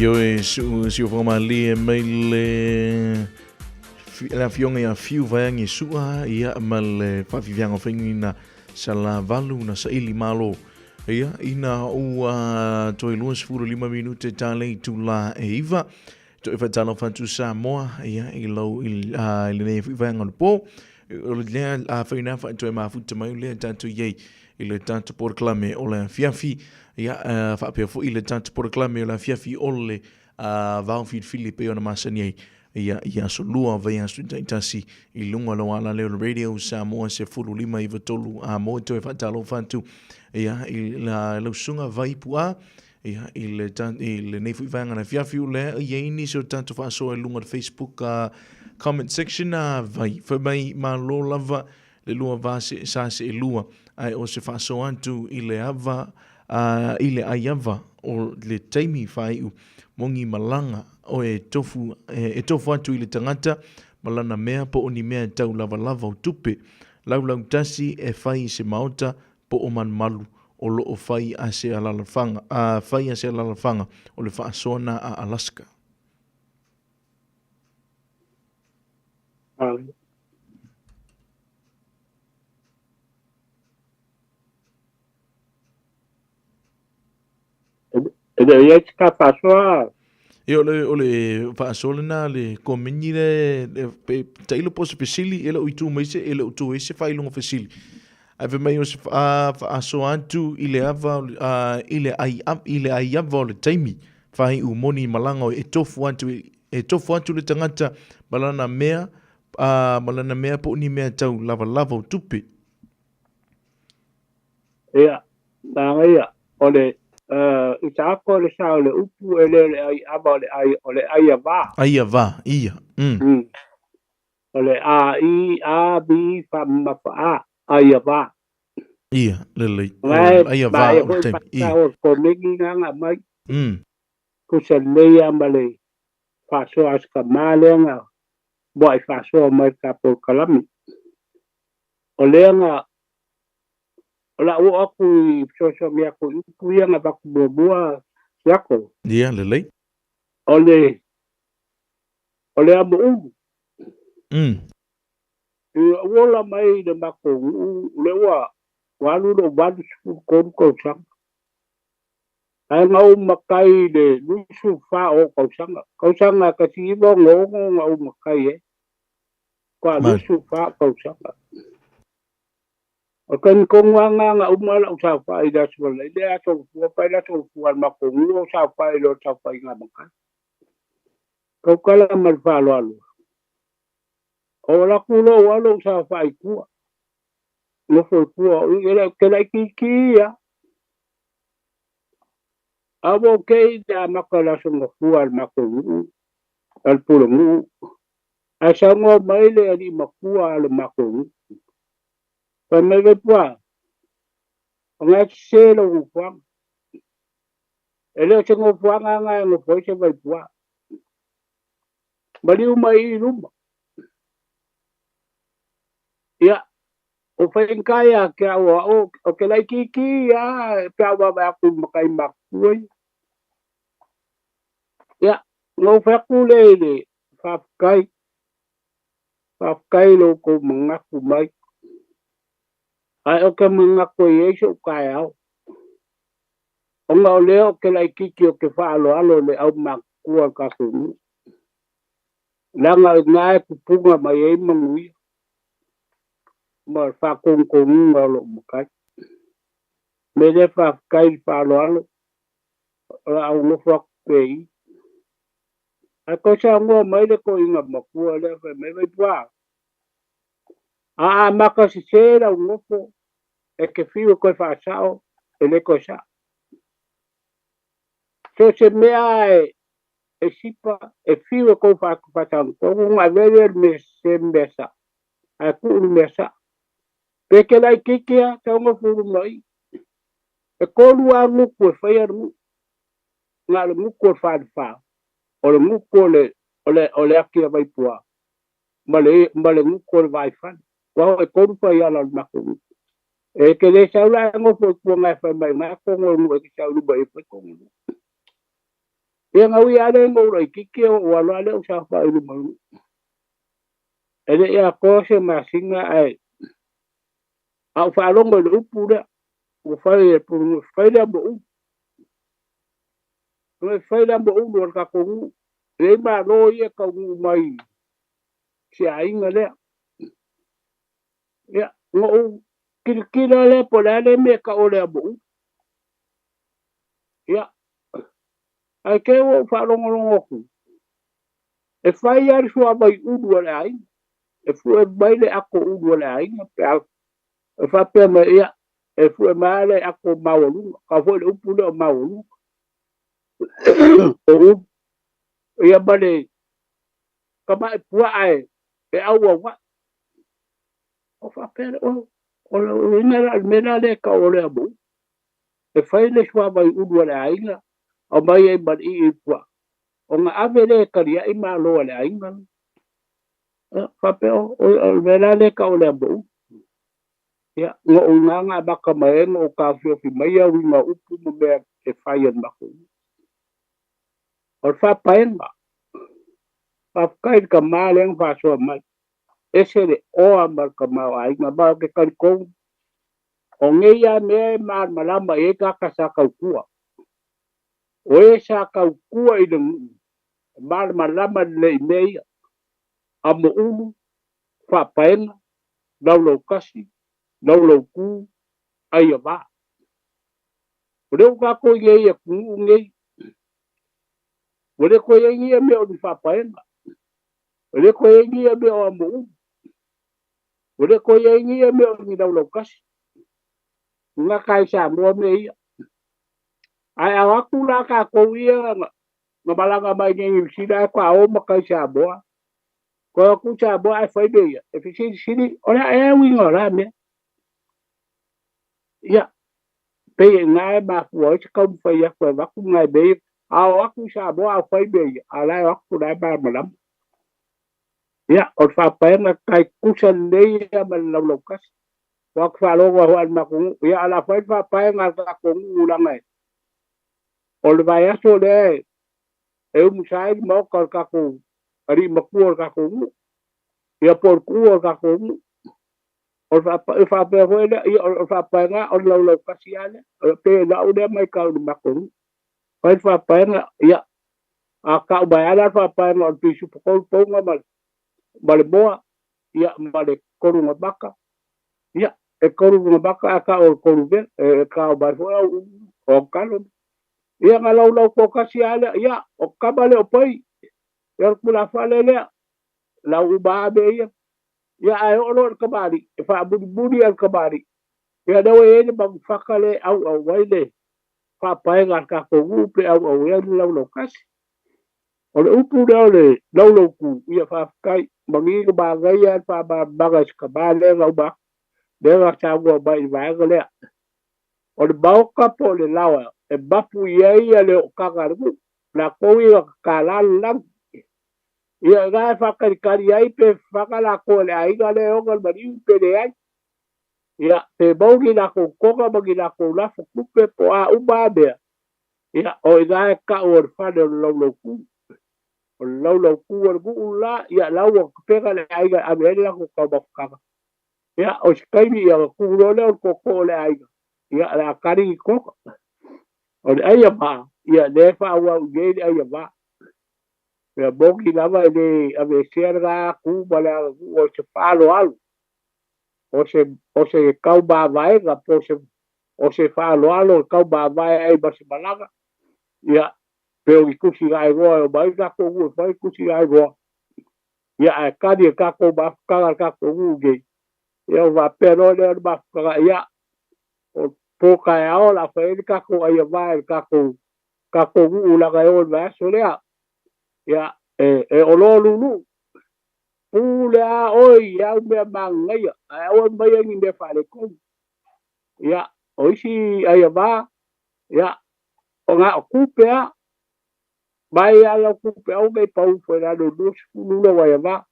Ioe su siufoga malie mai le le afioga ia Fiu Vaeagi Sua ia ma le faafifiaga o faiguina Salavalu na saili malo ia ina ua toe 25 minute ta le itulā e 9. Toe faatalofa atu Samoa ia i lau i, i lenei foi vaega o le pō. O le lea afai na faatoe mafuta mai o lea tatou i ai i le tatou polokalame o le afiafi. Ia, faapea foi le tatou polokalame o le afiafi o le vao filifili pei ona masani ai ia i aso lua vaiaso taitasi i luga o lau alaleo o le Radio Samoa 15 93 a mo toe faatalofa atu ia i la lau susuga Vaipu'a ia i le i lenei foi vaega o le afiafi o lea i ai nisi o tatou faasoa i luga o le Facebook comment section a vai fai mai malo lava le lua va se sa se lua ae o se faasoa atu i le ava i le ai ava o le taimi faaiu mogi malaga o e tofu e tofu atu i le tagata ma lana mea po o ni mea e tau lavalava o tupe laulau tasi e fai i se maota po o malumalu o lo o fai a se alalafaga, a fai a se alalafaga o le faasoa a Alaska. E le o i ai se ka faasoa. E o le, o le faasoa lena le komeni le, le pe, tailo po o se fesili, e le o i tu mai se, e le o tu ai se faailoga fesili. Ae fai mai o se faasoa atu i le ava, i le ai, i le ai ava o le taimi, faaiu moni malaga o e tofu atu, e tofu atu le tagata ma lana mea, ma lana mea po o ni mea tau lavalava o tupe. Ia, manaia, o le, i ta ako le sa o le upu e le o le ai ava o le ai, o le ai ava. Ai ava, ia. O le A I A V fa ma fa A, ai ava. Ia, lelei. O ai ava o le taimi. Ia. O ko mengi nganga mai. Kusa lelei a ma le faasoa a se kamā lea nga moa i faasoa mai ka polokalame. O lea nga O le a oo aku i fesoasoani aku i upu ia na avatu muamua siako. Ia, lelei. O le, o le amo ulu. I lou ola mai i le matou nuu, o lea ua, ua alu lou 83 tausaga. Ae na ou matai i le 24 o ou tausaga. Tausaga 1966 na ou matai ai. Faatoa 24 tausaga. O le taimi tonu lava lena na uma lau saofai i le Aso Faraile, le Aso Gafua, fai le Aso Gafua a le matou nuu o saofai i lo le saofaiga a matai. Tautala ma le faaaloalo, o alu atu loa ua lou saofai i tua, nofo i tua, ou te laitiiti lava. A ua ou te i le amata o le Aso Gafua a le matou nuu, a le pulenuu, ae saunoa mai le alii matua a le matou nuu. Fai mai Vaipua, o na e sese lou nofoaga. E le o se nofoaga na e nofo ai se Vaipua. Maliu mai i luma. Ia, o faigata ia te au o au, o ke laitiiti ia pe a ou vaavaai atu i matai matutua ia. Ia, na ou fai atu lea i le faafetai. Faafetai i lo outou manatu mai. Ae ou te manatu e i ai so'u taeao, ona o lea ou te laitiiti ou te faaaloalo i le aumatutua o le tatou nuu, leaga o i ina e pupuna mai ai manuia ma le faatonutonuga o lou matai. O le mea lea faafetai i le faaaloalo, o le a ou nofo atu pea i i. Ae toe saunoa mai le toeaina matua lea fai mai, Vaipua, a amata sese lau nofo, e te fiu e toe faasao, e le toe sao. So se mea e sipa, e fiu e tou faatagotonu, ona avea lea o le mea sese ma mea sao, ae tuu le mea sao. Pe te laitiiti lava, tau nofo i luma i i. E tolu lava gutu e faia le nuu. Na o le gutu o le falefa, o le gutu o le, o le, o le ati a Vaipua, ma le, ma le gutu o le Vaaifale. Ua e tolu faiala o le matou nuu. E te le sau la e nofo i tua nai fai mai nai kogo o nuu e te sau i luma i e fai kogo nuu. Ia gaui lava lea ina ou laitiiti ou alu lava lea ou saofai i luma o le nuu. E le i atoa se masina ae a ou faalogo i le upu lea ua fai e le Pulenuu e fai le amoulu. E fai le amoulu a le tatou nuu. E i ai Malo ia e taunuu mai i se aiga lea. Ia, na ou tilotilo lea po o le a le mea e tau o le amoulu. Ia, ae te i ua ou faalogologo atu, e fai lava le suavai ulu a le aiga. E fue mai le ato ulu a le aiga pe a e faapea mai, ia, e fue mai lava le ato maualuga. Tau foi le upu lea o maualuga. O ulu. Ia ma le tamai puaa e auauai. O faapea lea, o le uiga la o le mea la lea e tau o le amoulu. E fai le suavai ulu a le aiga, aumai ai ma le ii i puaa, ona ave lea e taliai malo a le aiga. Ia, faapea, o le mea la lea e tau o le amoulu. Ia, na ou iga na amata mai ai ona ou taofiofi mai ia uiga o upu ma mea e fai e le matou nuu. O le faapaega, faafetai i le tama lea na faasoa mai. Ese le oa ma le tamaoaiga, ma ou te talitonu, o nei lava mea e malamalama i ai tagata sa tautua. O e sa tautua i le nuu, e malamalama lelei i mea ia, amoulu, faapaega, laulautasi, laulautu, aiava. O lea ua tatou i ai i atunuu nei, ua le toe i ai ni mea o ni faapaega, ua le toe i ai ni mea o amoulu, ua le toe i ai ni mea o ni laulautasi. E gata ai i Samoa mea ia. Ae a o atu la tatou ia na malaga mai nei i Niu Sila ae faatoa o matai i Samoa, toe o atu i Samoa ae fai mea ia, e fesilisili, o le a ea uiga o la mea? Ia, pei e ina e mafua ai se taumafai atu e avatu nai mea ia. A o atu i Samoa a fai mea ia, a o la e o atu la e malamalama. Ia, o le faapaega tai tutusa lelei ia ma le laulautasi. Ua atu faalogo lava foi a le matou nuu. Ia, a o le a fai le faapaega a le tatou nuu leaga o le vaiaso lea e umusa ai le maota o le tatou alii matua o le tatou nuu, ia po o le tuua o le tatou nuu. O le faapea foi lea, ia o le faapaega o le laulautasi lava lea. Pei o lau lea matau i le matou nuu. Fai le faapaega, ia, a tau mai lava la le faapaega o le pisupo tolu pouga ma le moa, ia, ma le tolu maka, ia, e tolu maka a tau o le tolu vela, e tau mai foi au o talo. Ia, na laulau toatasi lava lea, ia, o tama lea o Pai, ia o le tulafale lea, lau uma lava mea ia. Ia, ae oo loa i le tamalii, e faamulimuli lava i le tamalii. Ia, lea ua i ai le manufata lea e auau ai le faapaega a le tatou nuu pe auau ai le laulautasi. O le upu lea o le laulautu, ia faafetai, manino manaia le faamalamalamaga i se tama lea na uma atu, lea na saunoa mai i le vaega lea. O le maota po o le laoa e mapu i ai le ootaga a le nuu, latou ia na tatala le lagi. Ia ina e faatalitali ai pe faga latou e le aiga lea e ona le maliu pe leai. Ia, pe maua ni latou toga ma ni latou lafo tupe po o a uma lava mea, ia, o i ina e tau o le fale o le laulautu. O le laulautu o le nuu la, ia, la ua tapena le aiga e ave ai le latou taumafataga. Ia, o se taimi, ia, ona tu loa lea o le tootoo o le aiga, ia, o le a tali ni toga. O le ai a vaa, ia, lea e faaauau i nei le ai a vaa. Ia moni lava e le aveesea lena tu ma le aganuu o se faaaloalo, o se, o se taumavaega po o se, o se faaaloalo e taumavae ai ma se malaga, ia, pe o ni tusi gaegoa e omai tatou nuu e fai tusi gaegoa, ia, ae tali e tatou mafutaga le tatou nuu nei, ia, ona faapea loa lea o le mafutaga, ia, o po taeao o le a fai ai le tatou aiava e le tatou, tatou nuu leaga e o i le vaiaso lea, ia, e olo lulu. Pule a oe i au mea manaia, ae aua ne i aumaia ni mea faaletonu. Ia, o isi aiava, ia, o na o tupe lava. Mai lava lau tupe aua ne i pau ifo i lalo i le 20 lou aiava.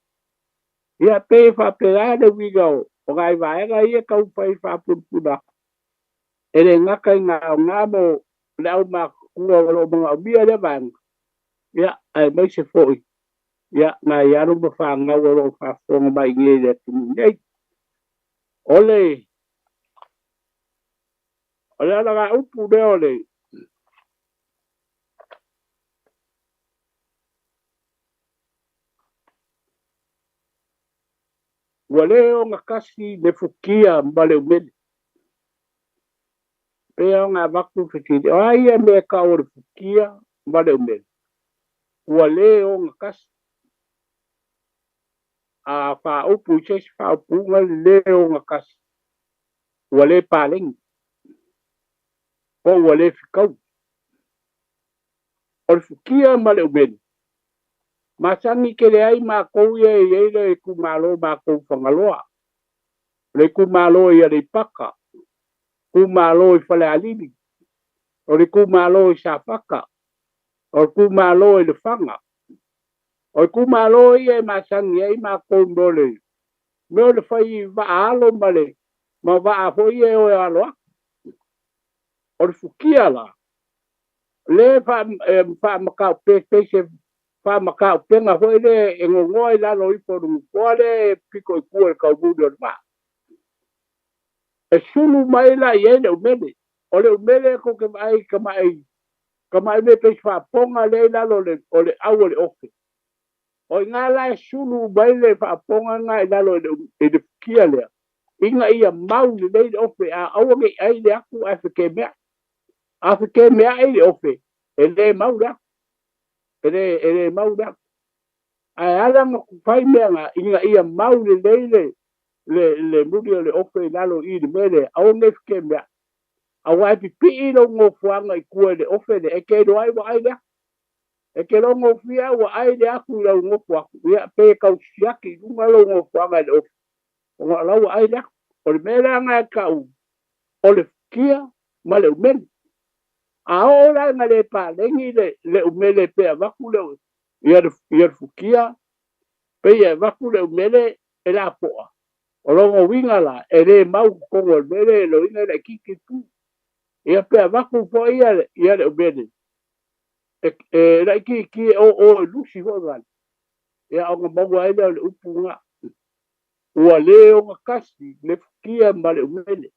Ia, pei e faapena le uiga o nai vaega ia e taumafai e faapunapuna atu. E le gata i gaoga mo le aumatutua o lo o manaomia lea vaega, Ia, aemaise foi, ia, nai alo ma fanau o lo o faafofoga mai nei i le atunuu nei. O le, o le alagaupu lea o le, ua le ogatasi le fukia ma le umele. Pei ona avatu le fesili, o a ia mea e tau o le fukia ma le umele? Ua le ogatasi. A faaupu i se isi faaupuga le le ogatasi, ua le paleni, po ua le fetaui. O le fukia ma le umele, masani tele ai matou ia e i ai le itumalo o matou i Fagaloa, o le itumalo i Aleipata, itumalo i Falealili, o le itumalo i Safata, o le itumalo i Lefaga. O itumalo ia e masani ai matou mo le mea o le fai vaa alo ma le ma vaa foi ia e o e alo atu. O le fukia la, le faamataupe pei se faamataupega foi lea e gogoa i lalo ifo o le nofoa lea e pito i tua i le taumuli o le vaa. E sulu mai la i ai le umele. O le umele tou te vaai i tamai, tamai mea pei se faapoga lea i lalo o le, o le au o le ofe. O i ina la e sulu mai le faapoga lena i lalo i le, i le fukia lea, ina ia mau lelei le ofe, a aua ne i ai le atu ae fekemeai. A fekemeai le ofe, e le mau le atu. E le, e le mau le atu. Ae ala ona fai mea na, ina ia mau lelei le, le, le muli o le ofe i lalo i i le mea lea, aua ne i fekemeai. Aua e pipii lou nofoaga i tua i le ofe lea, e te iloa ai ua ai le atu. E te logofia ua ai le atu i lau nofo atu, ia, pe tau siaki i luga lou nofoaga i le ofe, ona o la ua ai le atu. O le mea la lena e tau o le fukia ma le umele. A oo la ina le paleni le, le umele pe avatu le, ia le, ia le fukia, pei e avatu le umele e lapoa, o lona uiga la, e le mau i totonu o le mea lea e loina e laitiiti le pu. Ia pe avatu foi ia, ia le umele, e, e laitiiti e oo e lusi foi vale, ia ona maua ai lea o le upu lena. Ua le ogatasi le fukia ma le umele.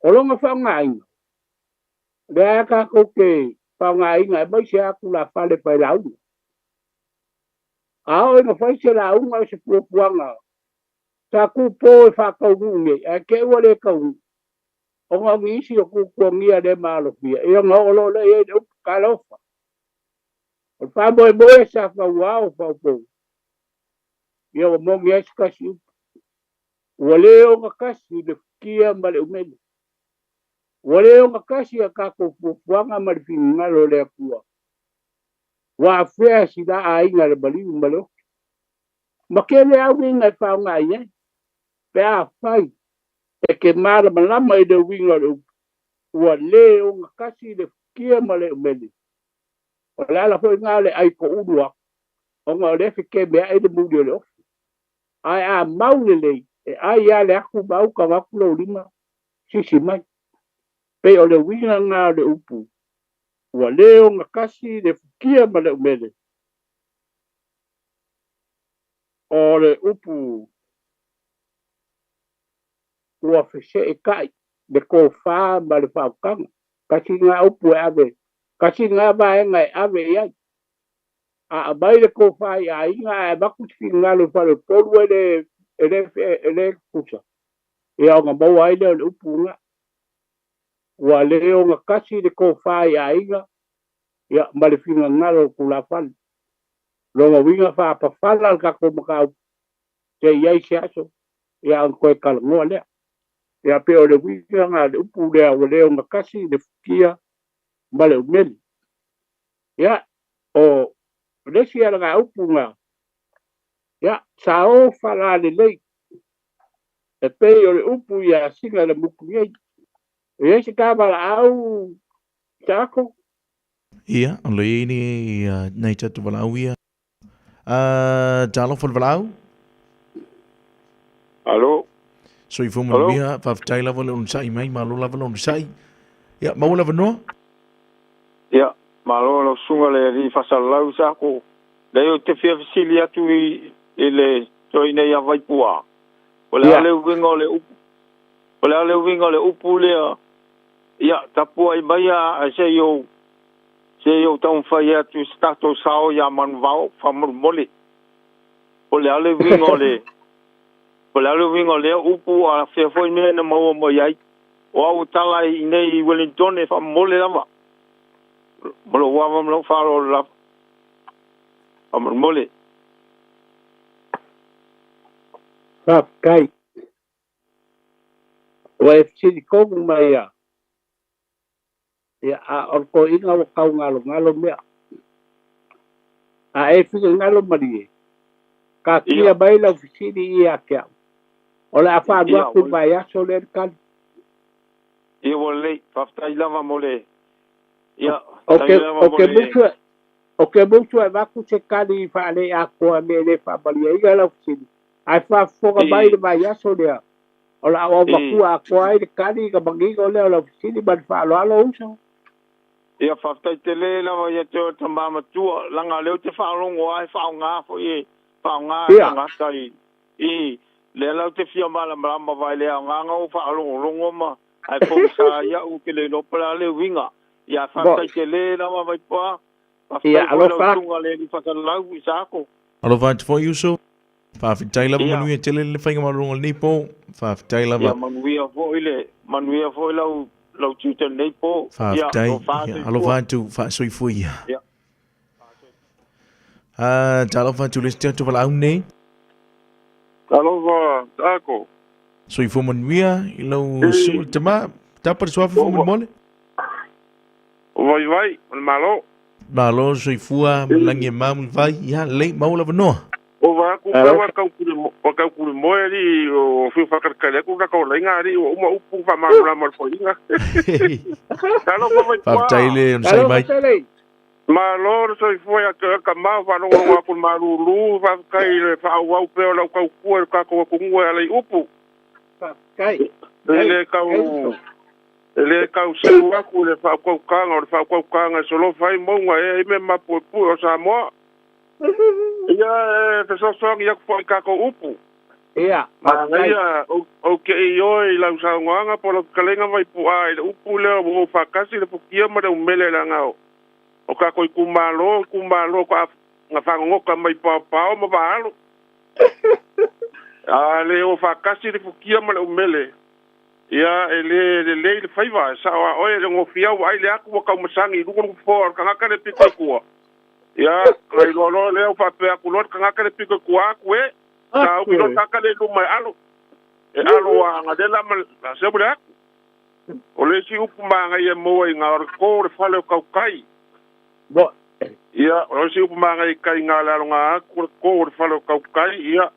O lona faaaogaina, lea tatou te faaaogaina aemaise lava tulafale fai lauga. A oo ina fai se lauga o se fuafuaga sa tupo e faataunuu nei, ae te i ua le taunuu, ona o nisi o tuatuagia le maalofia, ia ona oo loa lea i ai le upu, talofa. O le faamoemoe sa fauao faupou, ia ua moni ai se tasi upu. Ua le ogatasi le fukia ma le umele. Ua le ogatasi a tatou fuafuaga ma le finagalo o le Atua. Ua afea sila aiga le maliu ma le ofi. Ma tele lava uiga e faaaoga i ai, pe afai e te malamalama i le uiga o le upu, ua le ogatasi le fukia ma le umele. O le ala foi lena o le ai toulu atu, ona o lea e fekemeai le muli o le ofi. Ae a mau lelei, e ai lava le atu ma uta avatu lou lima, sisi mai. Pei o le uiga lena o le upu, ua le ogatasi le fukia ma le umele. O le upu ua feseetai le tofa ma le faautaga, tasi lena upu e ave, tasi lena vaega e ave i ai. A aumai le tofa i aiga ae avatu se finagalo i faleupolu e le, e le, e le tutusa, ia ona maua ai lea o le upu lena. Ua le ogatasi le tofa i aiga ia, ma le finagalo o le tulafale. Lona uiga faapafala le tatou mataupu se i ai se aso ia ona toe talanoa lea. Ia pei o le uiga lena o le upu lea ua le ogatasi le futia ma le umele. Ia, o le isi alagaupu na, ia, sa o faalalelei e pei o le upu ia sina le mutu nei. E i ai se ta valaau Taako? Ia, o lo i ai nei nai tatou valaau ia. Talofa le valaau. Alo. Soifua manuia, faafetai lava le onosai mai, malo lava le onosai. Ia, maua le avanoa. Ia. Malo lau susuga le alii faasalalau Sako. Leai ou te fia fesili atu i i le toeaina ia Vaipua, o le a le uiga o le upu, o le a le uiga o le upu lea, ia, tapuai maia ae se i ou, se i ou taumafai atu i se tatou sao ia Manuvao, faamolemole. Po o le a le uiga o le, po o le a le uiga o lea upu, a fea foi mea na maua mai ai. O au e tala i inei i Wellingtone, faamomole lava. Ma lou ava ma lou faaaloalo lava. Faamolemole. Faafetai. Ua e fesili tonu mai ia, ia a o le toeaina ua tau galogalo mea. A e finagalo malie, taatia mai lau fesili ia te au. O le a faalu atu i le vaiaso lea le tali. Ia ua lelei, faafetai lava mo le, ia, Ou te, ou te musu e, ou te musu e avatu se tali faale-atoa i mea e le faamalieina lau fesili, ae faafofoga mai i le vaiaso lea, o le a ou avatua atoa ai le tali ona manino lea o lau fesili ma le faaaloalo uso. Ia, faafetai tele lava ia te oe tama matua, leaga o lea ou te faalogo lava e faaaoga foi e faaaoga e tagata i, i, lea la ou te fia malamalama aua e le aoga ona ou faalogologo ma ae pogisa ai au ou te le iloa po o le a le uiga. Ia, faafetai tele lava Vaipoa, faafetai foi lau susuga le alii faasalalau Isaako. Alofa atu foi uso. Faafetai lava manuia tele le faiga malologa o lenei po. Faafetai lava. Ia manuia foi le manuia foi lau lau tiute lenei po. Faafetai. Ia alofa atu faasoifua ia. Ia. Ah, talofa atu le atu valaau nei. Talofa tako. Soifua manuia i lau susuga tama. Tapa le suafa faamolemole. O Vaivai, o le Malo. Malo soifua malagi e mamu vai. Ia lelei maua le avanoa. O va aku pe wa kau kule wa kau kule moe ali o fiu whakatakari aku na kau lainga ali o uma upu wha māmurama le whainga. Talofa vai pua. Faafetai le onosai mai. Malo le soifua ia te ka mau whalongolongo aku le malulu whawhetai i le whaauau pea o lau kaukua i le kākou atunuu e ala i upu. Faafetai. E le tau E le tau seu aku i le faaukaukaga o le faaukaukaga e solofa ai mauga e ai mea mapuepue o Samoa. Ia e fesoasoani atu foi i tatou upu. Ia, Manaia ou te ioe i lau saunoaga po o lau fetalaiga Vaipuaa i le upu lea ua ou faatasi le futia ma le umele leaga o tatou itumalo, itumalo na fagogota mai paopao ma vaaalo. A le o faatasi le futia ma le umele, Ia, e le lelei le faiva, e sao a oe, e le gofia ua ai le atu ua taumasagi i luga le nofoa o le tagata le pito i tua. Ia, ona iloa loa lea ua faapea atu loa le tagata le pito i tua atu e, sa uki loa le tagata lea i luma e alo. E alo a galela ma le seu le atu. O le isi upu manaia e maua i ina o le to o le fale o tautai. Ia, o le isi upu manaia i tai ina le aloga atu o le to o le fale o tautai, ia,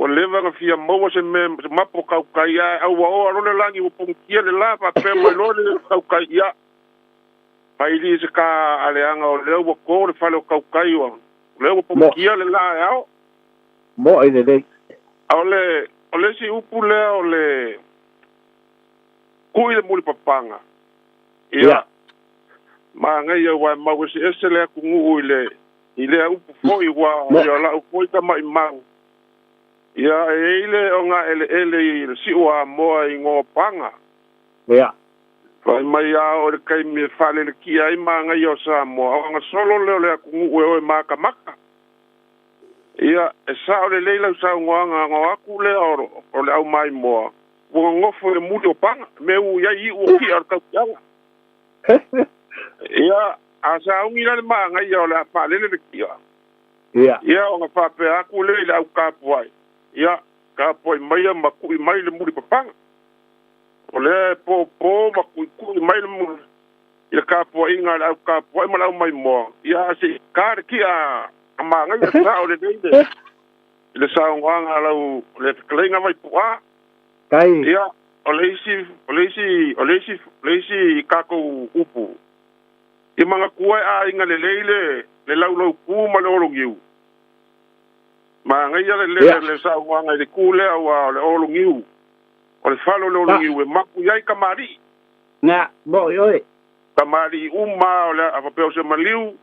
Ua leva na fia maua se mea se mapo tautai ae au ua oa loa le lagi ua pogitia le la faapea mai loa le tautai ia faili se ka aleaga o lea ua to le fale o tautai ua lea ua pogitia le la e ao. Moe lelei. A o le o le isi upu lea o le kui le mulipapaga ia manaia aua e mau eseese le atunuu i le I lea upu foi ua ia lau foi tamaimau, ia e i ai le ogaeleele i le siu o Amoa i igoa paga. Ia. Fai mai a oo i le taimi e faalelekia ai magaia o Samoa, ona solo lea o le atunuu e o e matamata. Ia, e sao lelei lau saunoaga ona o atu lea o le aumaimoa, ua nonofo i le muli o paga, mea ua i ai iu o kia o le tautiaga. Ia, a sauni la le manaia o le a faalele le kia. Ia. Ia, ona faapea atu lea i le au tapuai, ia, tapuai maia ma kui mai le mulipapaga. O lea e pōpō ma kuikui mai le muli i le tapuaiga a le au tapuai ma le au maimoa, ia, ae se i ta le kia a manaia, sao lelei le, i le saunoaga a lau, le fetalaiga Vaipu'a. Tai. Ia, o le isi, o le isi, o le isi, le isi tatou upu, i manatua e aiga lelei le, le laulauku ma le ologiu. Manaia le, le, le saunoaga i le ku lea aua o le ologiu, o le fale o le ologiu e mapu i ai tamalii. Na, moʻi oe. Kamali'i uma o le a faapea o se maliu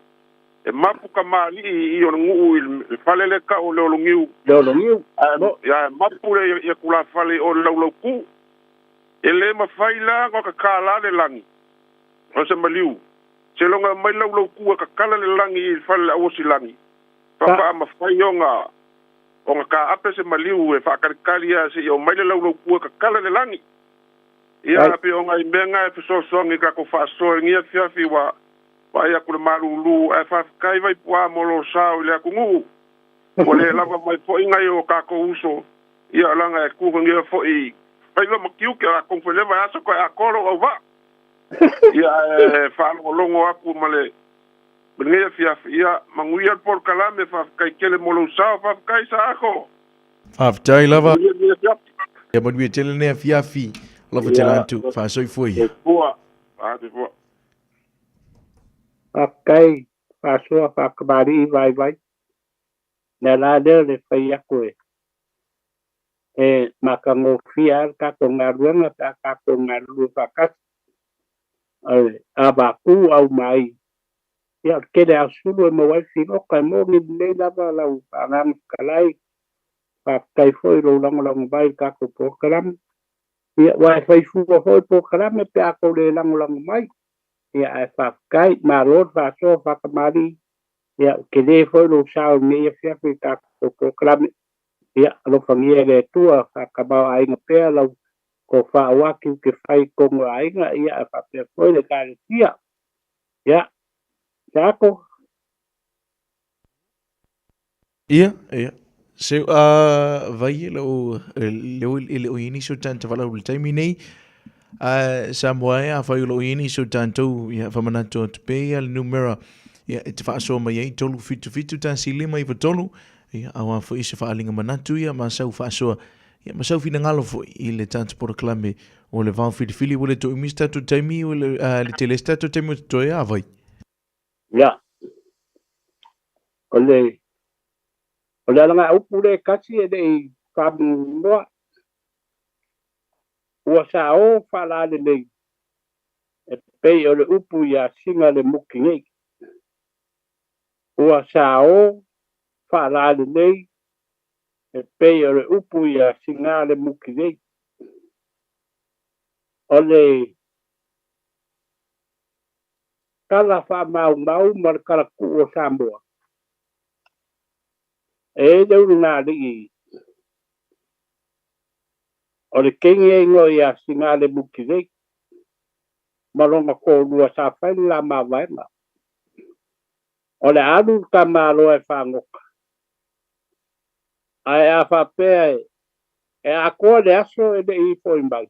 e mapu kamali'i i ona gu'u i le fale le ka'u o le ologiu. Le ologiu. Ia mapu le ia tulafale o le laulauku. E lē mafai la ona kakalā le lagi o se maliu. Se loga mai laulauku e kakala le lagi i le fale le auosilagi. Faapaa mafai ona kaape se maliu e faakalikali a seia o mai le laulauku e kakala le lagi. Ia pe ona i mea ga e fesoasoani i tatou faasoa i lenei afiafi ua vaai aku le malūlū ae faafetai Vaipuā mo lo sao i le atunuu. Ua lē lava mai fo'i nai o tatou uso. Ia laga e tugagia fo'i faiva ma tiute o latou feleva e aso koe atoa lou auvaa. Ia e faalogologo aku ma le ma lenei afiafi. Ia manuia le polokalame faafetai tele mo lou sao faafetai Saako. Faafetai lava. Ia manuia tele lenei afiafi. Alofa tele atu. Faasoifua ia. Soifua. Soifua. Faafetai faasoa faakamalii vaivai. Le la lea le fai aku e e makagofia ai le tatou galuega pe a tatou galulue faatasi. A vaku au mai. Ia o le tele a sulu e maua ai filoka e moni lelei lava lau faagaga fetalai. Faafetai foi i lou lagolago mai i le tatou polokalame. Ia ua e faifua foi polokalame pe a tou le lagolago mai. Ia ae faafetai malo le faasoa faakamalii. Ia ua tele foi lou sao i lenei afiafi i le tatou polokalame. Ia alofagia e le Atua faatamaoaiga pea lau tofa aua tiute fai i totonu o aiga ia ae faapea foi le Ekalesia. Ia, Saako. Ia, ia. Se a vai e lou leo e le o i nisi o tagata valaau i le taimi nei. A Samoa e afai o loo i nisi o tatou ia faamanatu atu pea ia le numera ia e te faasoa mai ai 377 1 5 93 ia aua foi se faaaliga manatu ia ma sau faasoa ia ma sau finagalo foi i le tatou polokalame o le vao filifili ua le toe umi se tatou taimi ua le, le tele se tatou taimi o totoe a vai. Ia. O le o le alagaupu le tasi e lei faamuamua ua saō faalalelei e pei o le upu iā Siga le Muki nei. Ua saō faalalelei e pei o le upu iā Siga le Muki nei. O le tala faamaumau ma le talatuu o Samoa e i ai le ulugalii o le teine e igoa ia Sigalemutilei ma lona toalua sa fai le la mavaega. O le a alu le tamaloa e fagota, ae a faapea e atoa le aso e le i foi mai,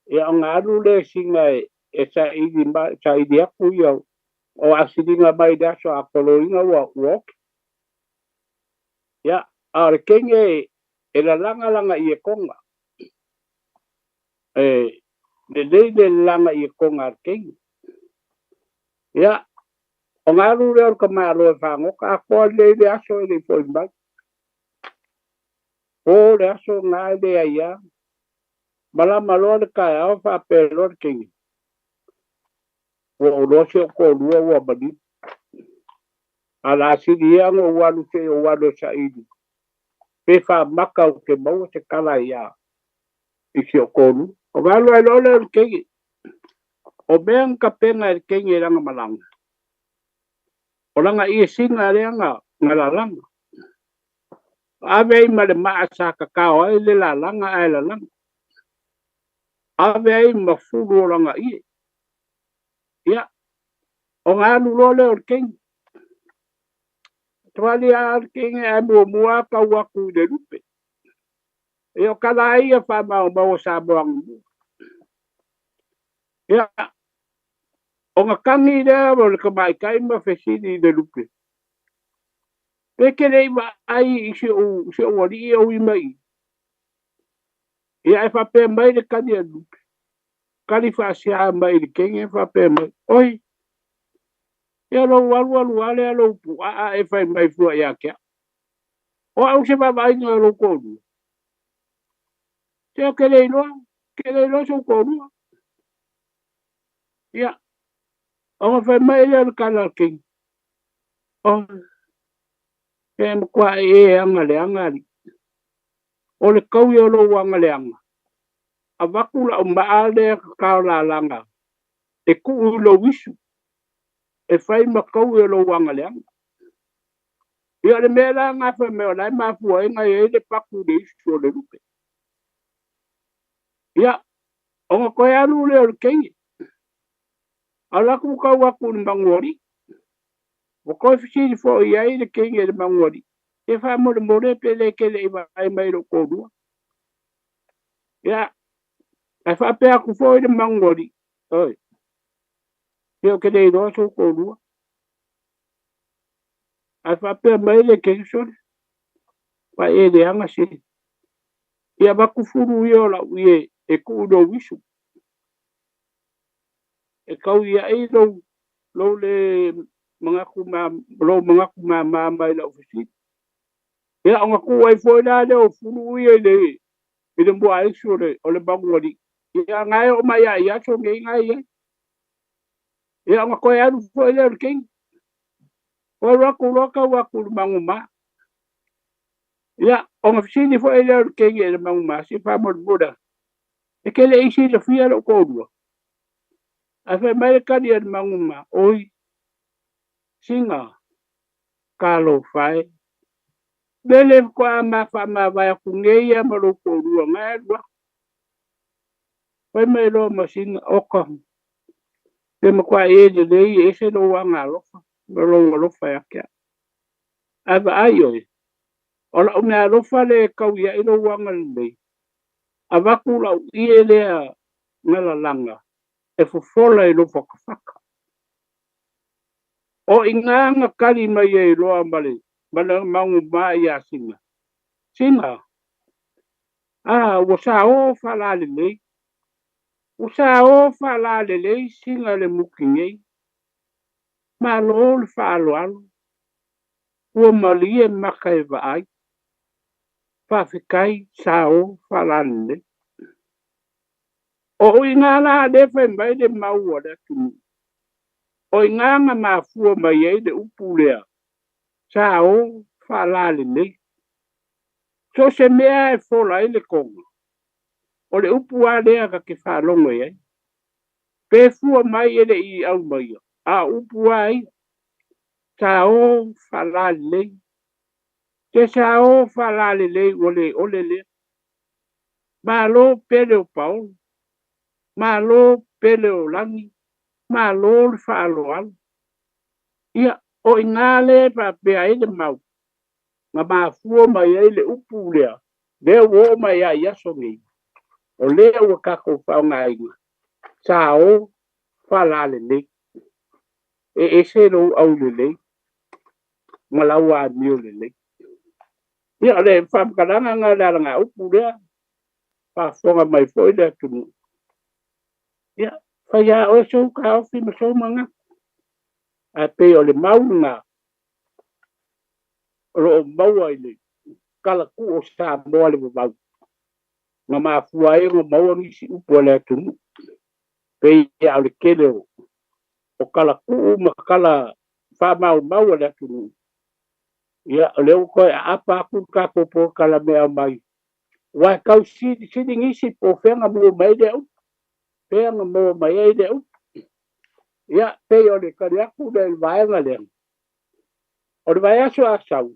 ia ona alu lea sina e saili mai, saili aku ia o asiliga mai le aso a toloina ua oki. Ia, a o le teine e lalaga lana ietoga. E lelei le lalaga ietoga a le teine. Ia, ona alu lea o le tamaloa e fagota, atoa lelei le aso e le i foi mai. Po le aso na e leai lava. Malama loa le taeao faapea loa le teine. Ua ou iloa si ou toalua ua maliu. A o le a sili ia ona ou alu se i ou alu e saili pe faamata ou te maua se tala ia i si ou toalua. Ona alu ai loa lea o le teine. O mea na tapena e le teine i lana malaga, o lana iesina lea na lalaga. Ave ai ma le maa sa tatao ai le lalaga ae lalaga. Ave ai ma fulu o lana ie. Ia, ona alu loa lea o le teine. Tuali a le teine ae muamua tau atu i le lupe. Ia o tala ai ia faamaumau o Samoa anamua. Ia, ona tagi lea o le tamaitai ma fesili i le lupe. Pe ke le i vaai i si ou alii e ui mai i. Ia e faapea mai le tali a le lupe. Tali faasea mai i le teine faapea mai, oi, ia lou alu alu lava lea lou puaa e fai mai fua ia te au. O au se vaavaaiga o lou toalua. Se o ke le iloa, ke le iloa sou toalua. Ia, Ona fai mai lea o le tala a le king, Oi, e matuai e agaleaga alii. O le taui o lou agaleaga, avatu lau maa lea tatao lalaga e tuu i lou isu, e fai ma taui o lou agaleaga. Ia o le mea la lena fai mai o la e mafua ai ona i ai le patu i le isu o le lupe. Ia, ona toe alu lea o le teine, alu atu tau atu i le manualii. Ua toe fesili foi i ai le teine i le manualii, Se faamolemole pe le tele i vaai mai i lou toalua. Ia, ae faapea atu foi le manualii, Oi, se ou te le iloa sou toalua. Ae faapea mai le teine, Sole, vaai e leaga se. Ia avatu fulu ia o lau ie e tuu i lou isu. E tau i ai lou, lou le manatu ma, lou manatu mama mai lau fesili. Ia, ona tuu ai foi la lea o fulu ia i le, i le muaisu o le, o le manualii. Ia, na e oo mai lava i aso nei na e i ai. Ia, ona toe alu foi lea o le teine. Toe alu atu loa tau atu i le manumā. Ia, ona fesili foi lea o le teine i le manumā, se faamolemole atu, e te le i silafia lou toalua? Ae fai mai le tali a le manumā, Oi, sina, talofa e, lele faatoa ma faamavae atu nei lava ma lou toalua na e alu atu. Fai mai loa ma sina, Oka, pe matuai e lelei e ese lou agaalofa ma lou alofa ia te au. Ae vaai oe, o lau meaalofa lea e tau i ai lou agalelei, avatu lau ie lea galalaga e fofola i lou fatafata. O i ina na tali mai ai loa ma le manumā ia Sina, Sina, a, ua sao faalalelei, ua sao faalalelei Sina le muki nei. Malo le faaaloalo, ua malie maka e vaai, faafetai sao faalalelei. O uiga la lea fai mai le mau a le atunuu, o i ina na mafua mai ai le upu lea, sao faalalelei. So o se mea e fola ai le toga, o le upu lava lea ta te faalogo i ai. Pe fua mai e le i aumaia, a o upu lava ia, sao faalalelei. Te sao faalalelei ua le ole lea. Malo pele o paolo, malo pele o lagi, malo le faaaloalo. Ia, o i ina lea e faapea ai le mau, na mafua mai ai le upu lea, lea ua oo mai lava i aso nei, o lea ua tatou faaaogaina, sao faalalelei. E ese lou aulelei ma lau amio lelei. Ia, o le faamatalaga lena o le alagaupu lea, faafofoga mai foi le atunuu. Ia, fai lava oe sou taofi ma sou manatu, ae pei o le mau lena o lo o maua i le talatuu o Samoa le vavau, na mafua ai ona maua nisi upu a le atunuu, pei lava o le tele o talatuu ma tala faamaumau a le atunuu. Ia, o lea ua toe aapa atu le tatou polokalame aumai, aua e tau silisili nisi po o fea na maua mai ai lea upu, fea na maua mai ai lea upu. Ia, pei o le tali atu lea i le vaega lea. O le vaiaso a sau,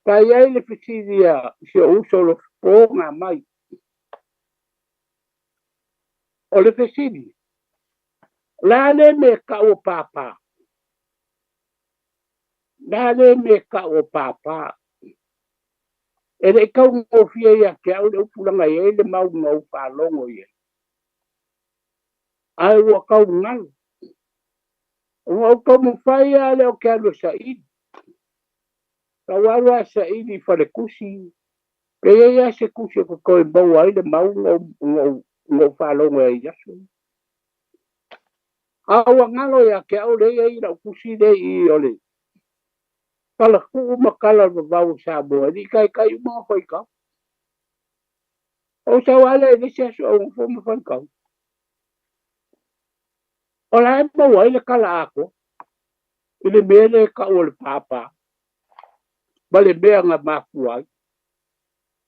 sa i ai le fesili a si ou uso o Lofipo na aumai. O le fesili, o le a lea mea e tau o pāpā? O le a lea mea e tau o pāpā? E le i taugofie ia te au le upu leaga e i ai le mau na ou faalogo i ai. Ae ua tau galo. Ona ou taumafai lava lea ou te alu e saili. Sa ou alu lava e saili i faletusi, pe i ai lava se tusi e totoe maua ai le mau na ou faalogo ai i aso ia. A ua galo ia te au lea e i ai lau tusi lea i i o le talatuu ma tala o le vavau o Samoa, e le i taitai uma ona faitau. Ou sau lava lea i le isi aso ou nofo ma faitau. O la e maua ai le kala atoa i le mea lea e tau o le pāpā ma le mea na mafua ai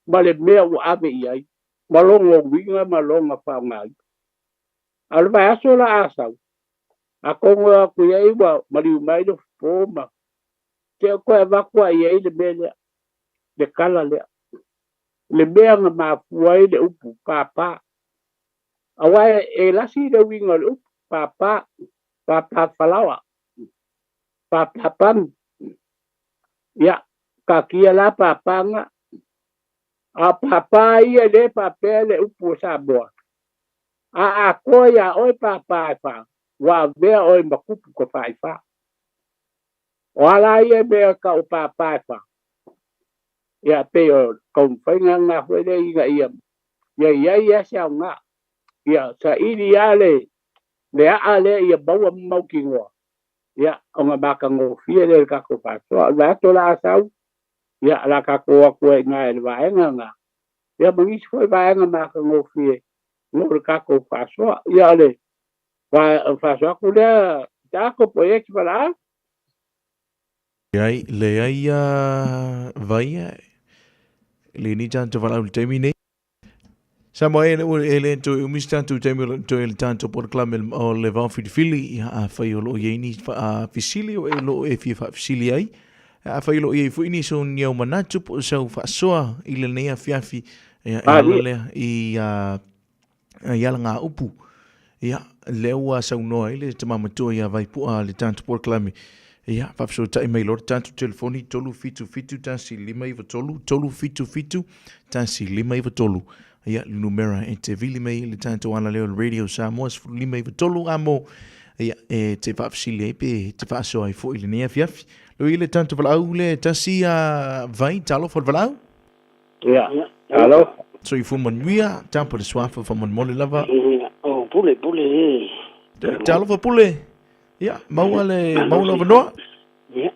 ma le mea ua ave i ai ma lona uiga ma lona faaaogaina. A o le vaiaso la a sau, atonu e o atu i ai ua maliu mai le fofo ma te toe avatu ai i ai le mea lea, le tala lea, le mea na mafua ai le upu pāpā. Aua e lasi le uiga o le upu pāpā, pāpā falaoa, pāpā panu. Ia, taatia la pāpā na. A o pāpā ia le faapea le upu o Samoa. A atoa iā oe pāpā e whā, ua avea oe ma kupu tafaifa. O a la ia mea e tau o pāpā e whā? Ia, pei o taumafaiga lena foi lea ina ia ia i ai lava se aoga. Ia, saili lava le le aa lea ia maua ma mautinoa, ia, ona matagofie lea i le tatou faasoa. O le vaiaso o le a sau, ia, o le a tatou o atu ai i ina i le vaega lena, ia ma nisi foi vaega matagofie mo le tatou faasoa. Ia, o le faasoa atu lea, Taco, po o e te valaau. Leai, leai a Vaia, le ni tatou valaau i le taimi nei. Samoa e le e le toe umi se tatou taimi o lo o totoe i le tatou polokalame o le Vao Filifili. Ia, afai o lo o i ai ni faafesili o e lo o e fia faafesili ai, afai o lo o i ai foi nisi o ni au manatu po o sau faasoa i lenei afiafi, ia, e ala lea i i ala ngā upu. Ia, lea ua saunoa ai le tama matua ia Vaipua le tatou polokalame. Ia, faafesootai mai loa le tatou telefoni 377 1 593 377 1 593. Ia, le numera e te vili mai le tatou ala lea o le Radio Samoa 15 i amo. Ia, e te faafesili ai pe te faasoa ai foi i lenei afiafi. Loi le tatou valaau le tasi a Vai, talofa le valaau. Ia, talofa. Soifua manuia, tapa le suafa faamolemole lava. O Pule, Pule e. Talofa Pule. Ia, maua le maua le avanoa. Ia.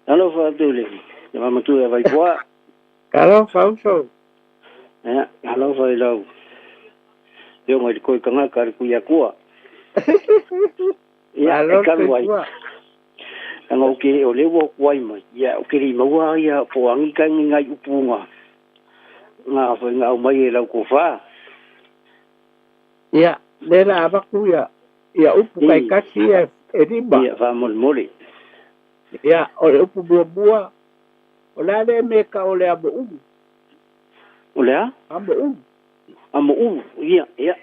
Talofa atu i le tama matua ia Vaipua. Talofa uso. Ia, talofa i lau afioga i le koi tagata le Tuiatua. Ia, e talu ai. Leaga ou te, o lea ua ou tuai mai, ia, ou te le i maua ia po o agi ka ni nai upu na, na foi na aumai e lau tofa. Ia, lea la avatu ia, ia upu taitasi ia e lima. Ia, faamolemole. Ia, o le upu muamua, o le a lea mea e tau o le amo ulu? O le a? Amo ulu. Amo ulu, ia, ia.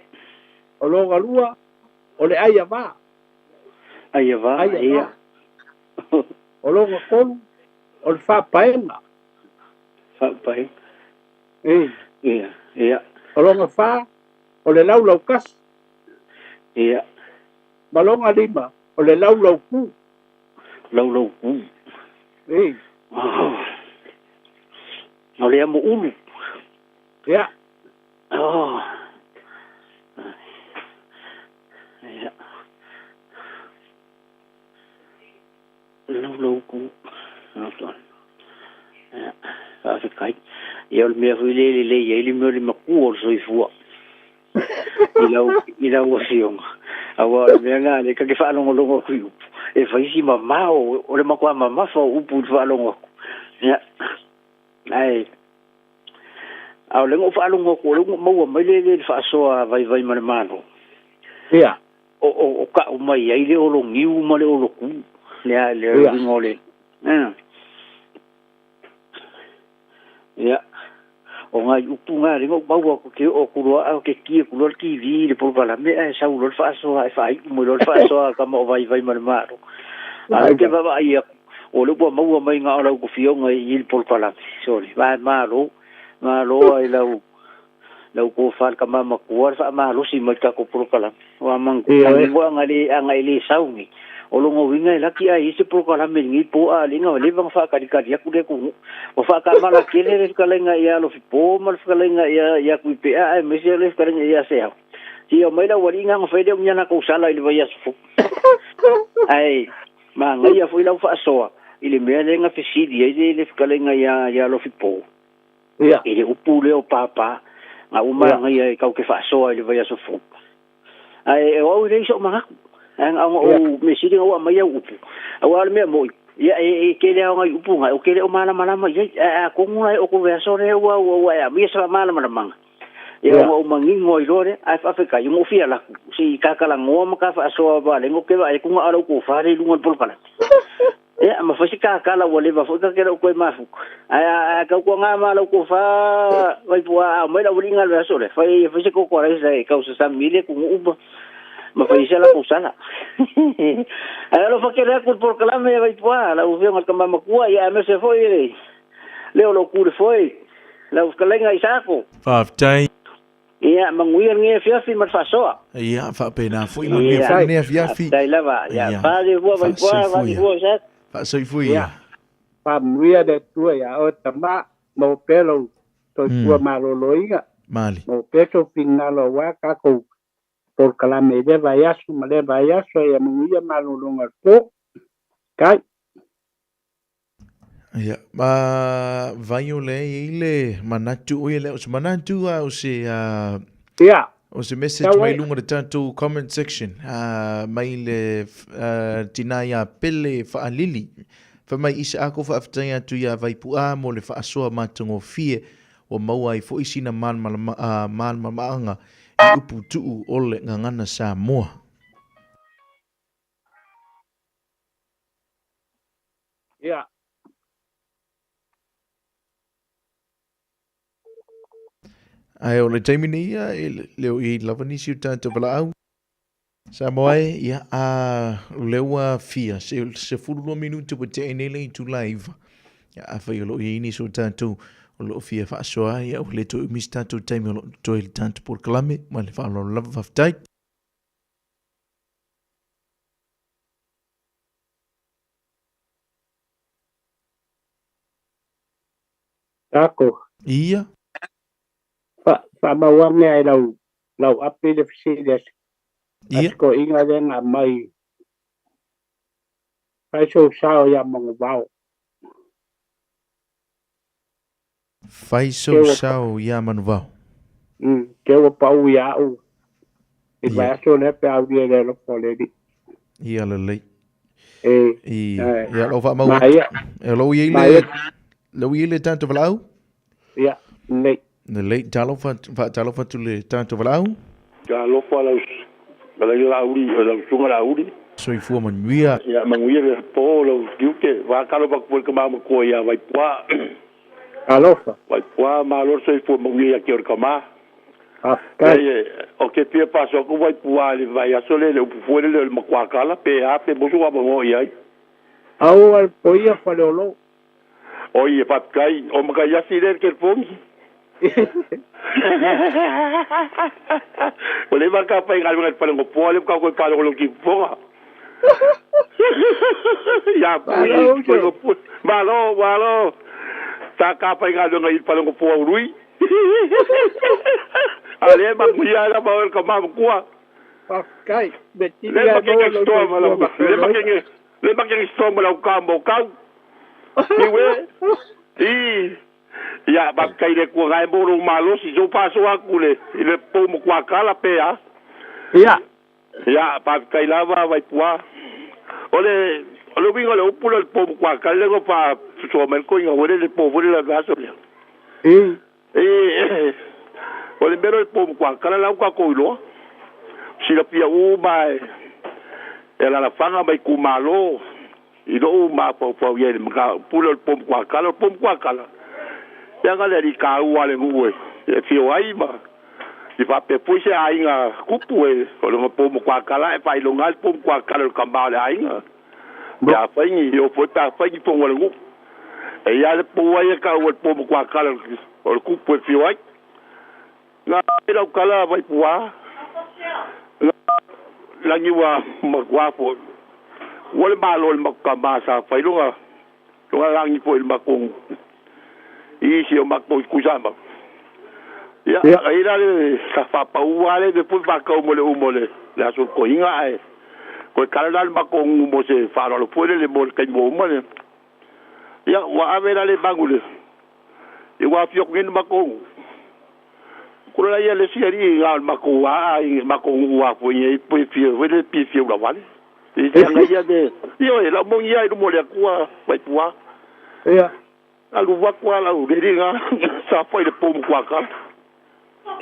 O lona lua, o le ai avā. Ai avā, Ai avā. ia. O lona tolu, o le faapaega. Faapaega. Ē. Ia, ia. O lona fa, o le laulaukasi. Ia. Ma lona lima, o le laulaukū. Laulaukū. Ē. Oh. O le amo ulu. Ia. Oh. Ia. Laulauku. Ia. Faafetai. Ia o le mea foi lea e lelei ai le mea o le matua o le soifua. I lau, i lau afioga. Aua o le mea lena lea ta te faalogologo atu i upu. E fai si mamao o le matua mamafa o upu i le faalogo atu. Ia. Ae, a o lea na ou faalogo atu, o lea ua maua mai le, le faasoa vaivai ma le Malo. Ia. O, o, o tau mai ai le olo niu ma le olo kū. Le, le Ia. uiga o le, eh. Ia. O nai upu na lea na ou maua atu ke oo atu loa a ke ki atu loa le TV i le polokalame ae sau loa le faasoa ae faaiu mai loa le faasoa a tama o Vaivai ma le Malo. A o lea ou te vaavaai atu, o lea ua maua mai na o lau tofioga i i le polokalame. Sole, vae malo, malo ai lau lau tofa le tama matua le faamalosi mai le tatou polokalame. Ua manino a na le a na e le sau nei. O lona uiga e laki ae i ai se polokalame i lenei po a le na leva ona faatalikali atu le atunuu. Ua faatamala tele le fetalaiga ia Alofipo ma le fetalaiga ia ia Tuipea aemaise le fetalaiga ia Seau. Seia omai le aualii na ona fai lea o ni a latou sala i le vaiaso fou. Ae manaia foi lau faasoa i le mea lea na fesili ai le le fetalaiga ia ia Alofipo. Ia. I le upu lea o pāpā, na ua manaia e tatou te faasoa i le vaiaso fou. Ae o au e leai sou manatu. Ai nga o me sili nga wa mai au upu. Aua le mea moi. Ia e ke le aonga i upu ngai o ke le o malamalama i a kongu lai o ko vea sore ua ua ua ya mi sa malamalama. Ia ua o mangingo i lore ai fa fa kai mo fia la si ka kala ngoa ma ka fa so ba le ngo ke ba e kunga ala ko fa le lunga pol kala. Ia ma fa si ka kala ua le va fo ka ke ko ma fu. Ai a ka ko nga ma la ko fa vai pua a mai la uri nga le sore. Fa fa si ko ko ra sa ka usa sa mile ku uba. Ma fa isa la ko sala. Ai lo fa ke re ku por kala me vai pua la u ve ka mama kua ia me se foi le. Le o lo ku le foi. La u kalenga isako. Faafetai. Ia manguia nge fiafi ma fasoa. Ia faapena fo'i manuia fo'i lenei afiafi. Faafetai lava. Ia fale fua vai pua vai fua sa. Faasoifua. Faamanuia le Atua iā oe tamā, maua pea lou soifua malōlōina. Mali. Maua pea sou finagalo auā takou polokalame i lea vaiaso ma lea vaiaso, ia manuia malōlōga o le pō. Kai. Ia, ma vai o lea i ai le manatu, oi e le o se manatu a o se Ia. O se message mai lunga le tatou comment section mai le tina ia Pele Faalili. Fai mai i se ako faafetai atu iā Vaipu'a mo le faasoa matagofie ua maua ai foi sina malamalamaaga i upu tuu o le gagana Samoa. Ia. Ae o le taimi nei ia, e le o i ai lava nisi o tatou valaau. Samoa e, ia, a, o lea ua fia, se, 12 minute ua tea nei le itula e 9. Ia, afai o lo o i ai nisi o tatou o lo o fia faasoa, ia, ua le toe umi se tatou taimi o lo o totoe i le tatou polokalame. Ma le faaaloalo lava, faafetai. Tako. Ia. Fa, faamau ane ai lau, lau api le fesili a se, a Ia. se toeaina lea na aumai, fai sou sao iā Manuvao. Fai sou sao iā Manuvao. Ke ua pau ia au i Ia. vaiaso lea pe a ulia i le alofa o le Alii. Ia lelei. E, I, eh, ia lau faamau ma atu. ia. E lou i ai Ma le, ia. lou i ai le tatou valaau? Ia, lelei. Lelei, talofa, faatalofa atu le tatou valaau. Talofa lau lau Laauli, lau susuga Laauli. Soifua manuia. Ia manuia le po lau tiute. Faatalofa atu foi i le tama matua ia Vaipua. Talofa. Vaipua, malo le soifua manuia ia te oe le tama. Faafetai. Leai, o te fia faasoa atu Vaipua i le vaiaso lea i le upu foi lele o le matuakala pe a pe mosu avanoa i ai. Aua le poia Faleolo. Oi, e faafetai. O Mataiasi lea i le telefoni. Ua leva ona ta faigaluega i le falegopoa lea faatoa toe faalogologo fofoga. Ia pui, Malo, uso. pui. Malo, malo. Sa ta faigaluega i le falegopoa ului. A lea e manuia ai lava oe le tama matua. Faafetai. Me tini Le ai makenge maua lou stoa ma soifua lau, le malōlōina. makenge, le makenge stoa ma lau ka mo kau. Niue. I. Ia, faafetai i le Atua na e mo lou malosi, sou faasoa atu le, i le pou matuakala pe a. Ia. Ia, faafetai lava Vaipua. O le, o le uiga o le upu lea o le pou matuakala lea na faasoa mai le toeaina foi lea i le po foi lea i le aso lea. I. I, o le mea lea o le pou matuakala la ua tatou iloa. Silafia uma e, e alaalafaga ma itumalo i lou mafaufau i ai i le mataupu lea o le pou matuakala. O le pou matuakala, leaga le alii taua a le nuu e, e afio ai ma i faapea foi se aiga tupu e, o lona pou matuakala e faailoga ai le pou matuakala o le tama o le aiga. Pe afai ni, e oo foi pe afai ni fono a le nuu. E i ai le pou ai e taua o le pou matuakala o le tupu e afio ai. Na ai lau tala Vaipua, na lagi ua matua foi. Ua le malo o le matou tama sa fai lona, lona lagi foi i le matou, i isi o matou i Tuisamau. Ia, Ia. ai la le sa faapaua lava le mea foi faatau mo le uma o le, le aso toeaina ae toe tala la le matou nuu mo se faaaloalo foi lele mo le taimi ua uma le. Ia, ua ave la le manu i le, ia ua afio atu nei le matou nuu. Kula la ia le isi alii na o le matou aa i matou nuu a foi nei pe fia foi lele pe fia ulavale. I te anga ia me, ioe, lau moni ia i luma o le Atua, Vaipua. Ia. Alu atu a lau leli nga, sa fai le pou mukuakala.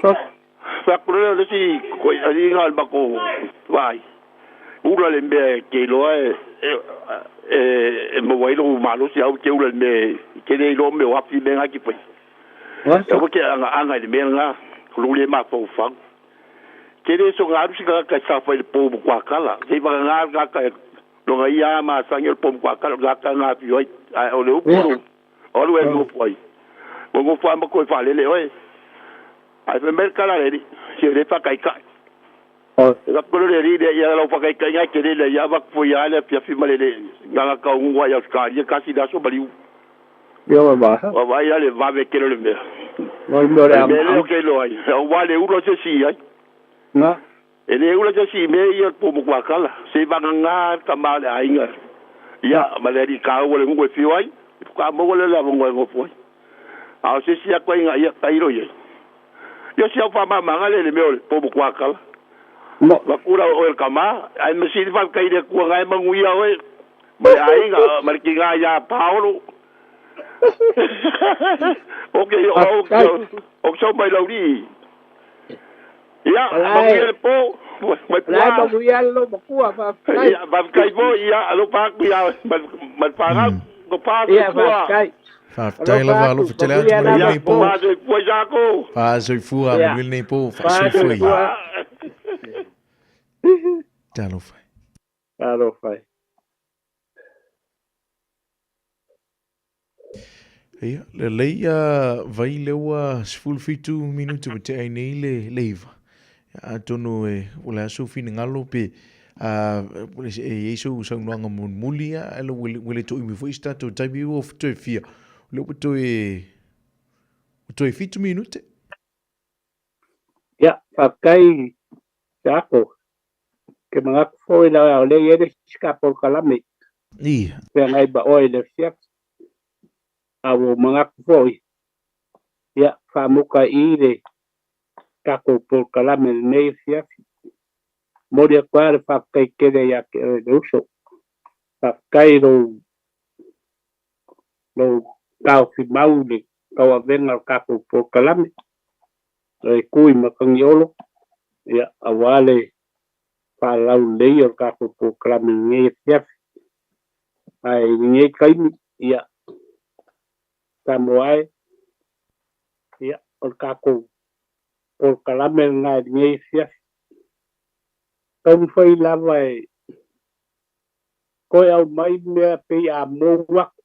Fai atu lea o le isi alii nga o le matou vaai, ula le mea e te iloa e, e, e, e maua ai lou malosi, aua e te ula i le mea e te le iloa mea o afi mea nga e te faia. Aua e te agaaga i le mea lena, o lou le mafaufau. Te le soga alu se tagata e saofai i le pou mukuakala, se i vagana le tagata e lona ia a masani o le pou mukuakala, o le tagata na afio ai, ae o le upu o o alu e nofo ai. Ua nofo lava ma toe faalele oe. Ae fai mai le tala a le alii, se le faataitai. E avatu loa le alii lea, ia lau faataitaiga e tele lea, ia avatu foi lava le afiafi ma le le na taunuu lava i Ausetalia tasi le aso maliu. Ua vaai la le vave tele o le mea. O le mea lea ou te iloa ai, aua le ula se isi i ai. E le ula se isi i mea ia o le pou mutuakala, se i vagana le tama o le aiga, ia, ma le alii taua o le nuu e fiu ai, faatoa maua lea o le avanoa e nofo ai. A o se isi atu aiga, ia, tailo i ai. Ia, si au faamamaga lea i le mea o le pou mutuakala. Avatu la oe le tama, ae masini faafetai i le Atua na e manuia oe ma le aiga ma le tina ia Paolo. Ok, o sau mai laulii. Ia, manuia le po, mai pua. Lai manuia le matua, faafetai. Ia, faafetai foi, ia, alofa atu ia ma le fanau. Ko pa Ia, faafetai. Faafetai lava alofa tele atu manuia lenei po. Faasoifua Isako. Faasoifua manuia lenei po. Faasoifua. Talofa. Talofa. Ia, lelei a vai lea ua 17 minute ua tea ai nei le, le iva. Atonu e, o le a sou finagalo pe a, e i ai sou saunoaga mulimuli, a, ua le, ua le toimi foi se tatou taimi ua toe fia. O lea ua toe, ua toe 7 minute. Ia, faafetai Jaco. Ke manatu foi la o lea i ai le isi ka polokalame. Ia. Feagai ma oe i le afiafi. A ua ou manatu foi, ia, faamuta i i le tatou polokalame i lenei afiafi. Momoli atu ai le faafetai tele ia te oe le uso. Faafetai i lou, lou taofi mau i le tauavega o le tatou polokalame. E tu i Matagiolo, ia, aua le faalaulelei o le tatou polokalame i lenei afiafi. Ae i lenei taimi, ia, Samoa e, ia, o le tatou polokalame lena i lenei afiafi. Taumafai lava e toe aumai mea pei a mou atu,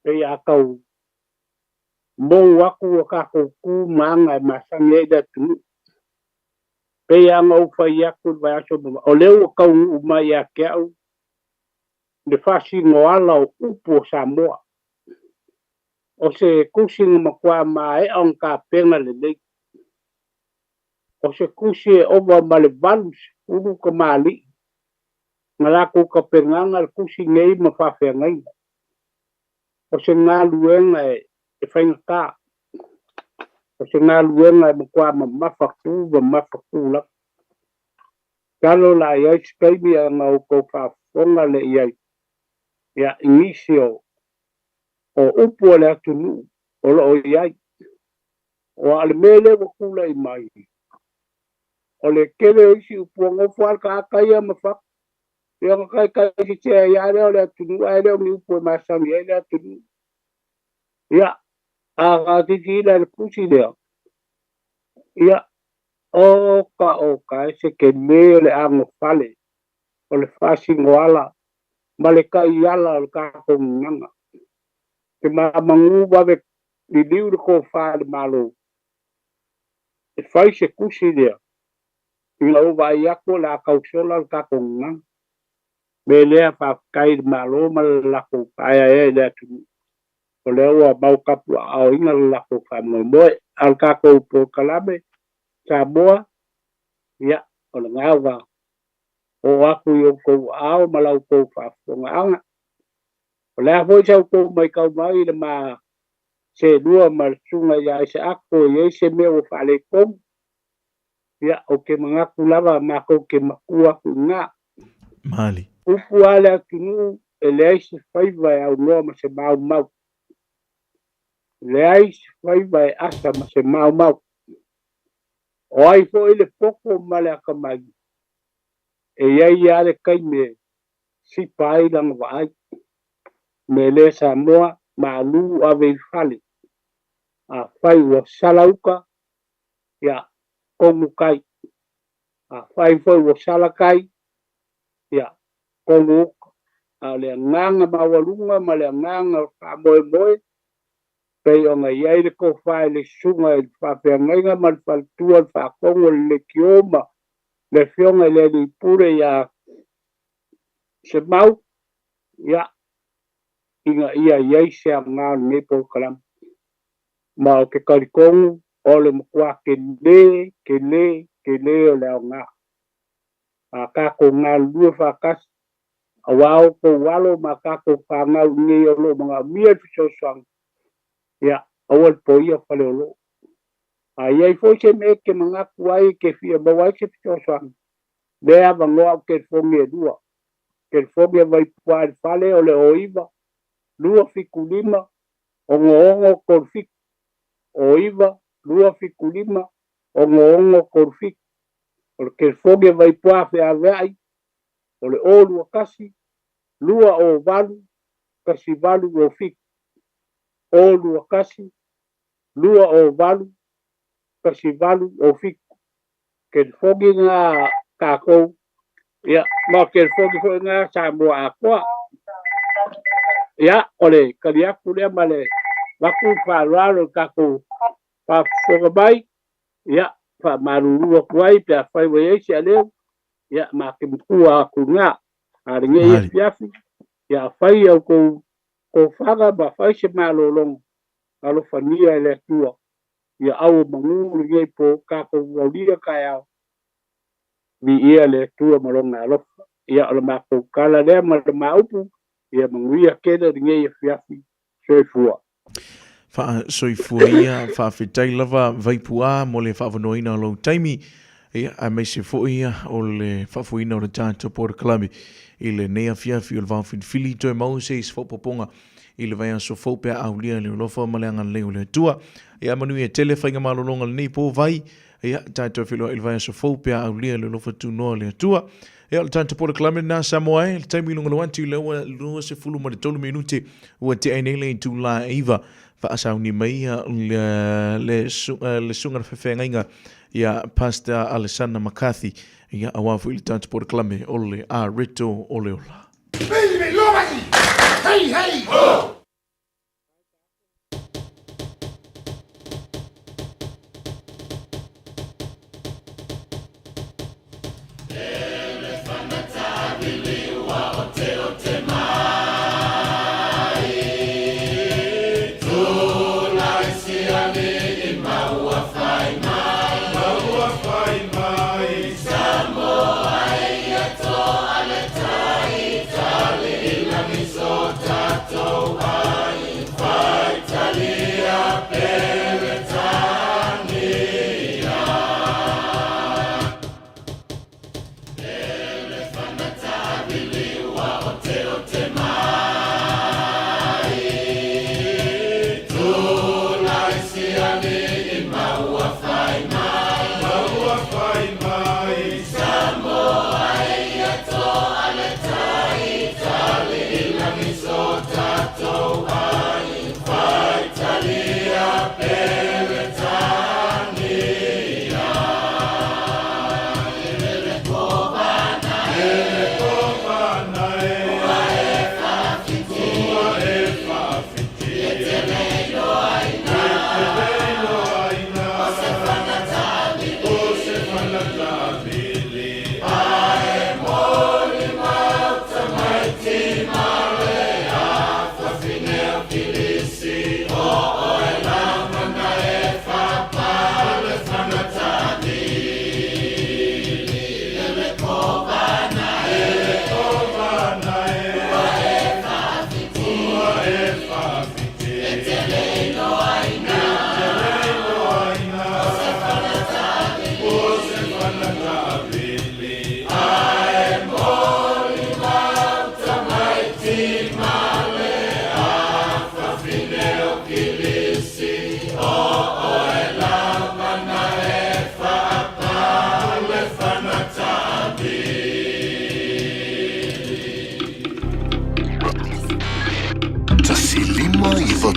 pei a tau mou atu a tatou tu ma aga e masani ai le atunuu. Pei lava ona ou fai atu i le vaiaso ua mavae, o lea ua taunuu mai ia te au le faasinoala o upu o Samoa. O se tusi na matua maea ona tapena lelei. O se tusi e ova ma le 80 tamalii na latou tapenaga le tusi nei ma faafeagaiga. O se galuega e faigata. O se galuega e matua mamafa tu mamafa tu lava. Masalo la i ai se taimi ana outou faafofoga lea i ai, ia, i nisi o, o upu a le atunuu o lo o i ai. Aua o le mea lea ua tulai mai, o le tele o isi upu ua nofo lava le tagata ia ma fatu, ia ona taitaisese ai lava lea o le atunuu ae le o ni upu e masani ai le atunuu. Ia, a silasila i le tusi lea, ia, Oka oka e se tele o le anofale, o le faasinoala ma le taiala o le tatou gagana. Te mamanu vave liliu le tofa i le Malo e fai se tusi lea ina ua vaai atu o le a tausola le tatou gagana. Mea lea faafetai i le Malo ma le latou faaeaea i le atunuu o lea ua mau tapuaaoina le latou faamoemoe. A o le tatou polokalame Samoa, ia, o lena ua oo atu i outou aao ma la outou faafofogaaga. O le a foi sa outou matau mai i le ma seelua ma le susuga ia Isaako e i ai se mea ua faaletonu, ia, ou te manatu lava matou te matua atu i ina. Mali. Upu lava le atunuu e leai se faiva e aunoa ma se maumau. Leai se faiva e asa ma se maumau. O ai foi le poto ma le akamai, e i ai lava le taimi e sipa ai lana vaai. Me le Samoa, malu ave i fale. Afai ua sala uka, ia, kogu kai. Afai foi ua sala kai, ia, kogu uka. A o le agaga maualuga ma le agaga o le faamoemoe, pei ona i ai le tofa i le susuga i le faafeagaiga ma le faletua, le faatonu o le leitio ma le afioga i le alii pule ia Semau, ia, ina ia i ai se aoga o lenei polokalame. Ma ou te talitonu o le matua tele, tele, tele o le aoga. A tatou galulue faatasi, aua outou alo ma tatou fanau i inei o lo o manaomia le fesoasoani, ia, aua le poia Faleolo. A i ai foi se mea e te manatu ai e te fia maua ai se fesoasoani, lea e avanoa au telefoni e lua. Telefoni e Vaipua i le fale o le 09 275 6637. 09 275 6637. O le telefoni e Vaipua feaveai o le 021 208 1827. 021 208 1827. Telefoni na tatou, ia, ma o telefoni foi na Samoa atoa. Ia, o le tali atu lea ma le avatu faaaloalo i le tatou faafofoga mai, ia, faamalulu atu ai pe afai ua i ai se aleu, ia, ma te matua atu i ina. A o lenei afiafi, ia afai a outou tofaga ma fai se malologa, alofagia e le Atua, ia au o manu lenei po tatou aulia taeao, viia le Atua ma lona alofa. Ia, o le matou tala lea ma le maupu, ia manuia tele lenei afiafi. Soifua. Faasoifua ia, faafetai lava Vaipuā mo le faavanoaina o lou taimi, ia, aemaise foi ia o le faafoeina o le tatou polokalame i lenei afiafi o le vaofilifili. Toe maua se isi faaopoopoga i le vaiaso fou pe a aulia le alofa ma le agalelei o le Atua. Ia manuia tele faigamalologa lenei po Vai, ia, tatou feiloai i le vaiaso fou pe a aulia le alofa tunoa o le Atua. Ia, o le tatou polokalame lena Samoa e, le taimi i luga o le uati, lea ua 23 minute ua tea ai nei le itula e 9, faasauni mai le susuga i le faafeagaiga ia Pastor Alessandra McCarthy, ia, aua foi le tatou polokalame o le Areto o le Ola. Hey, hey, ho!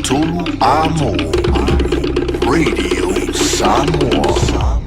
3 Amo. Radio Samoa.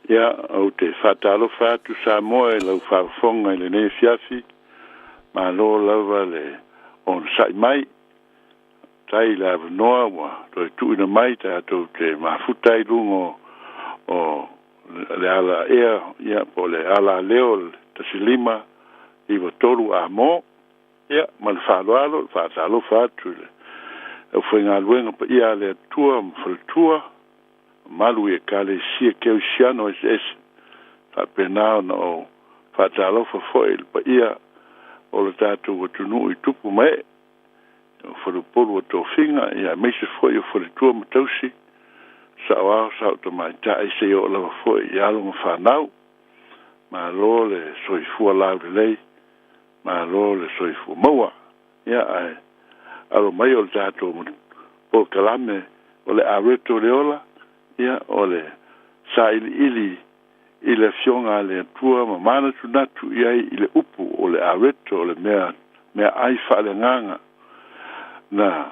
Ia, ou te faatalofa atu Samoa i lau faafofoga i lenei afiafi. Malo lava le onosa'i mai. Tai le avanoa ua toe tu'uina mai tatou te mafuta ai luga o le ala ea, ia, po o le ala leo le 1593 Amo. Ia, ma le faaaloalo le faatalofa atu i le aufaigaluega paia a le Atua ma faletua malu i Ekalesia Kerisiano eseese. Faapena ona ou faatalofa fo'i i le paia o le tatou atunuu i tupu ma e'e o faleupolu o tofiga, ia, aemaise fo'i o faletua ma tausi, sa'oao sa'o tamaita'i seia oo lava fo'i i alo ma fanau. Malo le soifua laulelei, malo le soifua maua. Ia, ae alo mai o le tatou polokalame o le areto le ola, ia, o le sāiliili i le afioga a le Atua ma manatunatu i ai i le upu o le areto o le mea meaai faaleagaga na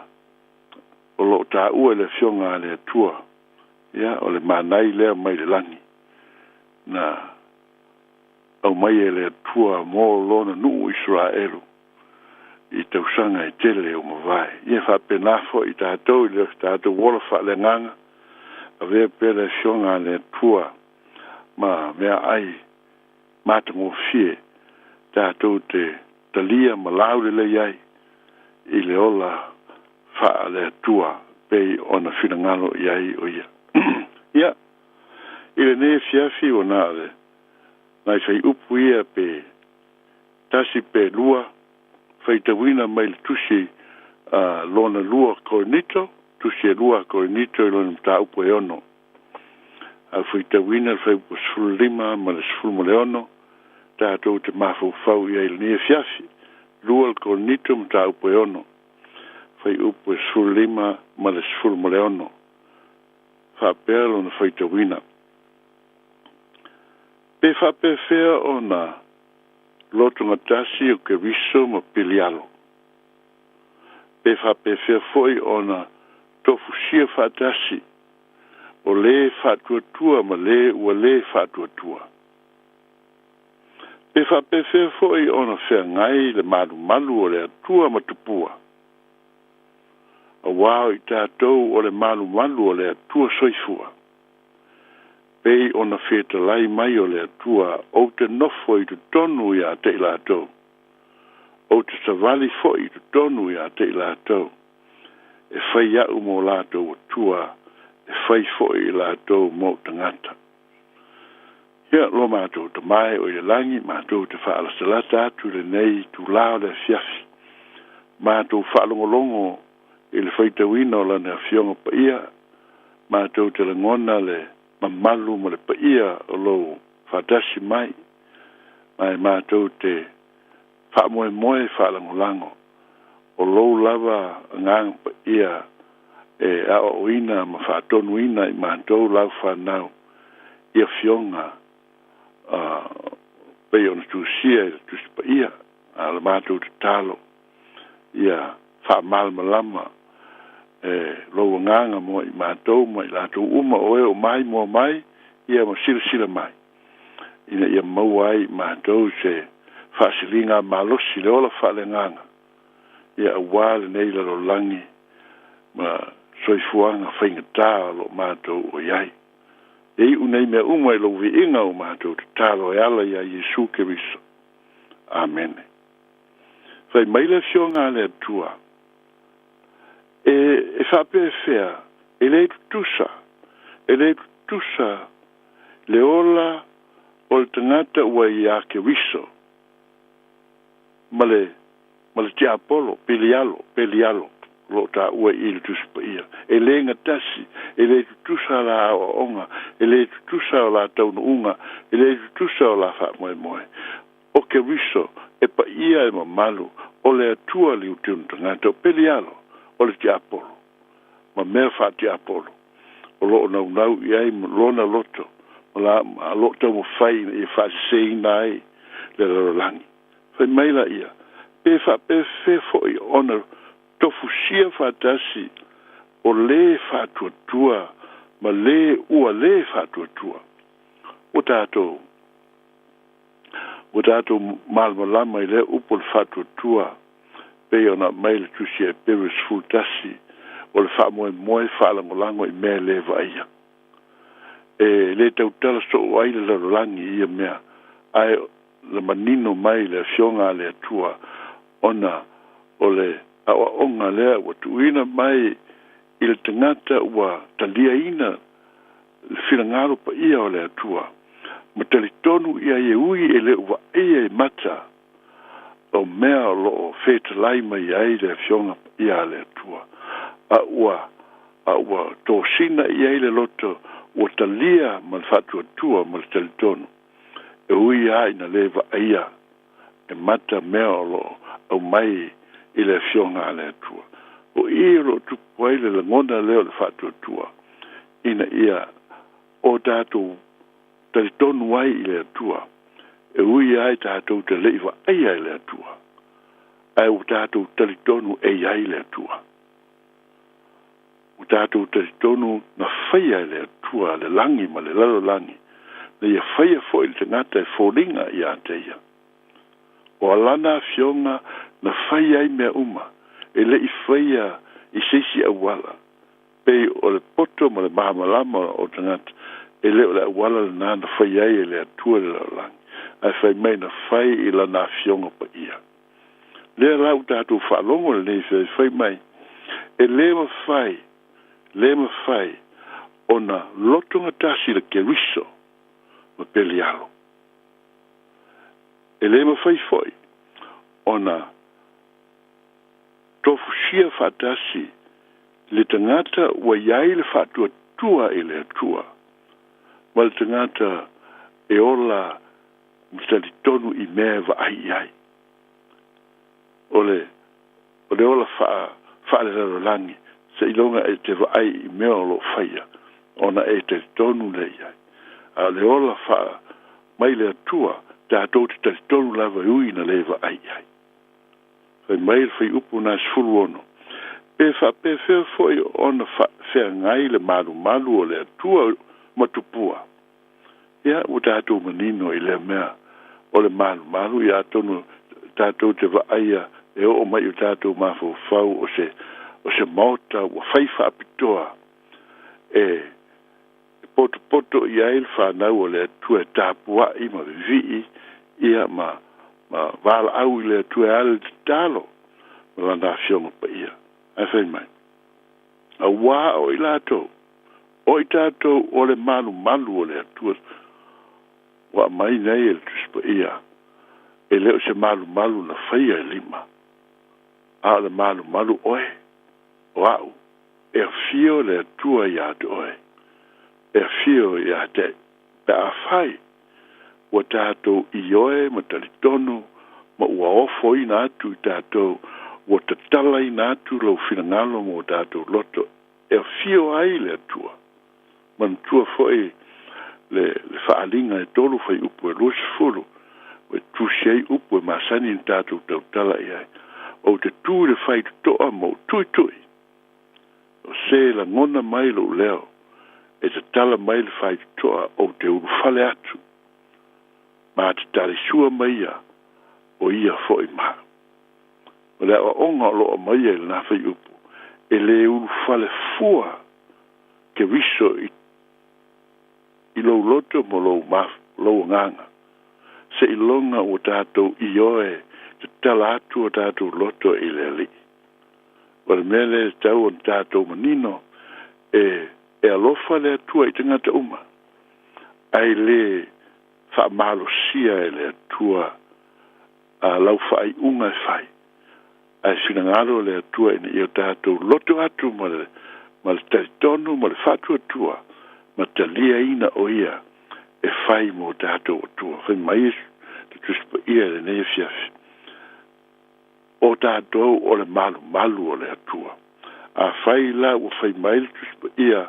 o loo taua i le afioga a le Atua. Ia, o le manai lea mai le lagi na aumai e le Atua mo lona nuu Iseraelu i tausaga e tele o mavae. Ia faapena fo'i tatou i le tatou ola faaleagaga, avea pea le afioga a le Atua ma meaai matagofie tatou te talia ma laulelei ai i le ola faale-Atua pei ona finagalo i ai o ia. Ia, i lenei afiafi ua na o le nai faiupu ia pe tasi pe lua faitauina mai le tusi a lona lua Korinito, tusi e lua a Korinito i lona mataupu e 6. A faitauina le fuaiupu 15 ma le 16, tatou te mafaufau i ai i lenei afiafi. 2 Korinito mataupu e 6, fuaiupu e 15 ma le 16. Faapea lona faitauina. Pe faapefea ona lotogatasi o Keriso ma Pelialo? Pe faapefea fo'i ona tofusia faatasi o lē faatuatua ma lē ua lē faatuatua? Pe faapefea fo'i ona feagai le malumalu o le Atua ma tupua? Auā o i tatou o le malumalu o le Atua soifua. Pei ona fetalai mai o le Atua, ou te nofo i totonu iā te i latou. Ou te savali fo'i i totonu iā te i latou. E fai a'u mo latou Atua, e fai fo'i i latou mo'u tagata. Ia, lo matou Tama e o i le lagi, matou te faalatalata atu i lenei itulā o le afiafi. Matou faalogologo i le faitauina o Lana Afioga Paia, matou te lagona le mamalu ma le paia o lou faatasi mai, ma e matou te faamoemoe faalagolago o lou lava agaga paia e aoaoina ma faatonuina i matou lau fanau i afioga pei ona tusia i le Tusi Paia. A o le matou tatalo ia faamalamalama e lou agaga mo i matou ma i latou uma o e o maimoa mai, ia, ma silasila mai, ina ia maua ai i matou se faasiliga malosi le ola faaleagaga, ia, auā lenei lalolagi ma soifuaga faigata o loo matou o i ai. E iu nei mea uma i lou viiga o matou tatalo e ala iā Iesu Keriso. Amene. Fai mai le afioga a le Atua, e faapefea, e lē tutusa, e lē tutusa le ola o le tagata ua iā Keriso ma le tiapolo Pelialo, Pelialo. O loo taua i le Tusi Paia. E le gatasi, e lē tutusa la aoaoga, e lē tutusa o la taunuuga, e lē tutusa o la faamoemoe. O Keriso e paia e mamalu, o le Atua le liutiu tagata, o Pelialo, o le tiapolo, ma mea faatiapolo o loo naunau i ai lona loto ma la ma loo taumafai ina ia faasesēina ai le lalolagi. Fai mai laia, pe faapefea foi ona tofusia faatasi o lē faatuatua ma lē ua lē faatuatua? Ua tatou malamalama i lea upu o le faatuatua, pei ona aumai le Tusi a Heperu 11, o le faamoemoe faalagolago i mea lē vaaia. E lē tautala soo ai le lalolagi i ia mea, ae na manino mai le afioga a le Atua ona o le aoaoga lea ua tuuina mai i le tagata ua taliaina le finagalo paia o le Atua ma talitonu ia e ui e le vaaia e mata o mea o loo fetalai mai ai le afioga paia a le Atua, a ua tosina i ai le loto ua talia ma le faatuatua ma le talitonu, e ui a ina lē vaaia e mata mea o loo aumai i le afioga a le Atua. O i o loo tupu ai le lagona lea o le faatuatua ina ia o tatou talitonu ai i le Atua, e ui ai tatou te le'i vaaia i le Atua, ae ua tatou talitonu e iai le Atua. Ua tatou talitonu na faia e le Atua le lagi ma le lalolagi, na ia faia fo'i le tagata e foliga iā te ia. O alana afioga na fai ai mea uma, e le'i faia i seisi auala pei o le poto ma le malamalama o tagata. E lē o le auala lenā na fai ai e le Atua le lalolagi, ae fai mai na fai i lana afioga paia. Lea la ua tatou faalogo lenei fai fai mai e lē mafai, lē mafai ona lotogatasi le Keriso ma Pelialo. E lē mafai foi ona tofusia faatasi le tagata ua iai le faatuatua i le Atua ma le tagata e ola ma talitonu i mea e vaai i ai. O le ola faalelalolagi seiloga e te vaai i mea o loo faia ona e talitonu lea i ai, a o le ola faa mai le Atua tatou te talitonu lava e ui na lē vaai i ai. Fai mai le fuaiupu na 16, pe faapefea foi ona feagai le malumalu o le Atua ma tupua? Ia, ua tatou manino i lea mea o le malumalu, ia atonu tatou te vaaia e oo mai o tatou mafaufau o se maota ua fai faapitoa e potopoto i ai le fanau o le Atua e tapua'i ma vivii ia ma valaau i le Atua e ala le tatalo ma lana afioga paia. Ae fai mai, auā o i latou o i tatou o le malumalu o le Atua ua aumai nei e le Tusi Paia, e lē o se malumalu na faia e lima, a o le malumalu oe o a'u e afio le Atua iā te oe, e afio iā te pe afai ua tatou ioe ma talitonu ma ua ofoina atu i tatou, ua tatalaina atu lou finagalo ma o tatou loto e afio ai le Atua. Manatua fo'i le faaliga e 3 fuaiupu e 20, ua tusi ai upu e masani na tatou tautala i ai: “Ou te tu i le faitotoa ma ou tuitui, o se lagona mai lou leo e tatala mai le faitotoa, ou te ulufale atu ma te talisua mai ia o ia fo'i ma.” O le aoaoga o loo aumaia i lenā fuaiupu, e lē ulufale fua Keriso i lou loto ma lou agaga seiloga ua tatou ioe tatala atu o tatou loto i le Alii. O le mea lea e tau ona tatou manino, e alofa le Atua i tagata uma, ae lē faamalosia e le Atua a lau faaiuga e fai. Ae finagalo le Atua ina ia o tatou loto atu ma le ma le talitonu ma le faatuatua ma taliaina o ia e fai mo tatou Atua. Fai mai le Tusi Paia i lenei afiafi, O tatou o le malumalu o le Atua. Afai la ua fai mai le Tusi Paia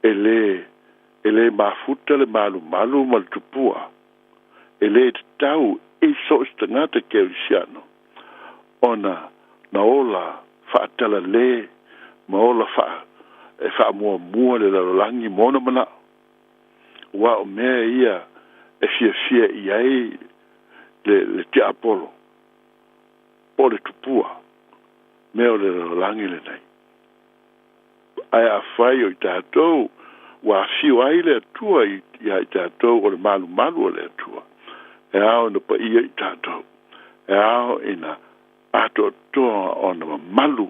e lē e lē mafuta le malumalu ma le tupua, e lē tatau i so o se tagata kerisiano ona na ola faatalale ma ola faa e faamuamua le lalolagi ma ona manao, aua o mea ia e fiafia i ai le le tiapolo po o le tupua, mea o le lalolagi lenei. Ae afai o i tatou ua afio ai le Atua iā i tatou o le malumalu o le Atua, e ao ina paia i tatou, e ao ina atoatoa ona mamalu,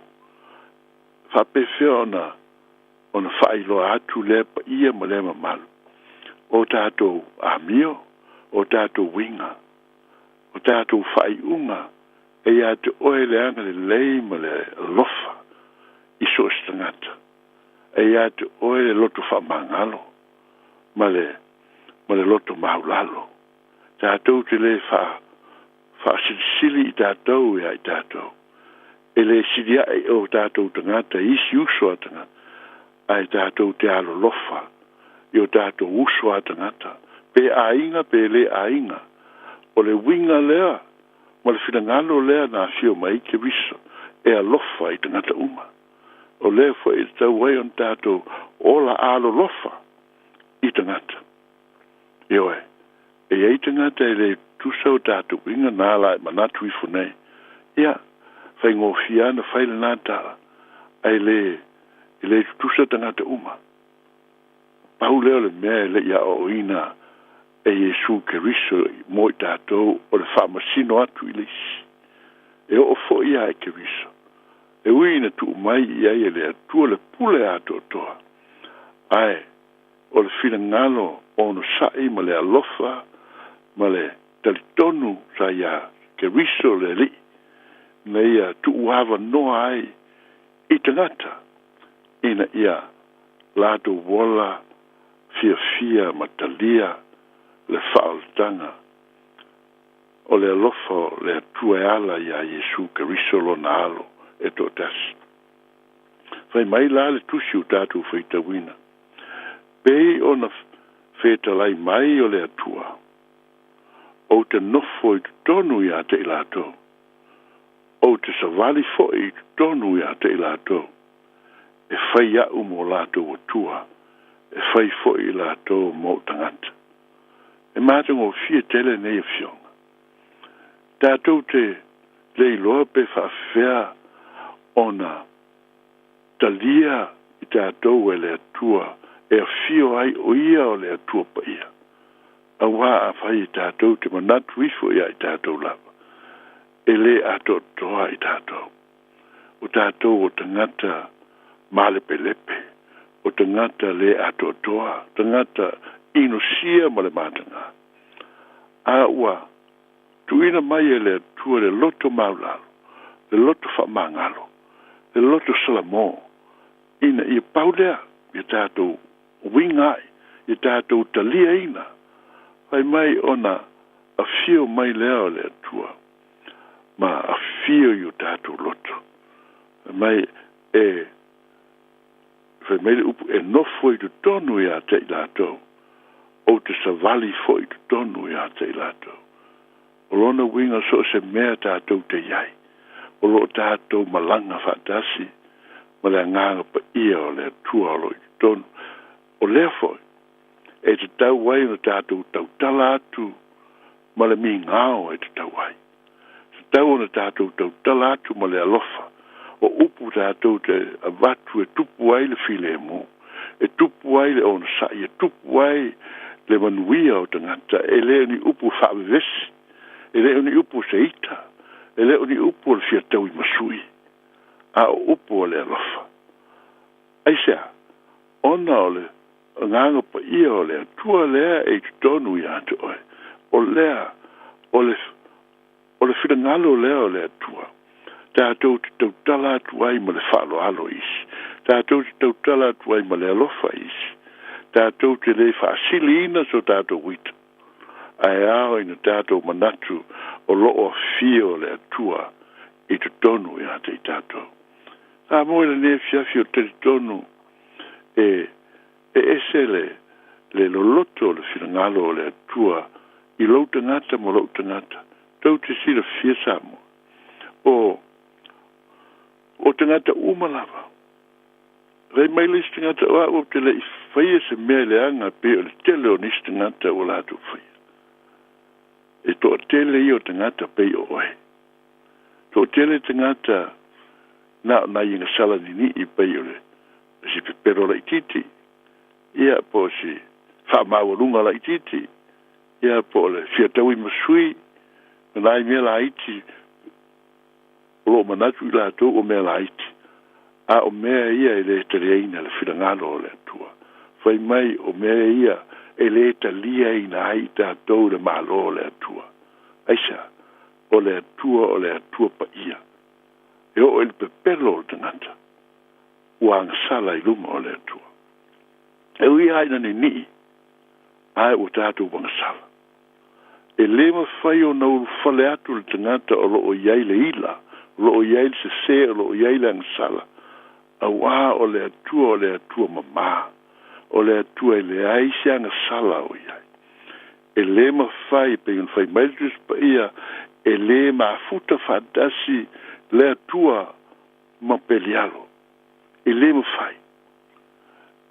faapefea ona ona faailoa atu lea paia ma lea mamalu o tatou amio, o tatou uiga, o tatou faaiuga e iā te oe le agalelei ma le alofa i so o se tagata, e iā te oe le loto faamagalo ma le ma le loto maulalo. Tatou te lē faa faasilisili i tatou iā i tatou, e lē sili aʻe i o tatou tagata i isi uso a tagata, ae tatou te alolofa i o tatou uso a tagata, pe aiga pe lē aiga. O le uiga lea ma le finagalo lea na afio mai ai Keriso e alofa i tagata uma. O lea foi e tatau ai ona tatou ola alolofa i tagata. Ioe, e i ai tagata e lē tutusa o tatou uiga na la e manatu ifo nei, ia, faigofie lava ona fai lena tala, ae lē, e lē tutusa tagata uma. Pau lea o le mea e le i aoaoina e Iesu Keriso mo i tatou o le faamasino atu i le isi. E oo foi ia i Keriso, e ui ina tuu mai i ai e le Atua le pule atoatoa, ae o le finagalo onosai ma le alofa ma le talitonu sa iā Keriso le Alii, na ia tuuavanoa ai i tagata ina ia latou ola fiafia ma talia le faaolataga o le alofa o le Atua e ala iā Iesu Keriso lona Alo e toatasi. Fai mai la le Tusi ua tatou faitauina, Pei ona fetalai mai o le Atua, Ou te nofo i totonu iā te i latou, ou te savali foi i totonu iā te i latou, e fai aʻu mo latou Atua, e fai foi i latou mou tagata. E matagofie tele nei afioga. Tatou te le iloa pe faafefea ona talia i tatou e le Atua e afio ai o Ia o le Atua paia. Auā afai e tatou te manatu ifo iā i tatou lava, e lē atoatoa i tatou. O tatou o tagata malepelepe, o tagata lē atoatoa, tagata inosia ma le matagā. A ua tuuina mai e le Atua le loto maulalo, le loto faamagalo, le loto salamō, ina ia pau lea ia tatou uiga ai, ia tatou taliaina, fai mai ona afio mai lea o le Atua ma afio i o tatou loto. Fai mai e, fai mai le upu, e nofo i totonu iā te i latou, ou te savali foi i totonu iā te i latou. O lona uiga so o se mea tatou te i ai, o lo o tatou malaga faatasi ma le Agaga Paia o le Atua o lo o i totonu. O lea foi e tatau ai ona tatou tautala atu ma le migao e tatau ai. Tatau ona tatou tautala atu ma le alofa, o upu tatou te avatu e tupu ai le filemu, e tupu ai le onosai, e tupu ai le manuia o tagata, e le o ni upu faavevesi, e le o ni upu o se ita, e le o ni upu o le fia tauimasui, a o upu o le alofa. Aisea? Ona o le Agaga Paia o le Atua lea e i totonu iā te oe, o lea, o le, o le finagalo lea o le Atua. Tatou te tautala atu ai ma le faaaloalo i isi. Tatou te tautala atu ai ma le alofa i isi. Tatou te lē faasiliina so tatou ita, ae ao ina tatou manatu o loo afio o le Atua i totonu iā te i tatou. Samoa i lenei afiafi o talitonu e e ese le le loloto o le finagalo o le Atua i lou tagata ma lou tagata. Tou te silafia Samoa, o o tagata uma lava. Fai mai le isi tagata, o a'u ou te le'i faia se mea i leaga pei o le tele o nisi tagata ua latou faia. E to'atele ia o tagata pei o oe. To'atele tagata na o nai agasala nini'i pei o le si pepelo laitiiti, ia po o si faamaualuga laitiiti, ia po o le fia taui ma sui, ma nai mea laiti o loo manatu i latou o mea laiti, a o mea ia e lē taliaina le finagalo o le Atua. Fai mai o mea ia e lē taliaina ai i tatou le Malo o le Atua. Aisea? O le Atua o le Atua paia. E oo i le pepelo o le tagata ua agasala i luma o le Atua. E ui lava ina ninii, ae ua tatou agasala. E lē mafai ona ulufale atu le tagata o loo i ai le ila, o loo i ai le sesē, o loo i ai le agasala, auā o le Atua o le Atua mamā, o le Atua e leai se agasala o i ai. E lē mafai, pei ona fai mai le Tusi Paia, e lē mafuta faatasi le Atua ma Pelialo. E lē mafai.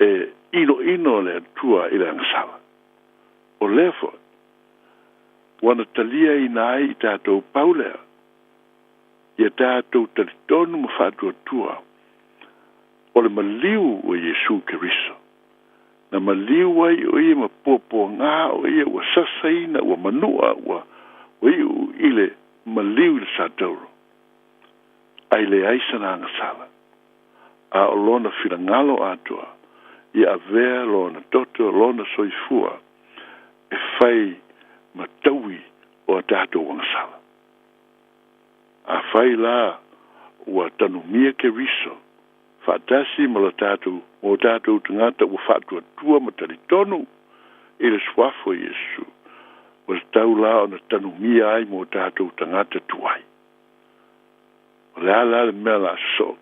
E inoino le Atua i le agasala. O lea foi ua na taliaina ai i tatou pau lea, ia tatou talitonu ma faatuatua o le maliu o Iesu Keriso. Na maliu ai o ia ma puapuagā o ia ua sasaina, ua manu'a, ua iu i le maliu i le satauro, ae leai sana agasala, a o lona finagalo atoa ia avea lona toto, lona soifua e fai ma taui o a tatou agasala. Afai la ua tanumia Keriso faatasi ma lo tatou ma o tatou tagata ua faatuatua ma talitonu i le suafa o Iesu, ua tatau la ona tanumia ai ma o tatou tagata tuai. O le a la le mea o le a sosoo?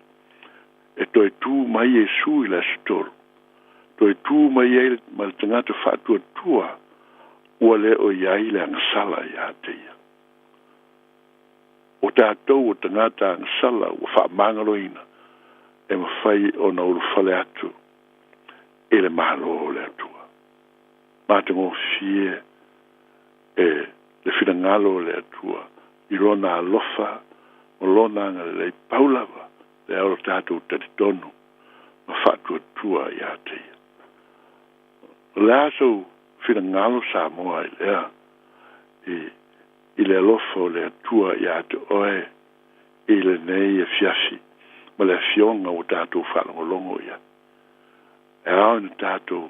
E toe tū mai Iesu i le aso tolu, toe tū mai ai ma le tagata faatuatua ua le o i ai le agasala iā te ia. O tatou o tagata agasala ua faamagaloina e mafai ona ulufale atu i le Malo o le Atua. Matagofie e le finagalo o le Atua i Lona alofa ma Lona agalelei pau lava le ao lo tatou talitonu ma faatuatua iā te Ia. O le a sou finagalo Samoa i lea i i le alofa o le Atua iā te oe i lenei afiafi ma le afioga ua tatou faalogologo i ai. E ao ina tatou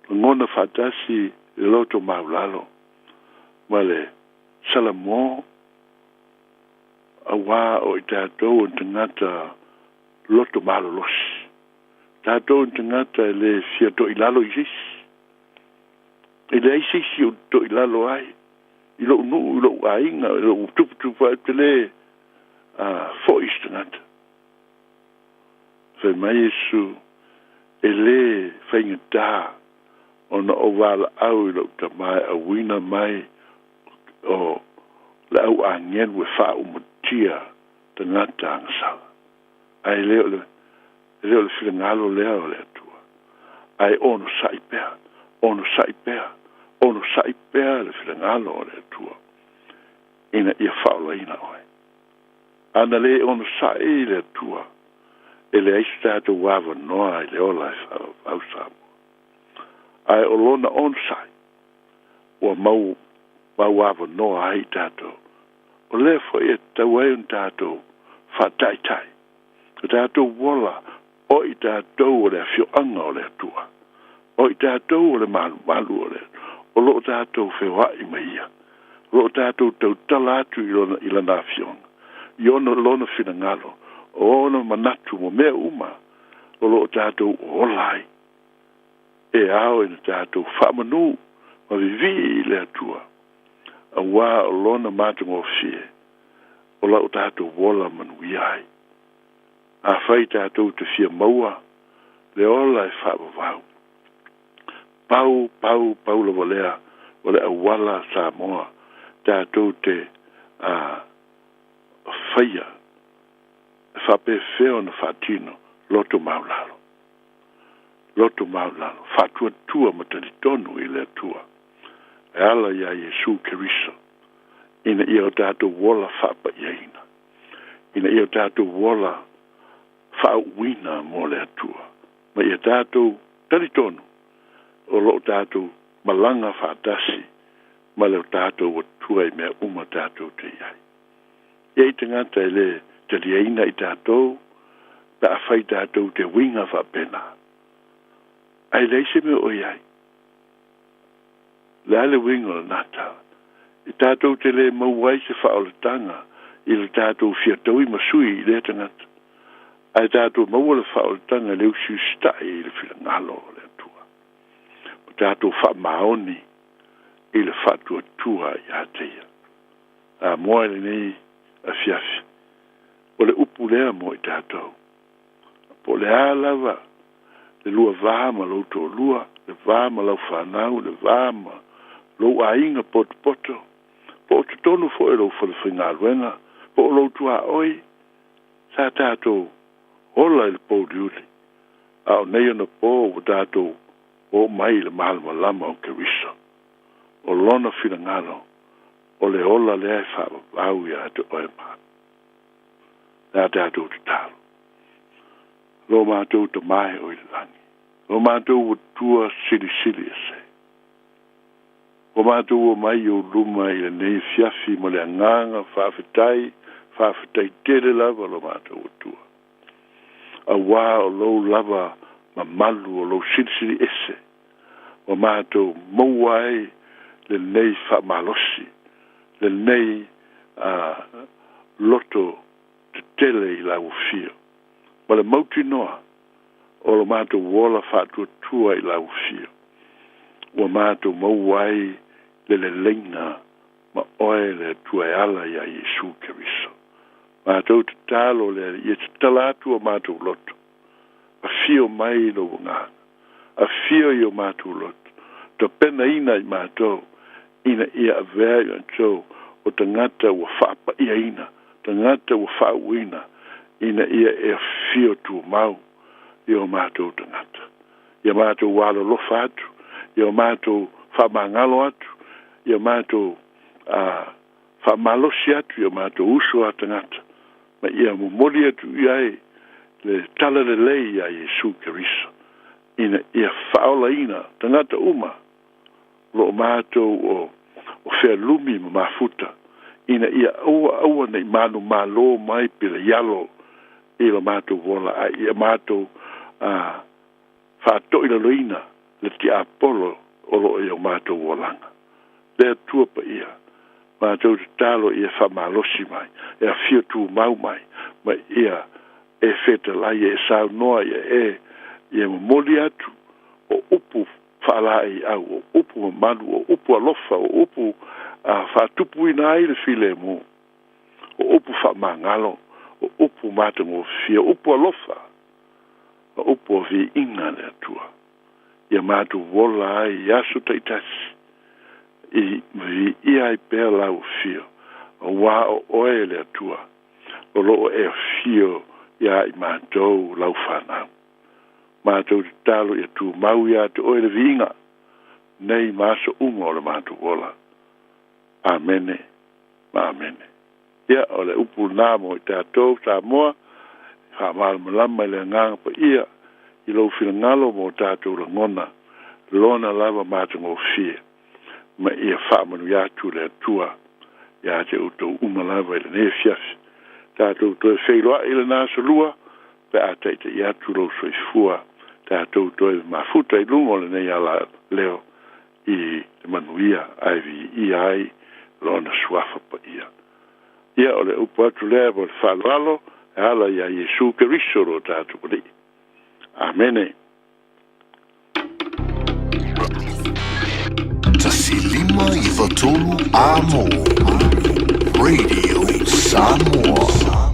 lagona faatasi le loto maulalo ma le salamo, auā o i tatou o ni tagata loto malolosi, tatou o ni tagata e lē fia toʻilalo i se isi. E leai se isi ou te toʻilalo ai i loʻu nuu, i loʻu aiga, i loʻu tuputupu ae ou te lē foʻi i se tagata. Fai mai Iesu, E lē faigata ona ou valaau i loʻu Tama e auina mai o le au agelu e faaumatia tagata agasala. Ae le o le, e le o le finagalo lea o le Atua, ae onosai pea, onosai pea, onosai pea le finagalo o le Atua ina ia faaolaina oe. A na lē onosai le Atua, e leai se tatou avanoa i le ola e faaauau Samoa. Ae o lona onosai ua mau mau avanoa ai i tatou. O lea foi e tatau ai ona tatou faataitai o tatou ola o i tatou o le afioaga o le Atua, o i tatou o le malumalu o le o loo tatou feoai ma ia. O loo tatou tautala atu i lona i lana afioga i ona lona finagalo o ona manatu mo mea uma o loo tatou ola ai. E ao ina tatou faamanū ma vivii i le Atua auā o lona matagofie o lau tatou ola manuia ai. Afai tatou te fia maua le ola e faavavau, pau pau pau lava lea o le auala Samoa tatou te a faia e faapefea ona faatino loto maulalo. Loto maulalo, faatuatua ma talitonu i le Atua e ala iā Iesu Keriso ina ia o tatou ola faapaiaina, ina ia o tatou ola faauuina mo le Atua ma ia tatou talitonu o loo tatou malaga faatasi ma le o tatou Atua i mea uma tatou te i ai. E i ai tagata e lē taliaina i tatou pe afai tatou te uiga faapena, ae leai se mea o i ai. Le a le uiga o lenā tala? I tatou te lē maua ai se faaolataga i le tatou fiataui ma sui i lea tagata, ae tatou maua le faaolataga i le usiusitai i le finagalo o le Atua ma tatou faamaoni i le faatuatua iā te ia. Samoa i lenei afiafi, o le upu lea mo i tatou. Po o le a lava le lua va ma lou toalua, le va ma lau fanau, le va ma lou aiga potopoto, po o totonu foi o lou falefaigaluega, po o lou tuaoi, sa tatou ola i le pouliuli, a o nei anapo ua tatou oo mai i le malamalama o Keriso. O lona finagalo o le ola lea e faavavau iā te oe ma au. Le a tatou tatalo. Lo matou Tamā e o i le lagi, lo matou Atua silisili ese, ua matou omai i ou luma i lenei afiafi ma le agaga faafetai, faafetai tele lava lo matou Atua, auā o lou lava mamalu o lou silisili ese ua matou maua ai lenei faamalosi, lenei loto tetele i lau afio ma le mautinoa o lo matou ola faatuatua i lau afio, ua matou maua ai le leleiga ma oe le Atua e ala iā Iesu Keriso. Matou tatalo le Alii e tatala atu o matou loto, afio mai lou Agaga, afio i o matou loto, tapenaina i matou ina ia avea i matou o tagata ua faapaiaina, tagata ua faauuina, ina ia e afio tumau i o matou tagata. Ia matou alolofa atu, ia matou faamagalo atu, ia matou faamalosi atu i o matou uso a tagata, ma ia momoli atu i ai le talalelei iā Iesu Keriso, ina ia faaolaina tagata uma o loo matou o o fealumi ma mafuta, ina ia aua aua nei manumalo mai pele ialo i lo matou ola, ae ia matou faatoilaloina le tiapolo o loo i o matou olaga. Le Atua paia, matou tatalo ia faamalosi mai, e afio tumau mai, ma ia e fetalai e saunoa ia e ia momoli atu o upu faalaeiau, o upu mamalu, o upu alofa, o upu faatupuina ai le filemu, o upu faamagalo, o upu matagofie, o upu alofa, o upu o viiga le Atua. Ia matou ola ai i aso taitasi i viia ai pea lau afio, auā o oe le Atua o loo e afio iā i matou lau fanau. Matou tatalo ia tumau iā te oe le viiga nei ma aso uma o le matou ola. Amene ma amene. Ia, o le upu lenā mo i tatou Samoa, faamalamalama i le Agaga Paia i lou finagalo mo tatou lagona lona lava matagofie, ma ia faamanuia atu le Atua iā te outou uma lava i lenei afiafi. Tatou toe feiloai i lenā aso lua pe a taita'i atu lou soifua, tatou toe mafuta i luga o lenei ala leo i le manuia ae viia ai Lona Suafa Paia. Ia, o le upu atu lea ma le faaaloalo e ala iā Iesu Keriso lo tatou Alii. Amene. 1 5 93 Amo Radio Samoa.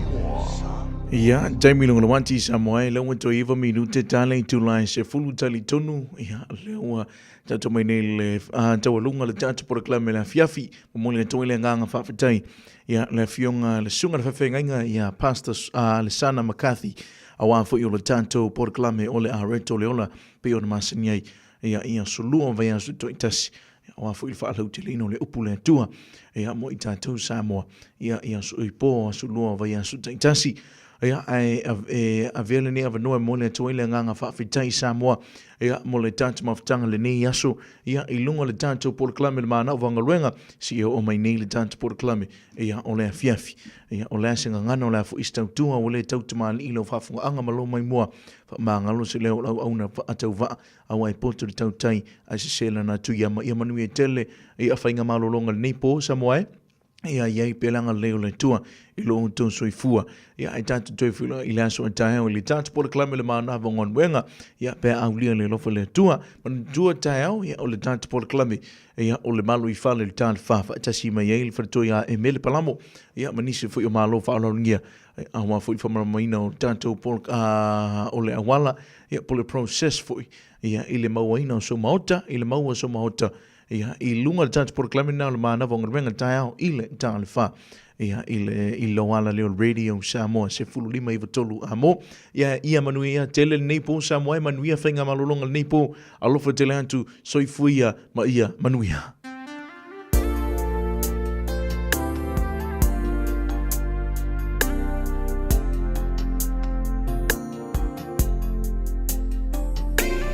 Ia, taimi longa le wati Samoa e laua toi iwa minute tale i tūlai se fulu tali tonu. Ia, lea tatou mai nei le taualuga le tatou polokalame le afiafi momoli atu ai le agaga faafetai ia le afioga le susuga le faafeagaiga ia Pastor Alesana McCarthy aua foi o le tatou polokalame o le Areto le Ola pei ona masani ai ia ia solua vaiaso toitasi aua foi le faalauteleina o le upu le Atua ia mo i tatou Samoa ia ia soipo aso lua vaiaso taitasi. Ia, ae e avea lenei avanoa e momoli atu ai le agaga faafetai i Samoa, ia, mo le tatou mafutaga lenei aso, ia, i luga o le tatou polokalame le Manao Vagaluega, seia oo mai nei le tatou polokalame, ia, o le afiafi. Ia, o le a se gagana, o le a foi se tautua, ua le tau tamalii lau faafofogaaga ma lou maimoa, faamagalo se leo o lau auna tauvaa, aua e poto le tautai, ae sese lana atu ia ma ia manuia tele, ia faiga malologa lenei po, Samoa e. Ia i ai pea le agalelei o le Atua i lo outou soifua. Ia ai tatou toe feiloai i le aso a taeao i le tatou polokalame le manava o galuega. Ia pe a aulia le alofa o le Atua. Manatua taeao, ia o le tatou polokalame, ia o le malu i fale i le ta le fa faatasi mai ai le faletoi a Emele Palamo. Ia ma nisi foi o malo faaaloalogia. Aua foi le faamalamalamaina o le tatou pol, o le auala, ia po o le process foi, ia i le mauaina o sou maota, i le maua o sou maota, Ia, i luga o le tatou polokalame lena o le manava o galuega taeao i le ta le fa. Ia, i le, i lou ala lea o le Radio Samoa, 15 93 amo. Ia, ia manuia ia tele lenei po Samoa e manuia faiga malologa lenei po. Alofa tele atu, soifua ia ma ia manuia.